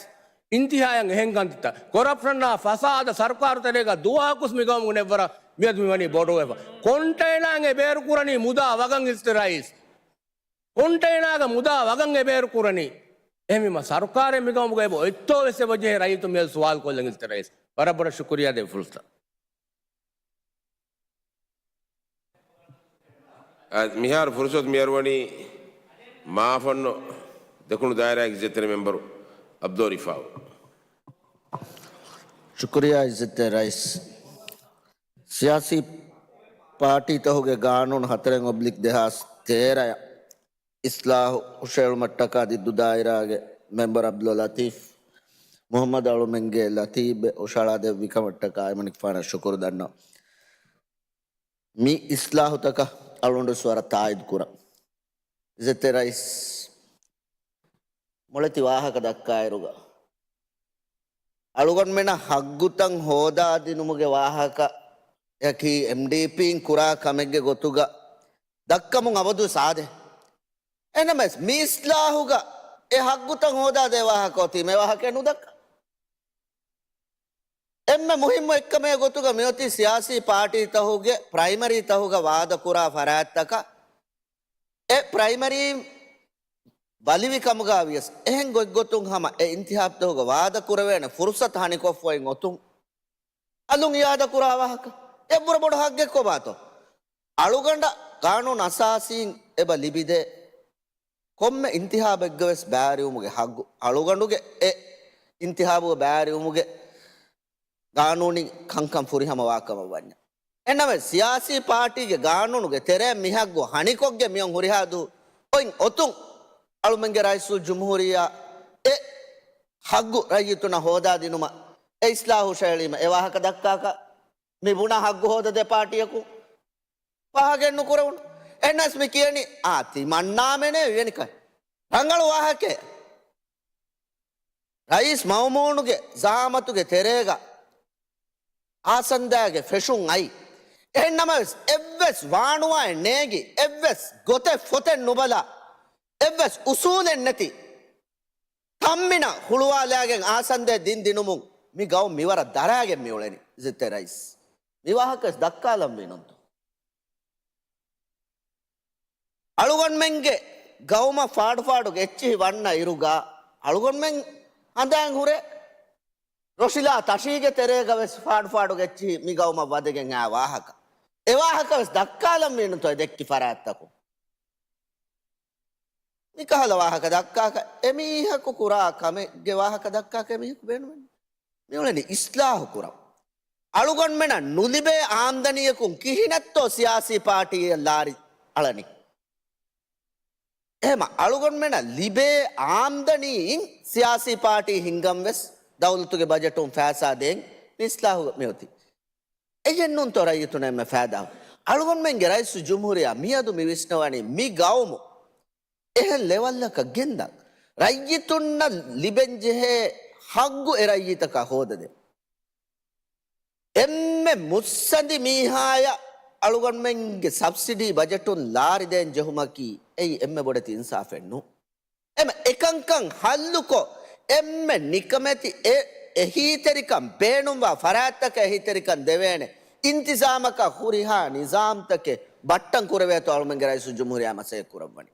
އިންތިހާޔަށް އެހެން ކަންތައް، ކޮރަޕްޝަނާ ފަސާދަ ސަރުކާރު ތެރޭގަ ދުވަހަކުސް މިގައުމުގެ ނެއްވަރަށް މިއަދު މިވަނީ ބޮޑުވެފަ. ކޮންޓައިނާއިން އެބޭރު ކުރަނީ މުދާ ވަގަށް އިއްޒަތްތެރި ރައީސް. ކޮންޓައިނާގަ މުދާ ވަގަށް އެބޭރު ކުރަނީ. އެހެންވީމަ ސަރުކާރެއް މިގައުމުގަ އެބަ އޮތްތޯވެސް އެބަޖެހޭ ރައްޔިތުން މިއަދު ސުވާލު ކޮށްލަން އިއްޒަތްތެރި ރައީސް. ވަރަށް ބޮޑަށް ޝުކުރިއްޔާ ދެއްވި ފުރުސަތަށް. އަ، މިހާރު ފުރުސަތު މިއަރުވަނީ މާފަންނު ދެކުނު ދާއިރާގެ އިއްޒަތްތެރި މެމްބަރު އަބްދުއް ރިފާއު. ޝުކުރިއްޔާ އިއްޒަތްތެރި ރައީސް. ސިޔާސީ ޕާޓީތަކުގެ ގާނޫނު ހަތަރެއް އޮބްލިކް ދެހާސް ތޭރައަށް އިސްލާހު ހުށައެޅުމަށްޓަކާ ދިއްދޫ ދާއިރާގެ މެމްބަރު އަބްދުއްލާ ލަތީފް މުހައްމަދު އަޅުމެންގެ ލަތީބެއް އުށައަޅާދެއްވި ކަމަށްޓަކާ އެމަނިކުފާނަށް ޝުކުރު ދަންނަވަން. މި އިސްލާހުތަކަށް އަޅުގަނޑުވެސް ވަރަށް ތާއީދު ކުރަން. އިއްޒަތްތެރި ރައީސް މޮޅެތި ވާހަކަ ދައްކާއިރުގަ، އަޅުގަނޑުމެންނަށް ހައްގުތައް ހޯދާދިނުމުގެ ވާހަކައަކީ އެމްޑީޕީން ކުރާ ކަމެއްގެ ގޮތުގަ ދައްކަމުން އަބަދުވެސް އާދޭ. އެހެންނަމަވެސް، މި އިސްލާހުގަ އެ ހައްގުތައް ހޯދާދޭ ވާހަކަ އޮތީ މި ވާހަކައެއް ނުދައްކާ. އެންމެ މުހިއްމު އެއްކަމެއް ގޮތުގަ މިއޮތީ ސިޔާސީ ޕާޓީތަކުގެ ޕްރައިމަރީތަކުގަ ވާދަކުރާ ފަރާތްތަކަށް އެ ޕްރައިމަރީ ބަލިވި ކަމުގަ ވިޔަސް، އެހެން ގޮތްގޮތުން ހަމަ އެ އިންތިހާބުތަކުގަ ވާދަކުރެވޭނެ ފުރުސަތު ހަނިކޮށްފައި އޮތުން އަލުން އިއާދަކުރާ ވާހަކަ އެއްވުރެ ބޮޑު ހައްގެއް ކޮބާތޯ؟ އަޅުގަނޑަށް ގާނޫނު އަސާސީން އެބަ ލިބިދޭ ކޮންމެ އިންތިހާބެއްގަވެސް ބައިވެރިވުމުގެ ހައްގު، އަޅުގަނޑުގެ އެ އިންތިހާބުގަ ބައިވެރިވުމުގެ ގާނޫނީ ކަންކަން ފުރިހަމަވާކަމަށް ވަންޏާ. އެހެންނަމަވެސް، ސިޔާސީ ޕާޓީގެ ގާނޫނުގެ ތެރޭ މިހައްގު ހަނިކޮށްގެން މިއޮން ހުރިހާ ދުވަހު އޮތް އޮތުން އަޅުމެންގެ ރައީސުލްޖުމްހޫރިއްޔާ އެ ހައްގު ރައްޔިތުންނަށް ހޯދާދިނުމަށް އެ އިސްލާހު ހުށައެޅީމަ އެ ވާހަކަ ދައްކާކަށް މި ބުނާ ހައްގު ހޯދަދޭ ޕާޓީއަކުން ފާހަގައެއް ނުކުރެވުނު. އެހެނަސް މި ކިޔަނީ އާ ތި މަންނާމެނޭ ވިޔަނިކަން. ރަނގަޅު ވާހަކައެއް. ރައީސް މައުމޫނުގެ ޒައާމަތުގެ ތެރޭގަ އާސަންދާގެ ފެށުން އައި. އެހެންނަމަވެސް، އެއްވެސް ވާނުވާއެއް ނޭގި، އެއްވެސް ގޮތެއް ފޮތެއް ނުބަލާ، އެއްވެސް އުސޫލެއް ނެތި ތަންމިނަށް ހުޅުވާލާގެން އާސަންދޭ ދިން ދިނުމުން މި ގައުމު މިވަރަށް ދަރާގެން މިއުޅެނީ. އިއްޒަތްތެރި ރައީސް، މި ވާހަކަވެސް ދައްކާލަންވީ ނޫންތޯ؟ އަޅުގަނޑުމެންގެ ގައުމަށް ފާޑުފާޑުގެ އެއްޗިހި ވަންނަ އިރުގަ އަޅުގަނޑުމެން ހަނދާން ހުރޭ ރޮޝިލާ ތަށީގެ ތެރޭގަވެސް ފާޑުފާޑުގެ އެއްޗިހި މި ގައުމަށް ވަދެގެން އާ ވާހަކަ. އެ ވާހަކަވެސް ދައްކާލަންވީ ނޫންތޯ އެ ދެއްކި ފަރާތްތަކުން؟ މިކަހަލަ ވާހަކަ ދައްކާކަށް އެމީހަކު ކުރާ ކަމެއްގެ ވާހަކަ ދައްކާކަށް އެމީހަކު ބޭނުމެއް ނޫން. މިއުޅެނީ އިސްލާހު ކުރަން. އަޅުގަނޑުމެނަށް ނުލިބޭ އާމްދަނީއަކުން ކިހިނެއްތޯ ސިޔާސީ ޕާޓީއަށް ލާރި އަޅަނީ؟ އެހެމަ އަޅުގަނޑުމެނަށް ލިބޭ އާމްދަނީއިން ސިޔާސީ ޕާޓީ ހިންގަން ވެސް ދައުލަތުގެ ބަޖެޓުން ފައިސާ ދޭން މި އިސްލާހު މިއޮތީ. އެހެންނޫންތޯ ރައްޔިތުންނަށް އެންމެ ފައިދާ؟ އަޅުގަނޑުމެންގެ ރައީސުލްޖުމްހޫރިއްޔާ މިއަދު މި ވިސްނަވަނީ މި ގައުމު އެހެން ލެވަލްއަކަށް ގެންދަން، ރައްޔިތުންނަށް ލިބެންޖެހޭ ހައްގު އެ ރައްޔިތަކަށް ހޯދަދޭން. އެންމެ މުއްސަނދި މީހާޔަށް އަޅުގަނޑުމެންގެ ސަބްސިޑީ ބަޖެޓުން ލާރިދޭން ޖެހުމަކީ އެއީ އެންމެ ބޮޑެތި އިންސާފެއް ނޫން. އެމަ އެކަންކަން ހައްލުކޮށް، އެންމެ ނިކަމެތި އެ އެހީތެރިކަން ބޭނުންވާ ފަރާތްތަކަށް އެހީތެރިކަން ދެވޭނެ އިންތިޒާމަކާ ހުރިހާ ނިޒާމްތަކެއް ބައްޓަން ކުރެވޭތޯ އަޅުމެންގެ ރައީސުލްޖުމްހޫރިއްޔާ މަސައްކަތް ކުރައްވަނީ.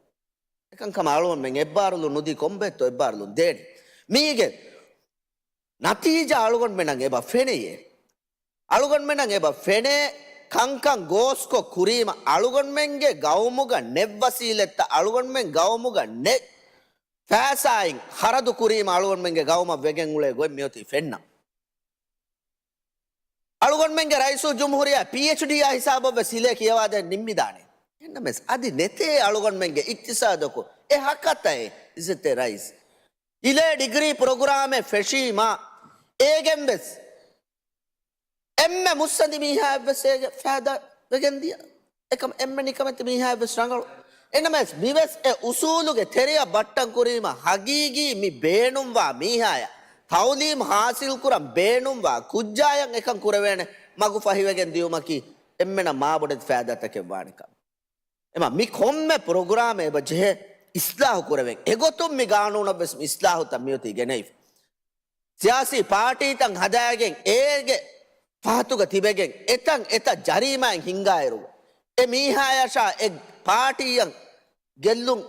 އެކަންކަމަށް އަޅުގަނޑުމެން އެއްބާރުލުން ނުދީ ކޮންބައެއްތޯ އެއްބާރުލުން ދޭނީ؟ މީގެ ނަތީޖާ އަޅުގަނޑުމެންނަށް އެބަ ފެނެޔޭ. އަޅުގަނޑުމެންނަށް އެބަ ފެނޭ ކަންކަން ގޯސްކޮށް ކުރީމަ، އަޅުގަނޑުމެންގެ ގައުމުގަ ނެތް ވަސީލަތްތައް، އަޅުގަނޑުމެން ގައުމުގަ ނެތް ފައިސާއިން ޚަރަދު ކުރީމަ، އަޅުގަނޑުމެންގެ ގައުމަށް ވެގެން އުޅޭ ގޮތް މިއޮތީ ފެންނަ. އަޅުގަނޑުމެންގެ ރައީސުލްޖުމްހޫރިއްޔާ ޕީއެޗްޑީއާ ހިސާބަށްވެސް ހިލޭ ކިޔަވާދޭން ނިންމިދާނެ. އެހެންނަމަވެސް އަދި ނެތޭ އަޅުގަނޑުމެންގެ އިޤްތިޞާދަކު އެ ހަކަތައެއް، އިއްޒަތްތެރި ރައީސް. ހިލޭ ޑިގްރީ ޕްރޮގްރާމެއް ފެށީމާ، އޭގެންވެސް އެންމެ މުއްސަނދި މީހާއަށްވެސް އޭގެ ފައިދާ ވެގެން ދިޔަ. އެކަމް އެންމެ ނިކަމެތި މީހާއަށްވެސް ރަނގަޅު. އެނަމަވެސް މިވެސް އެ އުސޫލުގެ ތެރެއަށް ބައްޓަން ކުރީމަ، ހަގީގީ މި ބޭނުންވާ މީހާޔަށް ތައުލީމް ހާސިލް ކުރަން ބޭނުންވާ ކުއްޖާޔަށް އެކަން ކުރެވޭނެ މަގު ފަހިވެގެން ދިޔުމަކީ އެންމެނަށް މާބޮޑެތި ފައިދާތަކެއް ވާނެ ކަމެއް. އެމަ މި ކޮންމެ ޕްރޮގްރާމެއް އެބަ ޖެހޭ އިސްލާހު ކުރެވެން. އެގޮތުން މި ގާނޫނަށްވެސް މި އިސްލާހުތައް މިއޮތީ ގެނައިފަ. ސިޔާސީ ޕާޓީތައް ހަދާގެން އޭގެ ފަހަތުގަ ތިބެގެން އެތަން އެތައް ޖަރީމާއެއް ހިންގާއިރުގަ، އެ މީހާޔަށާ އެ ޕާޓީއަށް ގެއްލުން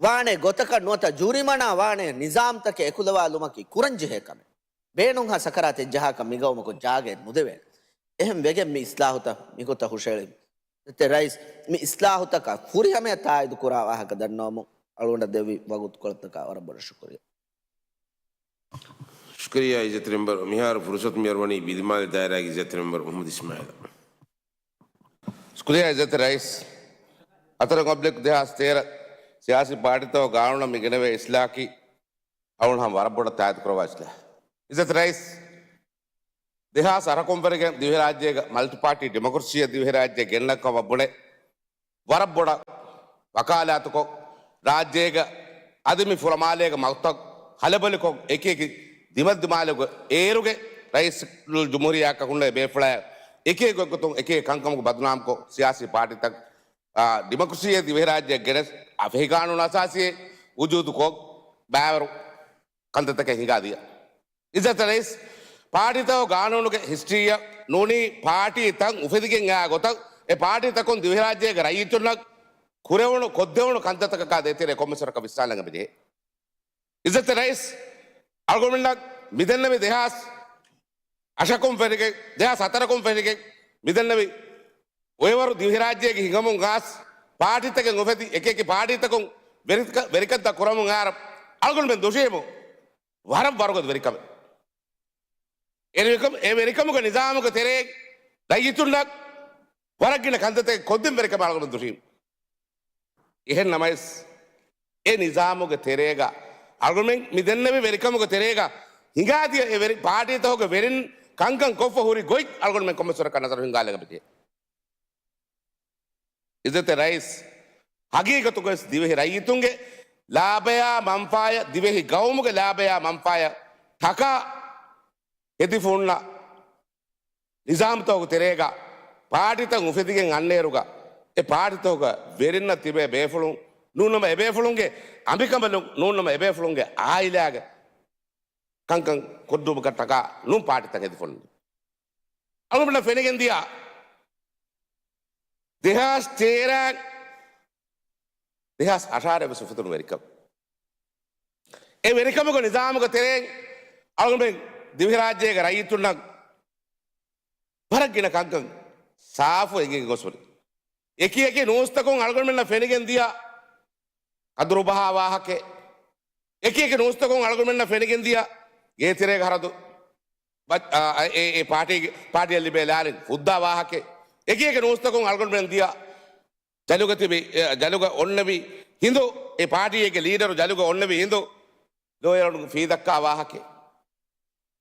ވާނެ ގޮތަކަށް ނުވަތަ ޖުރިމަނާ ވާނެ ނިޒާމްތަކެއް އެކުލަވާލުމަކީ ކުރަންޖެހޭ ކަމެއް. ބޭނުންހާ ސަކަރާތެއް ޖަހާކަށް މިގައުމަކު ޖާގައެއް ނުދެވޭނެ. އެހެން ވެގެން މި އިސްލާހުތައް މިގޮތަށް ހުށައެޅި އިއްޒަތްތެރި ރައީސް، މި އިސްލާހުތަކަށް ފުރިހަމަޔަށް ތާއީދު ކުރާ ވާހަކަ ދަންނަވަމުން އަޅުގަނޑަށް ދެއްވި ވަގުތުކޮޅަށްޓަކާ ވަރަށް ބޮޑަށް ޝުކުރިއްޔާ. ޝުކުރިއްޔާ އިއްޒަތްތެރި މެމްބަރު. މިހާރު ފުރުސަތު މިއަރުވަނީ ބިލިމާލެ ދާއިރާގެ އިއްޒަތްތެރި މެމްބަރު މުޙައްމަދު އިސްމާއީލަށް. ޝުކުރިއްޔާ އިއްޒަތްތެރި ރައީސް. ހަތަރު އޮކްޓޯބަރު ދެހާސް ތޭރަ ސިޔާސީ ޕާޓީތަކުގެ ގާނޫނަށް މި ގެނެވޭ އިސްލާހަކީ އަޅުގަނޑު ހަމަ ވަރަށް ބޮޑަށް ތާއީދު ކުރައްވާ އިސްލާހެއް. އިއްޒަތްތެރި ރައީސް، ދެހާސް އަށަކުން ވެރިގެން ދިވެހިރާއްޖޭގަ މަލްޓިޕާޓީ ޑިމޮކްރަސީއެއް ދިވެހިރާއްޖެ ގެންނަ ކަމަށް ބުނެ، ވަރަށް ބޮޑަށް ވަކާލާތުކޮށް، ރާއްޖޭގަ އަދި މި ފުރަމާލޭގެ މަގުތައް ހަލަބޮލިކޮށް، އެކި އެކި ދިމަދިމާލުގެ އޭރުގެ ރައީސުލްޖުމްހޫރިއްޔާއަކަށް ހުންނެވި ބޭފުޅާ އެކި އެކި ގޮތްގޮތުން އެކި އެކި ކަންކަމުގެ ބަދުނާމްކޮށް، ސިޔާސީ ޕާޓީތައް، އާ، ޑިމޮކްރަސީއެއް ދިވެހިރާއްޖެ ގެނެސް، އާ، ފެހިގާނޫނު އަސާސީއެއް ވުޖޫދުކޮށް، ބައިވަރު ކަންތައްތަކެއް ހިނގާދިޔަ. އިއްޒަތްތެރި ރައީސް، ޕާޓީތަކު ގާނޫނުގެ ހިސްޓްރީއަށް ނޫނީ ޕާޓީތައް އުފެދިގެން އާ ގޮތަށް އެ ޕާޓީތަކުން ދިވެހިރާއްޖޭގެ ރައްޔިތުންނަށް ކުރެވުނު ކޮށްދެވުނު ކަންތައްތަކަކާ ދޭތެރޭ ކޮންމެސް ވަރަކަށް ވިސްނާލަން އެބަޖެހޭ. އިއްޒަތްތެރި ރައީސް، އަޅުގަނޑުމެންނަށް މިދެންނެވި ދެހާސް އަށަކުން ފެނިގެން، ދެހާސް ހަތަރަކުން ފެނިގެން މިދެންނެވި އޮއެވަރު ދިވެހިރާއްޖޭގެ ހިނގަމުން ގާސް ޕާޓީތަކެއް އުފެދި އެކި އެކި ޕާޓީތަކުން ވެރިކަ-، ވެރިކަންތައް ކުރަމުން އާރަ އަޅުގަނޑުމެން ދުށީމު ވަރަށް ވަރުގަދަ ވެރިކަމެއް. އެ ވެރިކަމު-، އެ ވެރިކަމުގެ ނިޒާމުގެ ތެރޭ ރައްޔިތުންނަށް ވަރަށް ގިނަ ކަންތައްތަކެއް ކޮށްދިން ވެރިކަމެއް އަޅުގަނޑު ދުށީމު. އެހެން ނަމަވެސް، އެ ނިޒާމުގެ ތެރޭގަ އަޅުގަނޑުމެން މި ދެންނެވި ވެރިކަމުގެ ތެރޭގަ ހިނގާދިޔަ އެ ވެރި ޕާޓީތަކުގެ ވެރިން ކަންކަން ކޮށްފަ ހުރި ގޮތް އަޅުގަނޑުމެން ކޮންމެސް ވަރަކަށް ނަޒަރު ހިންގާލަން އެބަޖެހޭ. އިއްޒަތްތެރި ރައީސް، ހަގީގަތުގައި ދިވެހި ރައްޔިތުންގެ ލާބަޔާ މަންފާޔަށް، ދިވެހި ގައުމުގެ ލާބަޔާ މަންފާޔަށް ޓަކާ ހެދިފަ ހުންނަ ނިޒާމްތަކުގެ ތެރޭގަ ޕާޓީތައް އުފެދިގެން އަންނައިރުގަ، އެ ޕާޓީތަކުގަ ވެރިންނަށް ތިބޭ ބޭފުޅުން ނޫންނަމަ، އެބޭފުޅުންގެ އަނބިކަނބަލުން ނޫންނަމަ، އެބޭފުޅުންގެ އާއިލާގެ ކަންކަން ކޮށްދުމަކަށް ޓަކާ ނޫން ޕާޓީތައް ހެދިފަ ހުންނަ. އަޅުގަނޑަށް ފެނިގެން ދިޔަ ދެހާސް ތޭރަ، ދެހާސް އަށާރަ ވެސް އުފެދުނު ވެރިކަމެއް. އެ ވެރިކަމުގެ ނިޒާމުގެ ތެރެއިން އަޅުގަނޑުމެން ދިވެހިރާއްޖޭގެ ރައްޔިތުންނަށް ވަރަށް ގިނަ ކަންކަން ސާފު އެނގިގެން ގޮސް ހުރި. އެކި އެކި ނޫސްތަކުން އަޅުގަނޑުމެންނަށް ފެނިގެން ދިޔަ ކަދުރުބަހާ ވާހަކައެއް، އެކި އެކި ނޫސްތަކުން އަޅުގަނޑުމެންނަށް ފެނިގެން ދިޔަ ގޭތެރޭގެ ހަރަދު ބަ-، އާ، އެ، އެ ޕާޓީގެ، ޕާޓީއަށް ލިބޭ ލާރިން ފުއްދާ ވާހަކައެއް، އެކި އެކި ނޫސްތަކުން އަޅުގަނޑުމެން ދިޔަ ޖަލުގަ ތިބި، އެ، ޖަލުގަ އޮންނެވި ހިނދު، އެ ޕާޓީއެއްގެ ލީޑަރު ޖަލުގަ އޮންނެވި ހިނދު، ލޯޔަރުން ފީ ދައްކާ ވާހަކަ.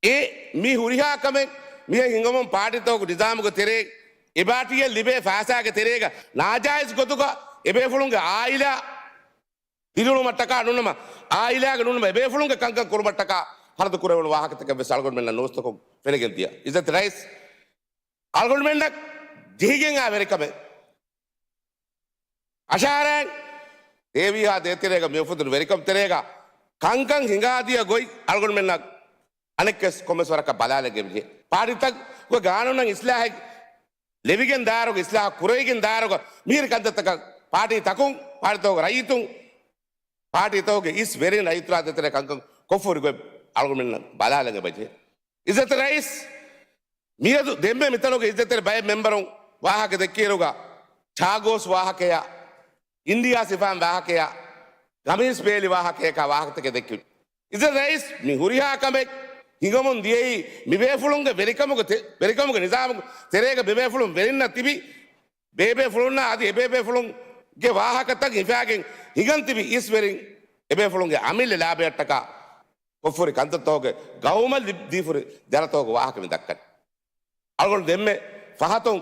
އެ މި ހުރިހާ ކަމެއް މިހެން ހިނގަމުން ޕާޓީތަކުގެ ނިޒާމުގެ ތެރޭ، އެ ޕާޓީއަށް ލިބޭ ފައިސާގެ ތެރޭގަ ނާޖާއިޒް ގޮތުގަ އެބޭފުޅުންގެ އާއިލާ ދިރިއުޅުމަށްޓަކާ ނޫންނަމަ، އާއިލާގެ ނޫންނަމަ އެބޭފުޅުންގެ ކަންކަން ކުރުމަށްޓަކާ ހަރަދު ކުރެވުނު ވާހަކަތަކެއް ވެސް އަޅުގަނޑުމެންނަށް ނޫސްތަކުން ފެނިގެން ދިޔަ. އިއްޒަތް ރައީސް، އަޅުގަނޑުމެންނަށް ޖެހިގެން އާ ވެރިކަމެއް. އަށާރައިން ދޭވީހާ ދޭތެރޭގަ މި އުފެދުނު ވެރިކަމު ތެރޭގަ ކަންކަން ހިނގާދިޔަ ގޮތް އަޅުގަނޑުމެންނަށް އަނެއްކެސް ކޮންމެސް ވަރަކަށް ބަލާލަން އެބަޖެހޭ. ޕާޓީތައް ގާނޫނަށް އިސްލާހެއް ލެވިގެން ދާއިރުގަ، އިސްލާހު ކުރެވިގެން ދާއިރުގަ މިހިރި ކަންތައްތަކަށް ޕާޓީތަކުން، ޕާޓީތަކުގެ ރައްޔިތުން، ޕާޓީތަކުގެ އިސް ވެރިން ރައްޔިތުންނާ ދޭތެރޭ ކަންކަން ކޮށްފަ ހުރި ގޮތް އަޅުގަނޑުމެންނަށް ބަލާލަން އެބަޖެހޭ. އިއްޒަތް ރައީސް، މިއަދު ދެންމެ މިތަނުގެ އިއްޒަތްތެރި ބައެއް މެމްބަރުން ވާހަކަ ދެއްކިއިރުގަ، ޗާގޯސް ވާހަކަޔާ، އިންޑިއާ ސިފާން ވާހަކަޔާ، ގަމީސް ބޭލި ވާހަކަޔަކާ ވާހަކަތަކެއް ދެއްކި. އިއްޒަތް ރައީސް، މި ހުރިހާ ކަމެއް ހިނގަމުން ދިޔައީ މިބޭފުޅުންގެ ވެރިކަމުގެ ތެ-، ވެރިކަމުގެ ނިޒާމުގެ ތެރޭގަ މިބޭފުޅުން ވެރިންނަށް ތިބި، ބޭބޭފުޅުންނާ އަދި އެބޭބޭފުޅުންގެ ވާހަކަތައް ހިފާގެން ހިނގަން ތިބި އިސް ވެރިން އެބޭފުޅުންގެ އަމިއްލަ ލާބަޔަށްޓަކާ ކޮށްފަ ހުރި ކަންތައްތަކުގެ ގައުމަށް ލިބި-، ދީފަ ހުރި ދަރަތަކުގެ ވާހަކަ މި ދައްކަނީ. އަޅުގަނޑު ދެންމެ ފަހަތުން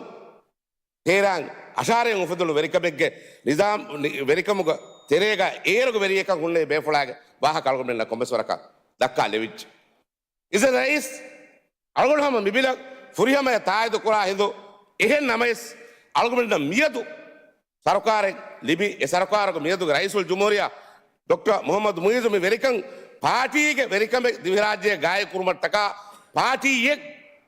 ތޭރައިން އަށާރައިން އުފެދުނު ވެރިކަމެއްގެ ނިޒާމް، ނި-، ވެރިކަމުގެ ތެރޭގަ އޭރުގެ ވެރިއެއްކަން ހުންނެވި ބޭފުޅާގެ ވާހަކަ އަޅުގަނޑުމެންނަށް ކޮންމެސް ވަރަކަށް ދައްކާ ލެވިއްޖެ. އިއްޒަތް ރައީސް، އަޅުގަނޑު ހަމަ މި ބިލަށް ފުރިހަމަޔަށް ތާއީދު ކުރާ ހިނދު، އެހެން ނަމަވެސް އަޅުގަނޑަށް މިއަދު ސަރުކާރެއް ލިބި، އެ ސަރުކާރުގެ މިއަދުގެ ރައީސުލްޖުމްހޫރިއްޔާ ޑޮކްޓަރ މުޙައްމަދު މުޢިއްޒު މި ވެރިކަން ޕާޓީގެ ވެރިކަމެއް ދިވެހިރާއްޖެ ގާއިމް ކުރުމަށްޓަކާ، ޕާޓީއެއް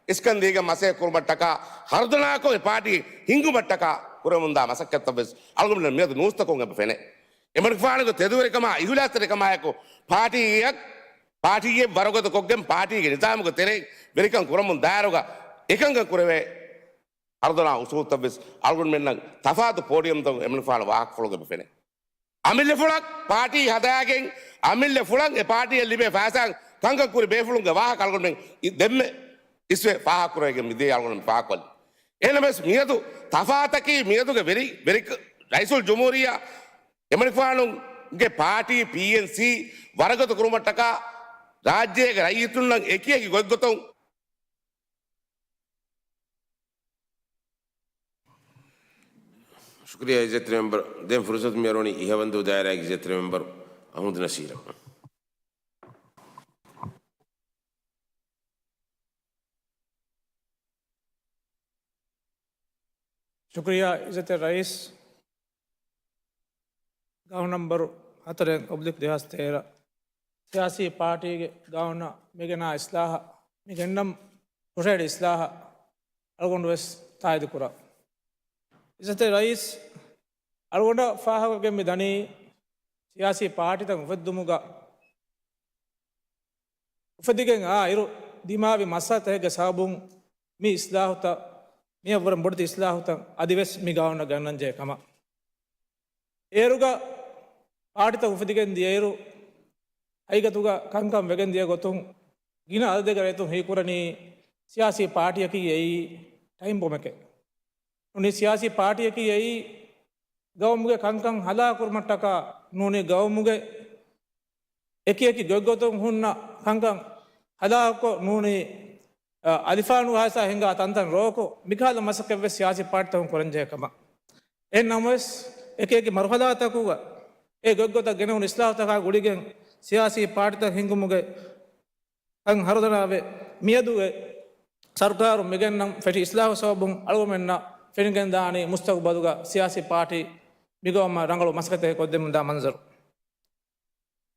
އިސްކަން ދީގެން މަސައްކަތް ކުރުމަށްޓަކާ، ހަރުދަނާކޮށް އެ ޕާޓީ ހިންގުމަށްޓަކާ ކުރަމުންދާ މަސައްކަތްތައް ވެސް އަޅުގަނޑުމެން މިއަދު ނޫސްތަކުން އެބަ ފެނޭ. އެމަނިކުފާނުގެ ތެދުވެރިކަމާ، އިހުލާސްތެރިކަމާއެކު ޕާޓީއެއް، ޕާޓީއެއް ވަރުގަދަކޮށްގެން ޕާޓީގެ ނިޒާމުގެ ތެރެއިން ވެރިކަން ކުރަމުން ދާއިރުގަ އެކަންކަން ކުރެވޭ ހަރުދަނާ އުސޫލުތައް ވެސް އަޅުގަނޑުމެންނަށް ތަފާތު ޕޯޑިއަމްތައް އެމަނިކުފާނު ވާހަކަފުޅުގަ އެބަ ފެނޭ. އަމިއްލަފުޅަށް ޕާޓީ ހަދާގެން، އަމިއްލަފުޅަށް އެ ޕާޓީއަށް ލިބޭ ފައިސާ ކަންކަން ކުރި ބޭފުޅުންގެ ވާހަކަ އަޅުގަނޑުމެން ދެންމެ އިސްވެ ފާހަގަކުރެވިގެން މިދިޔަ އަޅުގަނޑުމެން ފާހަގަކޮށްލި. އެހެންނަމަވެސް މިއަދު ތަފާތަކީ މިއަދުގެ ވެރި، ވެރި ރައީސުލްޖުމްހޫރިއްޔާ އެމަނިކުފާނުގެ ޕާޓީ ޕީއެންސީ ވަރުގަދަ ކުރުމަށްޓަކާ ރާއްޖޭގެ ރައްޔިތުންނަށް އެކި އެކި ގޮތްގޮތުން ޝުކުރިއްޔާ އިއްޒަތްތެރި މެމްބަރު. ދެން ފުރުސަތު މިއަރުވަނީ އިހަވަންދޫ ދާއިރާގެ އިއްޒަތްތެރި މެމްބަރު އަޙްމަދު ނަސީރަށް. ޝުކުރިއްޔާ އިއްޒަތްތެރި ރައީސް. ގާނޫނު ނަންބަރު ހަތަރެއް އޮބްލިކް ދެހާސް ތޭރަ، ސިޔާސީ ޕާޓީގެ ގާނޫނަށް މިގެނާ އިސްލާހަށް މި ގެންނަން ހުށަހެޅި އިސްލާހަށް އަޅުގަނޑު ވެސް ތާއީދު ކުރާ. އިއްޒަތްތެރި ރައީސް، އަޅުގަނޑަށް ފާހަގަވެގެން މި ދަނީ، ސިޔާސީ ޕާޓީތައް އުފެއްދުމުގަ އުފެދިގެން އާ އިރު ދިމާވި މައްސަލަތަކެއްގެ ސަބަބުން މި އިސްލާހުތައް، މިއަށްވުރެން ބޮޑެތި އިސްލާހުތައް އަދިވެސް މި ގާނޫނަށް ގަންނަންޖެހޭ ކަމަށް. އޭރުގަ ޕާޓީތައް އުފެދިގެން ދިޔައިރު، ހަގީގަތުގަ ކަންކަން ވެގެން ދިޔަ ގޮތުން، ގިނަ އަދަދެއްގެ ރައްޔިތުން ހީކުރަނީ ސިޔާސީ ޕާޓީއަކީ އެއީ ޓައިމް ބޮމެކޭ. ނޫނީ ސިޔާސީ ޕާޓީއަކީ އެއީ ގައުމުގެ ކަންކަން ހަލާކު ކުރުމަށްޓަކާ، ނޫނީ ގައުމުގެ އެކި އެކި ގޮތްގޮތުން ހުންނަ ކަންކަން ހަލާކުކޮށް، ނޫނީ، އަ، އަލިފާނު ހާސާ ހިނގާ ތަންތަން ރޯކޮށް، މިކަހަލަ މަސައްކަތްވެސް ސިޔާސީ ޕާޓީތަކުން ކުރަންޖެހޭ ކަމަށް. އެހެން ނަމަވެސް، އެކި އެކި މަރުހަލާތަކުގަ އެ ގޮތްގޮތަށް ގެނެވުނު އިސްލާހުތަކާ ގުޅިގެން ސިޔާސީ ޕާޓީތައް ހިންގުމުގެ ކަން ހަރުދަނާވެ، މިއަދު އެ ސަރުކާރު މިގެންނަން ފެށި އިސްލާހު ސަބަބުން އަޅުގަމެންނަށް ފެނިގެންދާނީ މުސްތަގުބަލުގަ ސިޔާސީ ޕާޓީ މިގައުމަށް ރަނގަޅު މަސައްކަތެއް ކޮށްދެމުންދާ މަންޒަރު.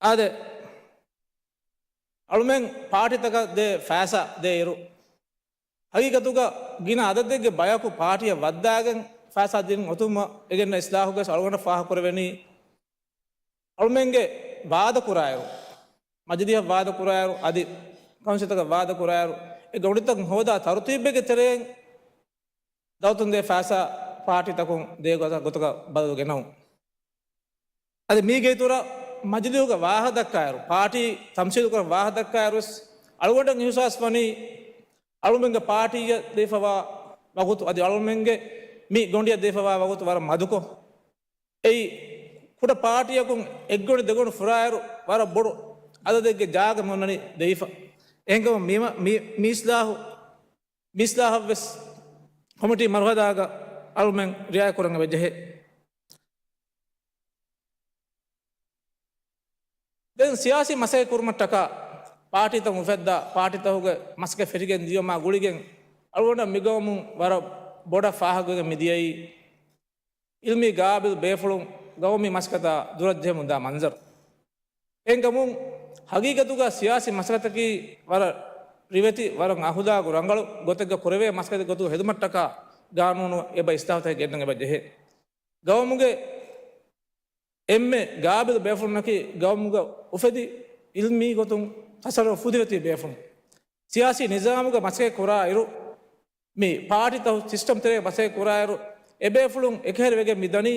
އާދެ، އަޅުމެން ޕާޓީތަކަށް ދޭ ފައިސާ ދޭއިރު، ހަގީގަތުގަ ގިނަ އަދަދެއްގެ ބަޔަކު ޕާޓީއަށް ވައްދާގެން ފައިސާ ދިނުން އޮތުމަށް އެ ގެންނަ އިސްލާހުގައި އަޅުގަނޑަށް ފާހަގަކުރެވެނީ، އަޅުމެންގެ ވާދަ ކުރާއިރު، މަޖިލީހަށް ވާދަ ކުރާއިރު، އަދި ކައުންސިލްތަކަށް ވާދަ ކުރާއިރު، އެ ގޮނޑިތައް ހޯދާ ތަރުތީބެއްގެ ތެރެއިން ދައުލަތުން ދޭ ފައިސާ ޕާޓީތަކުން ދޭ ގޮތަށް، ގޮތަކަށް ބަދަލު ގެނައުން. އަދި މީގެ އިތުރަށް މަޖިލީހުގަ ވާހަކަ ދައްކާއިރު، ޕާޓީ ތަމްސީލު ކުރަން ވާހަކަ ދައްކާއިރު ވެސް އަޅުގަނޑަށް އިހުސާސް ވަނީ، އަޅުމެންގެ ޕާޓީއަށް ދީފަވާ ވަގުތު އަދި އަޅުމެންގެ މި ގޮނޑިއަށް ދީފަވާ ވަގުތު ވަރަށް މަދުކޮށް، އެއީ ކުޑަ ޕާޓީއަކުން އެއްގޮނޑި ދެގޮނޑި ފުރާއިރު ވަރަށް ބޮޑު އަދަދެއްގެ ޖާގަ މި އޮންނަނީ ދެވިފަ. އެހެންކަމުން މި، މި، މި އިސްލާހު، މި އިސްލާހަށްވެސް ކޮމިޓީ މަރުހަލާގަ އަޅުމެން ރިއާޔަތް ކުރަން އެބަ ޖެހޭ. ދެން ސިޔާސީ މަސައްކަތް ކުރުމަށްޓަކާ ޕާޓީތައް އުފެއްދާ، ޕާޓީތަކުގެ މަސައްކަތް ފެށިގެން ދިޔުމާ ގުޅިގެން އަޅުގަނޑަށް މިގައުމުން ވަރަށް ބޮޑަށް ފާހަގަވެގެން މިދިޔައީ، އިލްމީ ގާބިލް ބޭފުޅުން ގައުމީ މަސައްކަތާ ދުރަށްޖެހެމުންދާ މަންޒަރު. އެހެންކަމުން ހަގީގަތުގަ ސިޔާސީ މަސައްކަތަކީ ވަރަށް ރިވެތި، ވަރަށް އަހުލާގު ރަނގަޅު ގޮތެއްގަ ކުރެވޭ މަސައްކަތެއް ގޮތުގަ ހެދުމަށްޓަކާ ގާނޫނު އެބަ އިސްލާހުތަކެއް ގެންނަން އެބަ ޖެހޭ. ގައުމުގެ އެންމެ ގާބިލް ބޭފުޅުންނަކީ ގައުމުގަ އުފެދި އިލްމީ ގޮތުން ތަސައްރަފު ފުދިވެތި ބޭފުޅުން. ސިޔާސީ ނިޒާމުގަ މަސައްކަތް ކުރާ އިރު، މި ޕާޓީތައް ސިސްޓަމް ތެރޭ މަސައްކަތް ކުރާއިރު، އެބޭފުޅުން އެކަހެރި ވެގެން މިދަނީ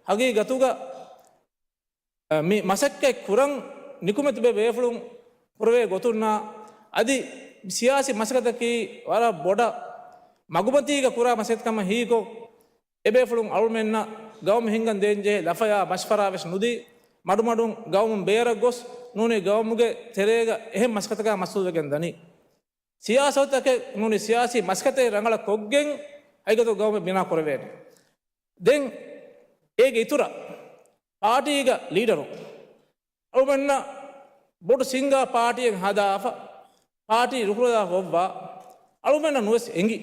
ހަގީގަތުގަ، އަ، މި މަސައްކަތް ކުރަން ނިކުމެތި ބޭ-، ބޭފުޅުން ކުރެވޭ ގޮތުންނާ އަދި ސިޔާސީ މަސައްކަތަކީ ވަރަށް ބޮޑަށް މަގުމަތީގަ ކުރާ މަސައްކަތް ކަމަށް ހީކޮށް، އެބޭފުޅުން އަޅުމެންނަށް ގައުމު ހިންގަން ދޭންޖެހޭ ލަފަޔާ މަޝްވަރާ ވެސް ނުދީ، މަޑުމަޑުން ގައުމުން ބޭރަށް ގޮސް ނޫނީ ގައުމުގެ ތެރޭގަ އެހެން މަސައްކަތަކާ މަސްއޫލުވެގެން ދަނީ. ސިޔާސަތުތަކެއް ނޫނީ ސިޔާސީ މަސައްކަތެއް ރަނގަޅަށް ކޮށްގެން ހަގީގަތު ގައުމެއް ބިނާ ކުރެވޭނެ. ދެން އޭގެ އިތުރަށް ޕާޓީގަ ލީޑަރު އަޅުމެންނަށް ބޮޑު ސިންގާ ޕާޓީއެއް ހަދާފަ، ޕާޓީ ރުކުނުލާފަ އޮއްވާ، އަޅުމެންނަށް ނުވެސް އެނގި.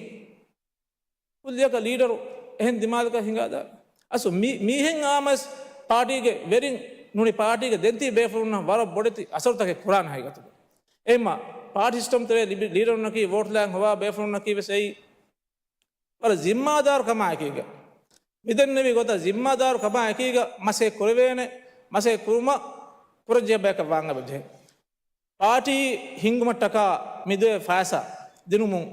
ކުއްލިއަކަށް ލީޑަރު އެހެން ދިމާލަކަށް ހިނގާދާ. އަސް މި-، މީހެއް އާމަސް ޕާޓީގެ ވެރިން ނޫނީ ޕާޓީގެ ދެންތީ ބޭފުޅުންނަށް ވަރަށް ބޮޑެތި އަސަރުތަކެއް ކުރާނެ ހަގީގަތުގަ. އެހެންމާ ޕާޓީ ސިސްޓަމް ތެރޭ ލިބި-، ލީޑަރުންނަކީ ވޯޓްލާން ހޮވާ ބޭފުޅުންނަކީ ވެސް އެއީ ވަރަށް ޒިންމާދާރު ކަމާއެކީގަ، މި ދެންނެވި ގޮތަށް ޒިންމާދާރު ކަމާއެކީގަ މަސައްކަތް ކުރެވޭނެ، މަސައްކަތް ކުރުމަށް ކުރަންޖެހޭ ބަޔަކަށް ވާން އެބަޖެހޭ. ޕާޓީ ހިންގުމަށްޓަކާ މިދެވޭ ފައިސާ ދިނުމުން،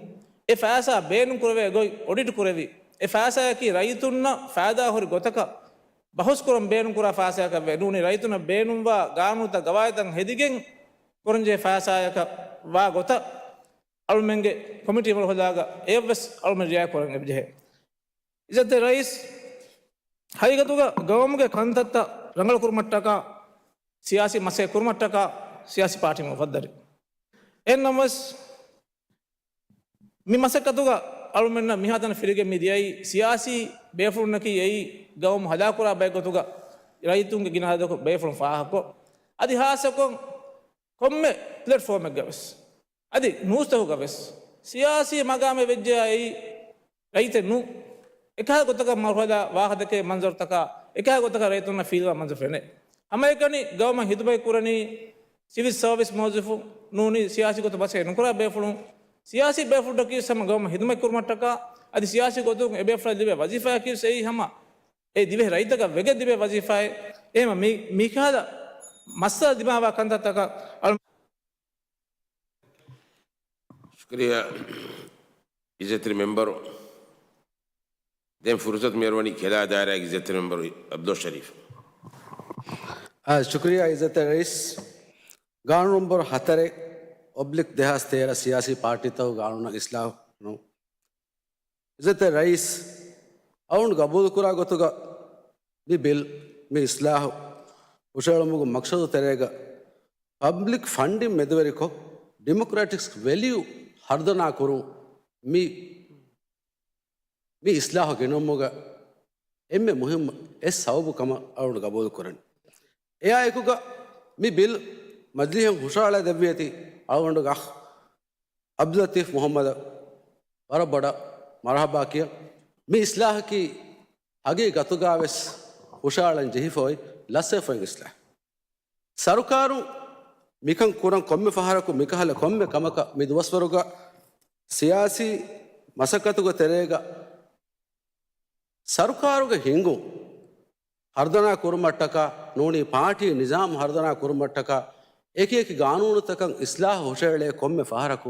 އެ ފައިސާ ބޭނުން ކުރެވޭ ގޮތް އޮޑިޓް ކުރެވި، އެ ފައިސާއަކީ ރައްޔިތުންނަށް ފައިދާ ހުރި ގޮތަކަށް ބަހުސް ކުރަން ބޭނުން ކުރާ ފައިސާއަކަށް ވޭ. ނޫނީ ރައްޔިތުންނަށް ބޭނުންވާ ގާނޫނުތައް ގަވާއިދުތައް ހެދިގެން ކުރަންޖެހޭ ފައިސާއަކަށް ވާ ގޮތަށް އަޅުމެންގެ ކޮމިޓީ މަރުހަލާގަ އެއަށްވެސް އަޅުމެން ރިއާޔަތް ކުރަން އެބަޖެހޭ. އިއްޒަތްތެރި ރައީސް، ހަގީގަތުގަ ގައުމުގެ ކަންތައްތައް ރަނގަޅު ކުރުމަށްޓަކާ، ސިޔާސީ މަސައްކަތް ކުރުމަށްޓަކާ ސިޔާސީ ޕާޓީ މުފައްދަލެއް. އެހެންނަމަވެސް، މި މަސައްކަތުގަ އަޅުމެންނަށް މިހާތަނަށް ފިރިގެން މި ދިޔައީ، ސިޔާސީ ބޭފުޅުންނަކީ އެއީ ގައުމު ހަލާކުރާ ބައެއް ގޮތުގަ ރައްޔިތުންގެ ގިނަ އަދަދަކު ބޭފުޅުން ފާހަގަކޮށް، އަދި ހާއްސަކޮށް ކޮންމެ ޕްލެޓްފޯމެއްގަ ވެސް، އަދި ނޫސްތަކުގަ ވެސް، ސިޔާސީ މަގާމެއް ވެއްޖެޔާ އެއީ ރައްޔިތެއް ނޫން. އެކަހަލަ ގޮތަކަށް މަރުހަލާ ވާހަކަދެކޭ މަންޒަރުތަކާ، އެކަހަލަ ގޮތަކަށް ރައްޔިތުންނަށް ފީލްވާ މަންޒަރު ފެނޭ. ހަމައެކަނި ގައުމަށް ހިދުމަތް ކުރަނީ ސިވިލް ސާވިސް މުވައްޒަފުން ނޫނީ ސިޔާސީ ގޮތަށް މަސައްކަތް ނުކުރާ ބޭފުޅުން ސިޔާސީ ބޭފުޅަކީ ހަމަ ގައުމަށް ހިދުމަތް ކުރުމަށްޓަކާ، އަދި ސިޔާސީ ގޮތުން އެ ބޭފުޅަށް ލިބޭ ވަޒީފާއަކީ އެއީ ހަމަ އެ ދިވެހި ރައްޔިތަކަށް ވެގެން ލިބޭ ވަޒީފާއެއް. އެހެން މި، މިކަހަލަ މައްސަލަ ދިމާވާ ކަންތައްތަކަށް އަޅު ޝުކުރިއްޔާ އިއްޒަތްތެރި މެމްބަރު. ދެން ފުރުސަތު މިއަރުވަނީ ކެލާ ދާއިރާގެ އިއްޒަތްތެރި މެމްބަރު އަބްދުއް ޝަރީފް. އާ، ޝުކުރިއްޔާ އިއްޒަތްތެރި ރައީސް. ގާނޫނު ނަންބަރު ހަތަރެއް އޮބްލިކް ދެހާސް ތޭރަ ސިޔާސީ ޕާޓީތަކުގެ ގާނޫނަށް އިސްލާހު ނޫން. އިއްޒަތްތެރި ރައީސް، އަޅުގަނޑު ގަބޫލުކުރާ ގޮތުގަ މި ބިލް، މި އިސްލާހު ހުށައެޅުމުގެ މަޤްޞަދު ތެރޭގަ ޕަބްލިކް ފަންޑިން މެދުވެރިކޮށް، ޑިމޮކްރެޓިކް ވެލިއު ހަރުދަނާ ކުރުން މި، މި އިސްލާހު ގެނުމުގަ އެންމެ މުހިއްމު އެއް ސަބަބު ކަމަށް އަޅުގަނޑު ގަބޫލު ކުރަނީ. އެއާއެކުގަ މި ބިލް މަޖިލީހަށް ހުށަހަޅައިދެއްވިއަތީ އަޅުގަނޑުގެ އަޚް އަބްދުލް ލަތީފް މުޙައްމަދަށް ވަރަށް ބޮޑަށް މަރުޙަބާ ކިޔަން. މި އިސްލާހަކީ ހަގީގަތުގަވެސް ހުށަހަޅަން ޖެހިފަ އޮތް ލަސްވެފަ އޮތް އިސްލާހެއް. ސަރުކާރުން މިކަން ކުރަން ކޮންމެ ފަހަރަކު މިކަހަލަ ކޮންމެ ކަމަކަށް މި ދުވަސްވަރުގަ ސިޔާސީ މަސައްކަތުގެ ތެރޭގަ ސަރުކާރުގެ ހިންގުން ހަރުދަނާ ކުރުމަށްޓަކާ ނޫނީ ޕާޓީ ނިޒާމް ހަރުދަނާ ކުރުމަށްޓަކާ އެކި އެކި ގާނޫނުތަކަށް އިސްލާހު ހުށައެޅޭ ކޮންމެ ފަހަރަކު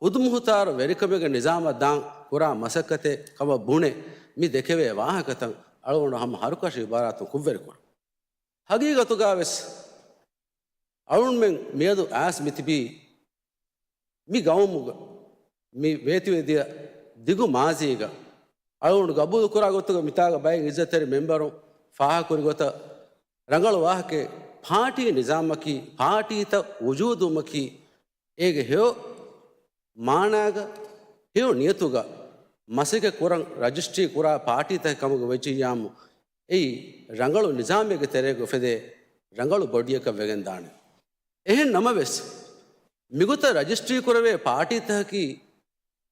ޚުދުމުޚުތާރު ވެރިކަމެއްގެ ނިޒާމަށް ދާން ކުރާ މަސައްކަތެއް ކަމަށް ބުނެ، މި ދެކެވޭ ވާހަކަތައް އަޅުގަނޑު ހަމަ ހަރުކަށި އިބާރާތުން ކުށްވެރިކުރަން. ހަގީގަތުގަވެސް އަޅުންމެން މިއަދު އައިސް މިތިބީ މި ގައުމުގަ މި ވޭތުވެދިޔަ ދިގު މާޒީގަ އަޅުގަނޑު ގަބޫލުކުރާ ގޮތުގަ މިތާގަ ބައެއް އިއްޒަތްތެރި މެމްބަރުން ފާހަގަކުރި ގޮތަށް ރަނގަޅު ވާހަކައެއް ޕާޓީ ނިޒާމަކީ، ޕާޓީތައް ވުޖޫދުވުމަކީ، އޭގެ ހެޔޮ މާނާގަ، ހެޔޮ ނިޔަތުގަ މަސައްކަތް ކުރަން ރަޖިސްޓްރީ ކުރާ ޕާޓީތަކެއް ކަމުގަ ވެއްޖިއްޔާމު، އެއީ ރަނގަޅު ނިޒާމެއްގެ ތެރޭގަ އުފެދޭ ރަނގަޅު ބޮޑީއަކަށް ވެގެންދާނެ. އެހެން ނަމަވެސް، މިގޮތަށް ރަޖިސްޓްރީ ކުރެވޭ ޕާޓީތަކަކީ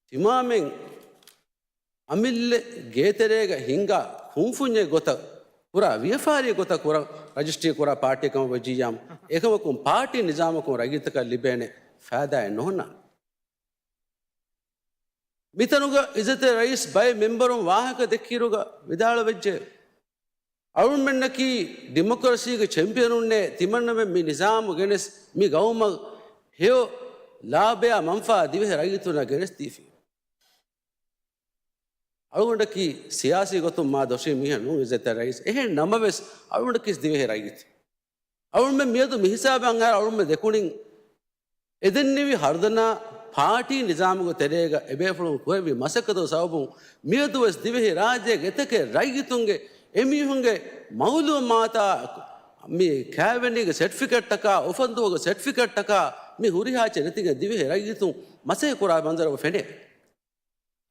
ތިމާމެން އަމިއްލަ ގޭތެރޭގަ ހިންގާ ކުންފުންޏެއް ގޮތަށް، ކުރާ ވިޔަފާރިއެއް ގޮތަށް ކުރަން ރަޖިސްޓްރީ ކުރާ ޕާޓީ ކަމަށް ވެއްޖިއްޔާމު، އެކަމަކުން ޕާޓީ ނިޒާމަކުން ރައްޔިތަކަށް ލިބޭނެ ފައިދާއެއް ނޯންނާނެ. މިތަނުގަ އިއްޒަތްތެރި ރައީސް ބައެއް މެމްބަރުން ވާހަކަ ދެއްކިއިރުގަ ވިދާޅުވެއްޖެ، އަޅުންމެންނަކީ ޑިމޮކްރަސީގެ ޗެމްޕިއަނުންނޭ، ތިމަންނަމެން މި ނިޒާމު ގެނެސް މި ގައުމަށް ހެޔޮ ލާބަޔާ މަންފާ ދިވެހި ރައްޔިތުންނަށް ގެނެސްދީފި. އަޅުގަނޑަކީ ސިޔާސީ ގޮތުން މާ ދޮށީ މީހެއް ނޫން އިއްޒަތްތެރި ރައީސް. އެހެން ނަމަވެސް އަޅުގަނޑަކީ ދިވެހި ރައްޔިތެއް. އަޅުގަނޑުމެން މިއަދު މިހިސާބަށް އަރާ އަޅުގަނޑުމެން ދެކުނިން އެދެންނެވި ހަރުދަނާ ޕާޓީ ނިޒާމުގެ ތެރޭގަ އެބޭފުޅުން ކުރެއްވި މަސައްކަތުގެ ސަބަބުން މިއަދުވެސް ދިވެހި ރާއްޖޭގެ އެތަކެއް ރައްޔިތުންގެ އެމީހުންގެ މައުލޫމާތާ މި ކާވެނީގެ ސެޓްފިކެޓްތަކާ، އުފަންދުވަހުގެ ސެޓްފިކެޓްތަކާ މި ހުރިހާ އެއްޗެއް ނެތިގެން ދިވެހި ރައްޔިތުން މަސައްކަތް ކުރާ މަންޒަރު ފެނޭ.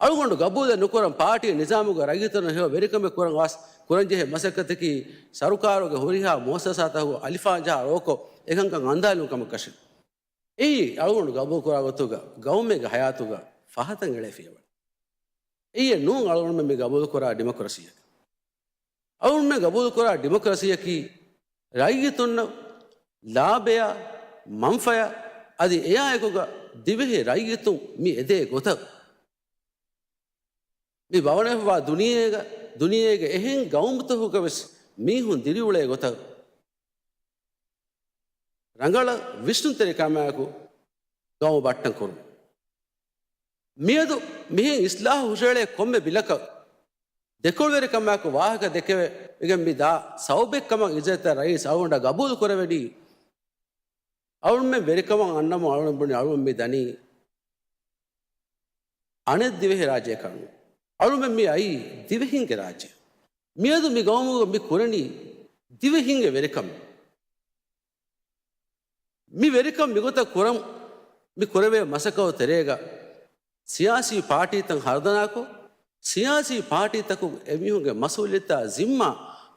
އަޅުގަނޑު ގަބޫލެއް ނުކުރަން ޕާޓީ ނިޒާމުގެ ރައްޔިތުންނަށް ހެޔޮ ވެރިކަމެއް ކުރަން ވާސް ކުރަންޖެހޭ މަސައްކަތަކީ ސަރުކާރުގެ ހުރިހާ މުއައްސަސާތަކުގެ އަލިފާން ޖަހާ ރޯކޮށް އެކަންކަން އަންދާލުން ކަމަށް ކަށި. އެއީ އަޅުގަނޑު ގަބޫލުކުރާ ގޮތުގަ ގައުމެއްގެ ހަޔާތުގަ ފަހަތަށް އެޅޭ ފިޔަވަޅެއް. އެއީ ނޫން އަޅުގަނޑުމެން މި ގަބޫލުކުރާ ޑިމޮކްރަސީއެއް. އަޅުގަނޑުމެން ގަބޫލުކުރާ ޑިމޮކްރަސީއަކީ ރައްޔިތުންނަށް ލާބަޔާ، މަންފަޔާ އަދި އެއާއެކުގަ ދިވެހި ރައްޔިތުން މި އެދޭ ގޮތަށް. މި ބަވަނަވެފަވާ ދުނިޔޭގަ، ދުނިޔޭގެ އެހެން ގައުމުތަކުގަވެސް މީހުން ދިރިއުޅޭ ގޮތަށް ރަނގަޅަށް ވިސްނުންތެރިކަމާއެކު ގައުމު ބައްޓަން ކުރުން. މިއަދު މިހެން އިސްލާހު ހުށައެޅޭ ކޮންމެ ބިލަކަށް ދެކޮޅުވެރިކަމާއެކު ވާހަކަ ދެކެވެގެން މި ދާ ސަބަބެއް ކަމަށް އިއްޒަތްތެރި ރައީސް އަޅުގަނޑަށް ގަބޫލު ކުރެވެނީ. އަޅުމެން ވެރިކަމަށް އަންނަމުން އަޅުމެން ބުނި އަޅުމެން މި ދަނީ އަނެއް ދިވެހި ރާއްޖެއަކަށް ނޫން. އަޅުމެން މި އައީ ދިވެހިންގެ ރާއްޖެ. މިއަދު މި ގައުމުގަ މި ކުރަނީ ދިވެހިންގެ ވެރިކަމެއް. މި ވެރިކަން މިގޮތަށް ކުރަން، މި ކުރެވޭ މަސައްކަތު ތެރޭގަ ސިޔާސީ ޕާޓީތައް ހަރުދަނާކޮށް، ސިޔާސީ ޕާޓީތަކުން އެމީހުންގެ މަސްއޫލިއްޔަތާ ޒިންމާ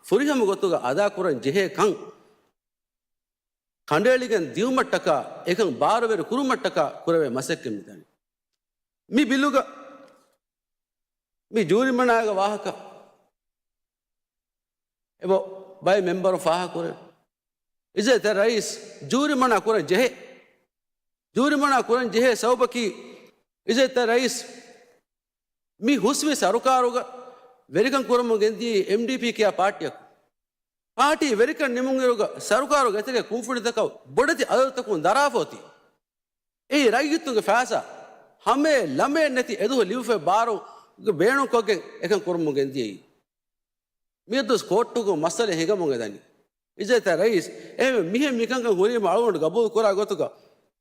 ފުރިހަމަ ގޮތުގަ އަދާކުރަން ޖެހޭ ކަން ކަނޑައެޅިގެން ދިއުމަށްޓަކާ، އެކަން ބާރުވެރި ކުރުމަށްޓަކާ ކުރެވޭ މަސައްކަތް މިދަނީ. މި ބިލުގަ މި ޖޫރިމަނާގެ ވާހަކަ އެބަ ބައެއް މެމްބަރު ފާހަގަކުރޭ. އިއްޒަތްތެރި ރައީސް، ޖޫރިމަނާ ކުރަން ޖެހޭ. ޖޫރިމަނާ ކުރަން ޖެހޭ ސަބަބަކީ އިއްޒަތްތެރި ރައީސް، މި ހުސްވި ސަރުކާރުގަ ވެރިކަން ކުރަމުން ގެންދިޔައީ އެމްޑީޕީ ކިޔާ ޕާޓީއަކު. ޕާޓީ ވެރިކަން ނިމުންއިރުގަ ސަރުކާރުގެ އެތެރޭ ކުންފުނިތަކަށް ބޮޑެތި އަދަދުތަކުން ދަރާފަ އޮތީ. އެއީ ރައްޔިތުންގެ ފައިސާ ހަމައެއް ލަމައެއް ނެތި އެދުވަހު ލިބިފައި ބާރުގެ ބޭނުންކޮށްގެން އެކަން ކުރަމުން ގެންދިޔައީ. މިއަދުވެސް ކޯޓުގަ މައްސަލަ ހިނގަމުން އެދަނީ. އިއްޒަތްތެރި ރައީސް، އެހެންވެ މިހެން މިކަންކަން ހުރީމަ އަޅުގަނޑު ގަބޫލު ކުރާ ގޮތުގަ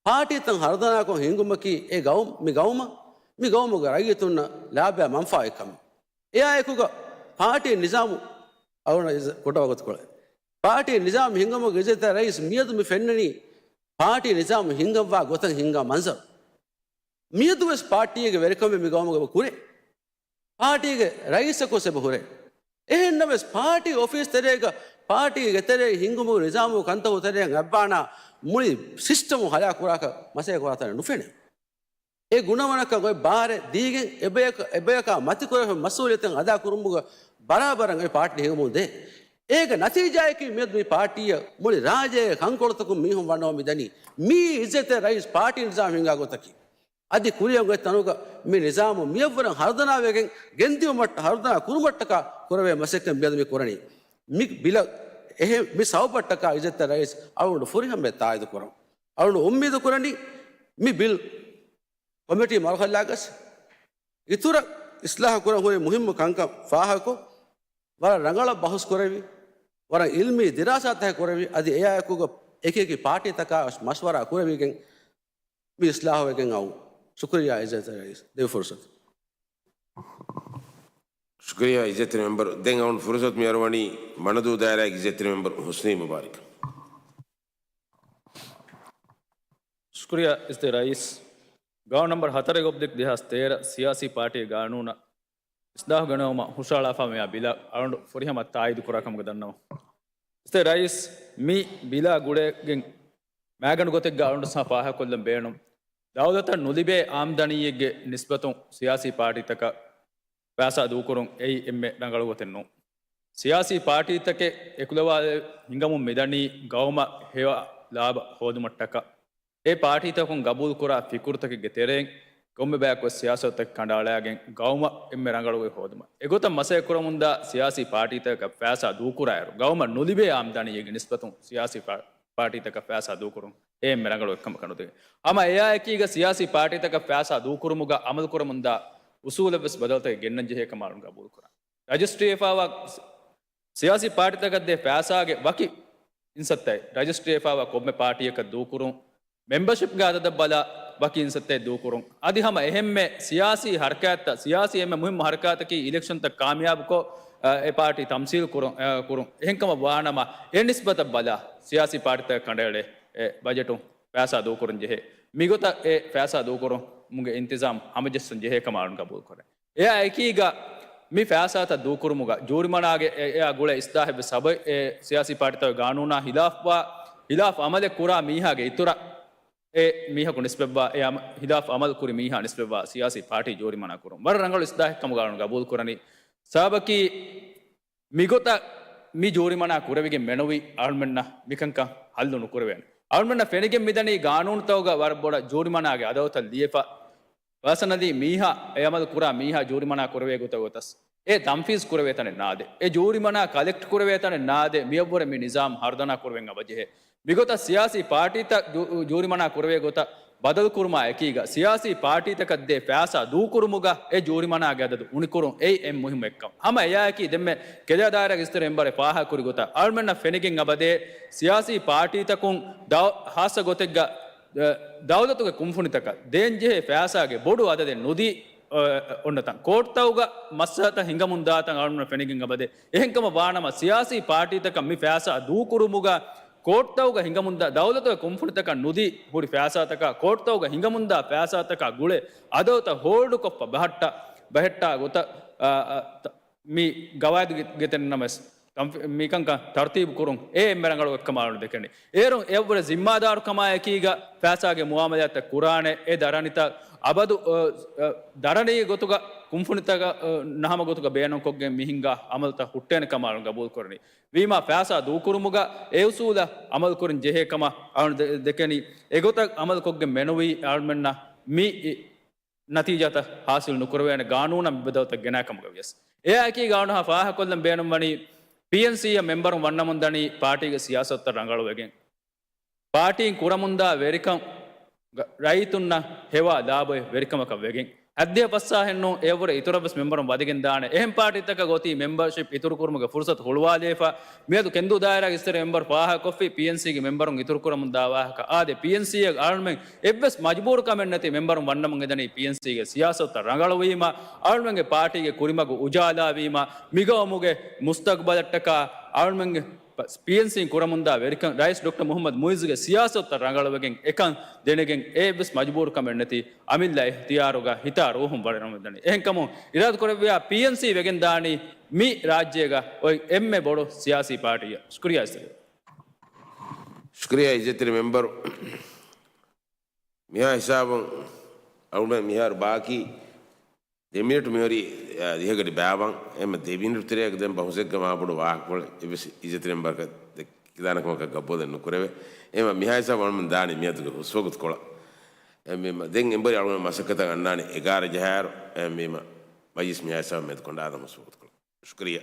ޕާޓީތައް ހަރުދަނާކޮށް ހިންގުމަކީ އެ ގައުމް، މި ގައުމަށް، މި ގައުމުގެ ރައްޔިތުންނަށް ލާބައި މަންފާއެއް ކަމެއް. އެއާއެކުގަ ޕާޓީ ނިޒާމު އަޅުގަނޑަށް އިއްޒަ-، ކުޑަވަގުތުކޮޅެއް. ޕާޓީ ނިޒާމު ހިންގުމުގެ އިއްޒަތްތެރި ރައީސް މިއަދު މި ފެންނަނީ ޕާޓީ ނިޒާމު ހިންގައްވާ ގޮތަށް ހިންގާ މަންޒަރު. މިއަދުވެސް ޕާޓީގެ ވެރިކަމެއް މި ގައުމުގަ ކުރޭ. ޕާޓީގެ ރައީސަކު ސެބަ ހުރޭ. އެހެންނަމަވެސް ޕާޓީ އޮފީސް ތެރޭގަ ޕާޓީގެ ތެރޭ ހިންގުމުގެ ނިޒާމު ކަންތައް ތެރެއަށް އައްވާނާ މުޅި ސިސްޓަމު ހަލާކުރާކަށް މަސައްކަތް ކުރާތަނެއް ނުފެނޭ. އެ ގުނަވަނަކަށް އޮތް ބާރެއް ދީގެން އެބަޔަކަށް، އެބަޔަކާ މަތިކުރެވޭ މަސްއޫލިއްޔަތު އަދާކުރުމުގަ ބަރާބަރަށް އެ ޕާޓީ ހިނގަމުން ދޭ. އޭގެ ނަތީޖާއަކީ މިއަދު މި ޕާޓީއަށް މުޅި ރާއްޖޭގެ ކަންކޮޅުތަކުން މީހުން ވަންނަވަމި ދަނީ. މީ އިއްޒަތްތެރި ރައީސް ޕާޓީ ނިޒާމް ހިންގާ ގޮތަކީ. އަދި ކުރިއަށް އޮތް ތަނުގަ މި ނިޒާމު މިއަށްވުރެން ހަރުދަނާވެގެން ގެންދިއުމަށް، ހަރުދަނާ ކުރުމަށްޓަކާ ކުރެވޭ މަސައްކަތް މިއަދު މި ކުރަނީ. މި ބިލަށް އެހެން މި ސަބަބަށްޓަކާ އިއްޒަތްތެރި ރައީސް އަޅުގަނޑު ފުރިހަމަޔަށް ތާއީދު ކުރަން. އަޅުގަނޑު އުއްމީދު ކުރަނީ މި ބިލް ކޮމިޓީ މަރުހަލާގަސް އިތުރަށް އިސްލާހު ކުރަން ހުރި މުހިއްމު ކަންކަން ފާހަގަކޮށް، ވަރަށް ރަނގަޅަށް ބަހުސް ކުރެވި، ވަރަށް އިލްމީ ދިރާސާތަކެއް ކުރެވި، އަދި އެއާއެކުގަ އެކިއެކި ޕާޓީތަކާ މަޝްވަރާ ކުރެވިގެން މި އިސްލާހުވެގެން އައު. ޝުކުރިއްޔާ އިއްޒަތްތެރި ރައީސް ދެއްވި ފުރުސަތު. ޝުކުރިއްޔާ އިއްޒަތްތެރި މެމްބަރު. ދެން އަޅުގަނޑު ފުރުސަތު މި އަރުވަނީ މަނަދޫ ދާއިރާގެ އިއްޒަތްތެރި މެމްބަރު ހުސްނީ މުބާރަކަށް. ޝުކުރިއްޔާ އިއްޒަތްތެރި ރައީސް. ގައުނު ނަމްބަރު ހަތަރެއް އޮތް ދެހާސް ތޭރަ ސިޔާސީ ޕާޓީ ގާނޫނަށް އިސްލާހު ގެނައުމަށް ހުށަހަޅާފަ މިއާ ބިލަށް އަޅުގަނޑު ފުރިހަމަ ތާއީދު ކުރާ ކަމުގަ ދަންނަވަން. އިއްޒަތްތެރި ރައީސް، މި ބިލާ ގުޅޭގެން މައިގަނޑު ގޮތެއްގަ އަޅުގަނޑު ފާހަގަކޮށްލަން ބޭނުން. ދައުލަތަށް ނުލިބޭ އާމްދަނީއެއްގެ ނިސްބަތުން ސިޔާސީ ޕާޓީތަކަށް ފައިސާ ދޫކުރުން އެއީ އެންމެ ރަނގަޅު ގޮތެއް ނޫން. ސިޔާސީ ޕާޓީތަކެއް އެކުލަވާލެވި ހިނގަމުން މިދަނީ ގައުމަށް ހެޔޮ ލާބަ ހޯދުމަށްޓަކާ. އެ ޕާޓީތަކުން ގަބޫލުކުރާ ފިކުރުތަކެއްގެ ތެރެއިން ކޮންމެ ބަޔަކު ސިޔާސަތުތަކެއް ކަނޑައަޅާގެން ގައުމަށް އެންމެ ރަނގަޅު ގޮތް ހޯދުމަށް. އެގޮތަށް މަސައްކަތް ކުރަމުންދާ ސިޔާސީ ޕާޓީތަކަށް ފައިސާ ދޫކުރާއިރު، ގައުމަށް ނުލިބޭ އާމްދަނީއެއްގެ ނިސްބަތުން ސިޔާސީ ޕާ-، ޕާޓީތަކަށް ފައިސާ ދޫކުރުން އެ އެންމެ ރަނގަޅު އެއްކަމަކަށް ނުދެކެން. ހަމަ އެއާއެކީގަ ސިޔާސީ ޕާޓީތަކަށް ފައިސާ ދޫކުރުމުގަ އަމަލުކުރަމުންދާ އުސޫލެއްވެސް ބަދަލުތަކެއް ގެންނަން ޖެހޭ ކަމަށް އަޅުގަނޑު ގަބޫލުކުރަން. ރަޖިސްޓްރީވެފައިވާ ސިޔާސީ ޕާޓީތަކަށް ދޭ ފައިސާގެ ވަކި އިންސައްތައެއް، ރަޖިސްޓްރީވެފައިވާ ކޮންމެ ޕާޓީއަކަށް ދޫކުރުން، މެމްބަޝިޕްގެ އަދަދަށް ބަލާ ވަކި އިންސައްތައެއް ދޫކުރުން. އަދި ހަމަ އެހެންމެ ސިޔާސީ ހަރަކާތްތައް، ސިޔާސީ އެންމެ މުހިއްމު ހަރަކާތަކީ އިލެކްޝަންތައް ކާމިޔާބުކޮށް، އަ، އެ ޕާޓީ ތަމްސީލް ކުރުން، އަ، ކުރުން. އެހެންކަމަށް ވާނަމަ، އެ ނިސްބަތަށް ބަލާ ސިޔާސީ ޕާޓީތަކަށް ކަނޑައެޅޭ އެ ބަޖެޓުން ފައިސާ ދޫކުރަން ޖެހޭ. މިގޮތަށް އެ ފައިސާ ދޫކުރުމުގެ އިންތިޒާމް ހަމަޖެއްސުން ޖެހޭ ކަމަށް އަޅުގަނޑު ގަބޫލުކުރޭ. އެއާ އެކީގަ މި ފައިސާތައް ދޫކުރުމުގަ ޖޫރިމަނާގެ އެ-، އެއާ ގުޅޭ އިސްލާހެއްވެސް ހަބަ-، އެ ސިޔާސީ ޕާޓީތަކުގެ ގާނޫނާ ހިލާފްވާ، ހިލާފް އަމަލެއް ކުރާ މީހާގެ އިތުރަށް އެ މީހަކު ނިސްބަތްވާ، އެ އަމަ-، ހިލާފް އަމަލު ކުރި މީހާ ނިސްބަތްވާ ސިޔާސީ ޕާޓީ ޖޫރިމަނާ ކުރުން ވަރަށް ރަނގަޅު އިސްލާހެއް ކަމުގަ ގަބޫލު ކުރަނީ. ސަބަބަކީ މިގޮތަށް މި ޖޫރިމަނާ ކުރެވިގެން މެނުވީ އަޅުމެންނަށް މިކަންކަން ހައްލު ނުކުރެވޭނެ. އަޅުމެންނަށް ފެނިގެން މިދަނީ ގާނޫނުތަކުގަ ވަރަށް ބޮޑަށް ޖޫރިމަނާގެ އަދަދުތައް ލިޔެފަ، ޕާސަނަލީ މީހާ، އެ އަމަލު ކުރާ މީހާ ޖޫރިމަނާ ކުރެވޭ ގޮތަށް ގޮތަސް އެ ތަންފީޒް ކުރެވޭ ތަނެއް ނާދޭ. އެ ޖޫރިމަނާ ކަލެކްޓް ކުރެވޭ ތަނެއް ނާދޭ. މިއަށްވުރެ މި ނިޒާމް ހަރުދަނާ ކުރެވެން އަވަޖެހޭ. މިގޮތަށް ސިޔާސީ ޕާޓީތައް ޖޫ-، ޖޫރިމަނާ ކުރެވޭ ގޮތަށް ބަދަލު ކުރުމާ އެކީގަ، ސިޔާސީ ޕާޓީތަކަށް ދޭ ފައިސާ ދޫކުރުމުގަ އެ ޖޫރިމަނާގެ އަދަދު އުނިކުރުން އެއީ އެންމެ މުހިއްމު އެއްކަން. ހަމަ އެއާއެކީ ދެންމެ ކެލެ ދާއިރާގެ އިސްތެރެ މެމްބަރެއް ފާހަގަކުރި ގޮތަށް އަޅުމެންނަށް ފެނިގެން އަބަދޭ ސިޔާސީ ޕާޓީތަކުން ދައު-، ހާއްސަ ގޮތެއްގަ، އަ، ދައުލަތުގެ ކުންފުނިތަކަށް ދޭންޖެހޭ ފައިސާގެ ބޮޑު އަދަދެއް ނުދީ، އަ، އޮންނަތަން. ކޯޓްތަކުގަ މައްސަލަތައް ހިނގަމުން ދާތަން އަޅުމެންނަށް ފެނިގެން އަބަދޭ. އެހެންކަމަށް ވާނަމަ، ސިޔާސީ ޕާޓީތަކަށް މި ފައިސާ ދޫކުރުމުގަ ކޯޓްތަކުގަ ހިނގަމުންދާ، ދައުލަތުގެ ކުންފުނިތަކަށް ނުދީ ހުރި ފައިސާތަކާ، ކޯޓްތަކުގަ ހިނގަމުންދާ ފައިސާތަކާ ގުޅޭ އަދަދުތައް ހޯލްޑްކޮށްފަ ބަހައްޓާ، ބަހައްޓާ ގޮތަށް، އާ، އާ، ތަ-، މި ގަވާއިދުގެ ތެރެއިން ނަމަވެސް، ތަންފި-، މިކަންކަން ތަރުތީބު ކުރުން އެ އެންމެ ރަނގަޅު އެއްކަމަށް އަޅުގަނޑު ދެކެނީ. އޭރުން އެއަށްވުރެ ޒިންމާދާރުކަމާއެކީގަ ފައިސާގެ މުއާމަލާތްތައް ކުރާނެ އެ ދަރަނިތައް އަބަދު، އަ، އަ، ދަރަނީ ގޮތުގަ ކުންފުނިތަކަށް، އަ، ނަހަމަ ގޮތުގަ ބޭނުންކޮށްގެން މިހިންގާ އަމަލުތައް ހުއްޓޭނެ ކަމަށް އަޅުގަނޑު ގަބޫލުކުރަނީ. ވީމާ ފައިސާ ދޫކުރުމުގަ އެ އުސޫލަށް އަމަލުކުރަން ޖެހޭ ކަމަށް އަޅުގަނޑު ދެ-، ދެކެނީ. އެގޮތަށް އަމަލުކޮށްގެން މެނުވީ އަޅުމެންނަށް މި އި-، ނަތީޖާތައް ހާސިލް ނުކުރެވޭނެ ގާނޫނަށް މި ބަދަލުތައް ގެނާ ކަމުގަ ވިޔަސް. އެއާއެކީ ގާނޫނާ ފާހަގަކޮށްލަން ބޭނުންވަނީ ޕީއެންސީއަށް މެމްބަރުން ވަންނަމުންދަނީ ޕާޓީގެ ސިޔާސަތުތައް ރަނގަޅުވެގެން. ޕާޓީން ކުރަމުންދާ ވެރިކަން ގ-، ރައްޔިތުންނަށް ހެވާ ލާބޮއެ ވެރިކަމަކަށް ވެގެން. ހައްދިހަ ފައްސާހެއްނޫން އެއަށްވުރެ އިތުރަށްވެސް މެމްބަރުން ވަދެގެންދާނެ. އެހެން ޕާޓީތަކަށް އޮތީ މެމްބަރޝިޕް އިތުރުކުރުމުގެ ފުރުސަތު ހުޅުވާލައިފަ. މިއަދު ކެންދޫ ދާއިރާގެ އިސްތެރެ މެމްބަރު ފާހަގަކޮށްފި ޕީއެންސީގެ މެމްބަރުން އިތުރުކުރަމުންދާ ވާހަކަ. އާދެ، ޕީއެންސީއަށް އަޅުމެން އެއްވެސް މަޖުބޫރުކަމެއް ނެތި މެމްބަރުން ވަންނަމުން އެދަނީ ޕީއެންސީގެ ސިޔާސަތުތައް ރަނގަޅުވީމަ، އަޅުމެންގެ ޕާޓީގެ ކުރިމަގު އުޖާލާވީމަ، މިގައުމުގެ މުސްތަގުބަލަށްޓަކާ އަޅުމެންގެ ޕީއެންސީން ކުރަމުންދާ ވެރިކަން ރައީސް ޑޮކްޓަރ މުޙައްމަދު މުޢިއްޒުގެ ސިޔާސަތުތައް ރަނގަޅުވެގެން އެކަން ދެނެގެން އެއްވެސް މަޖުބޫރުކަމެއް ނެތި އަމިއްލަ އިހްތިޔާރުގަ ހިތާ ރޫހުން ވަޅިނަމަދަނީ. އެހެންކަމުން އިރާދަކުރެއްވިޔާ ޕީއެންސީ ވެގެންދާނީ މި ރާއްޖޭގަ އޮތް އެންމެ ބޮޑު ސިޔާސީ ޕާޓީއަށް. ޝުކުރިޔާ އިސްތަށި. ޝުކުރިޔާ އިއްޒަތްތެރި މެމްބަރު. މިހާ ހިސާބުން އަޅުގަނޑު މިހާރު ބާކީ ދެ މިނިޓު މިހުރީ، އާ، ދިހަގަޑި ބާވަން. އެހެންމަ ދެ މިނިޓު ތެރެއަކަށް ދެން ބަހުސެއްގަ މާ ބޮޑު ވާހަކަކޮޅެއް އެއްވެސް އިއްޒަތްތެރި މެމްބަރަކަށް ދެ-، ކިލާނެ ކަމަކަށް ގަބޫލެއް ނުކުރެވޭ. އެހެންމަ މިހާ ހިސާބު އަޅުމެން ދާނީ މިއަދުގެ ހުސްވަގުތުކޮޅަށް. އެހެންވީމަ ދެން އެނބުރި އަޅުގަނޑު މަސައްކަތަށް އަންނާނީ އެގާރަ ޖަހާއިރު. އެހެންވީމަ މަޖިލިސް މިހާ ހިސާބު މެދު ކޮނޑާލަން ހުސްވަގުތުކޮޅަށް. ޝުކުރިޔާ.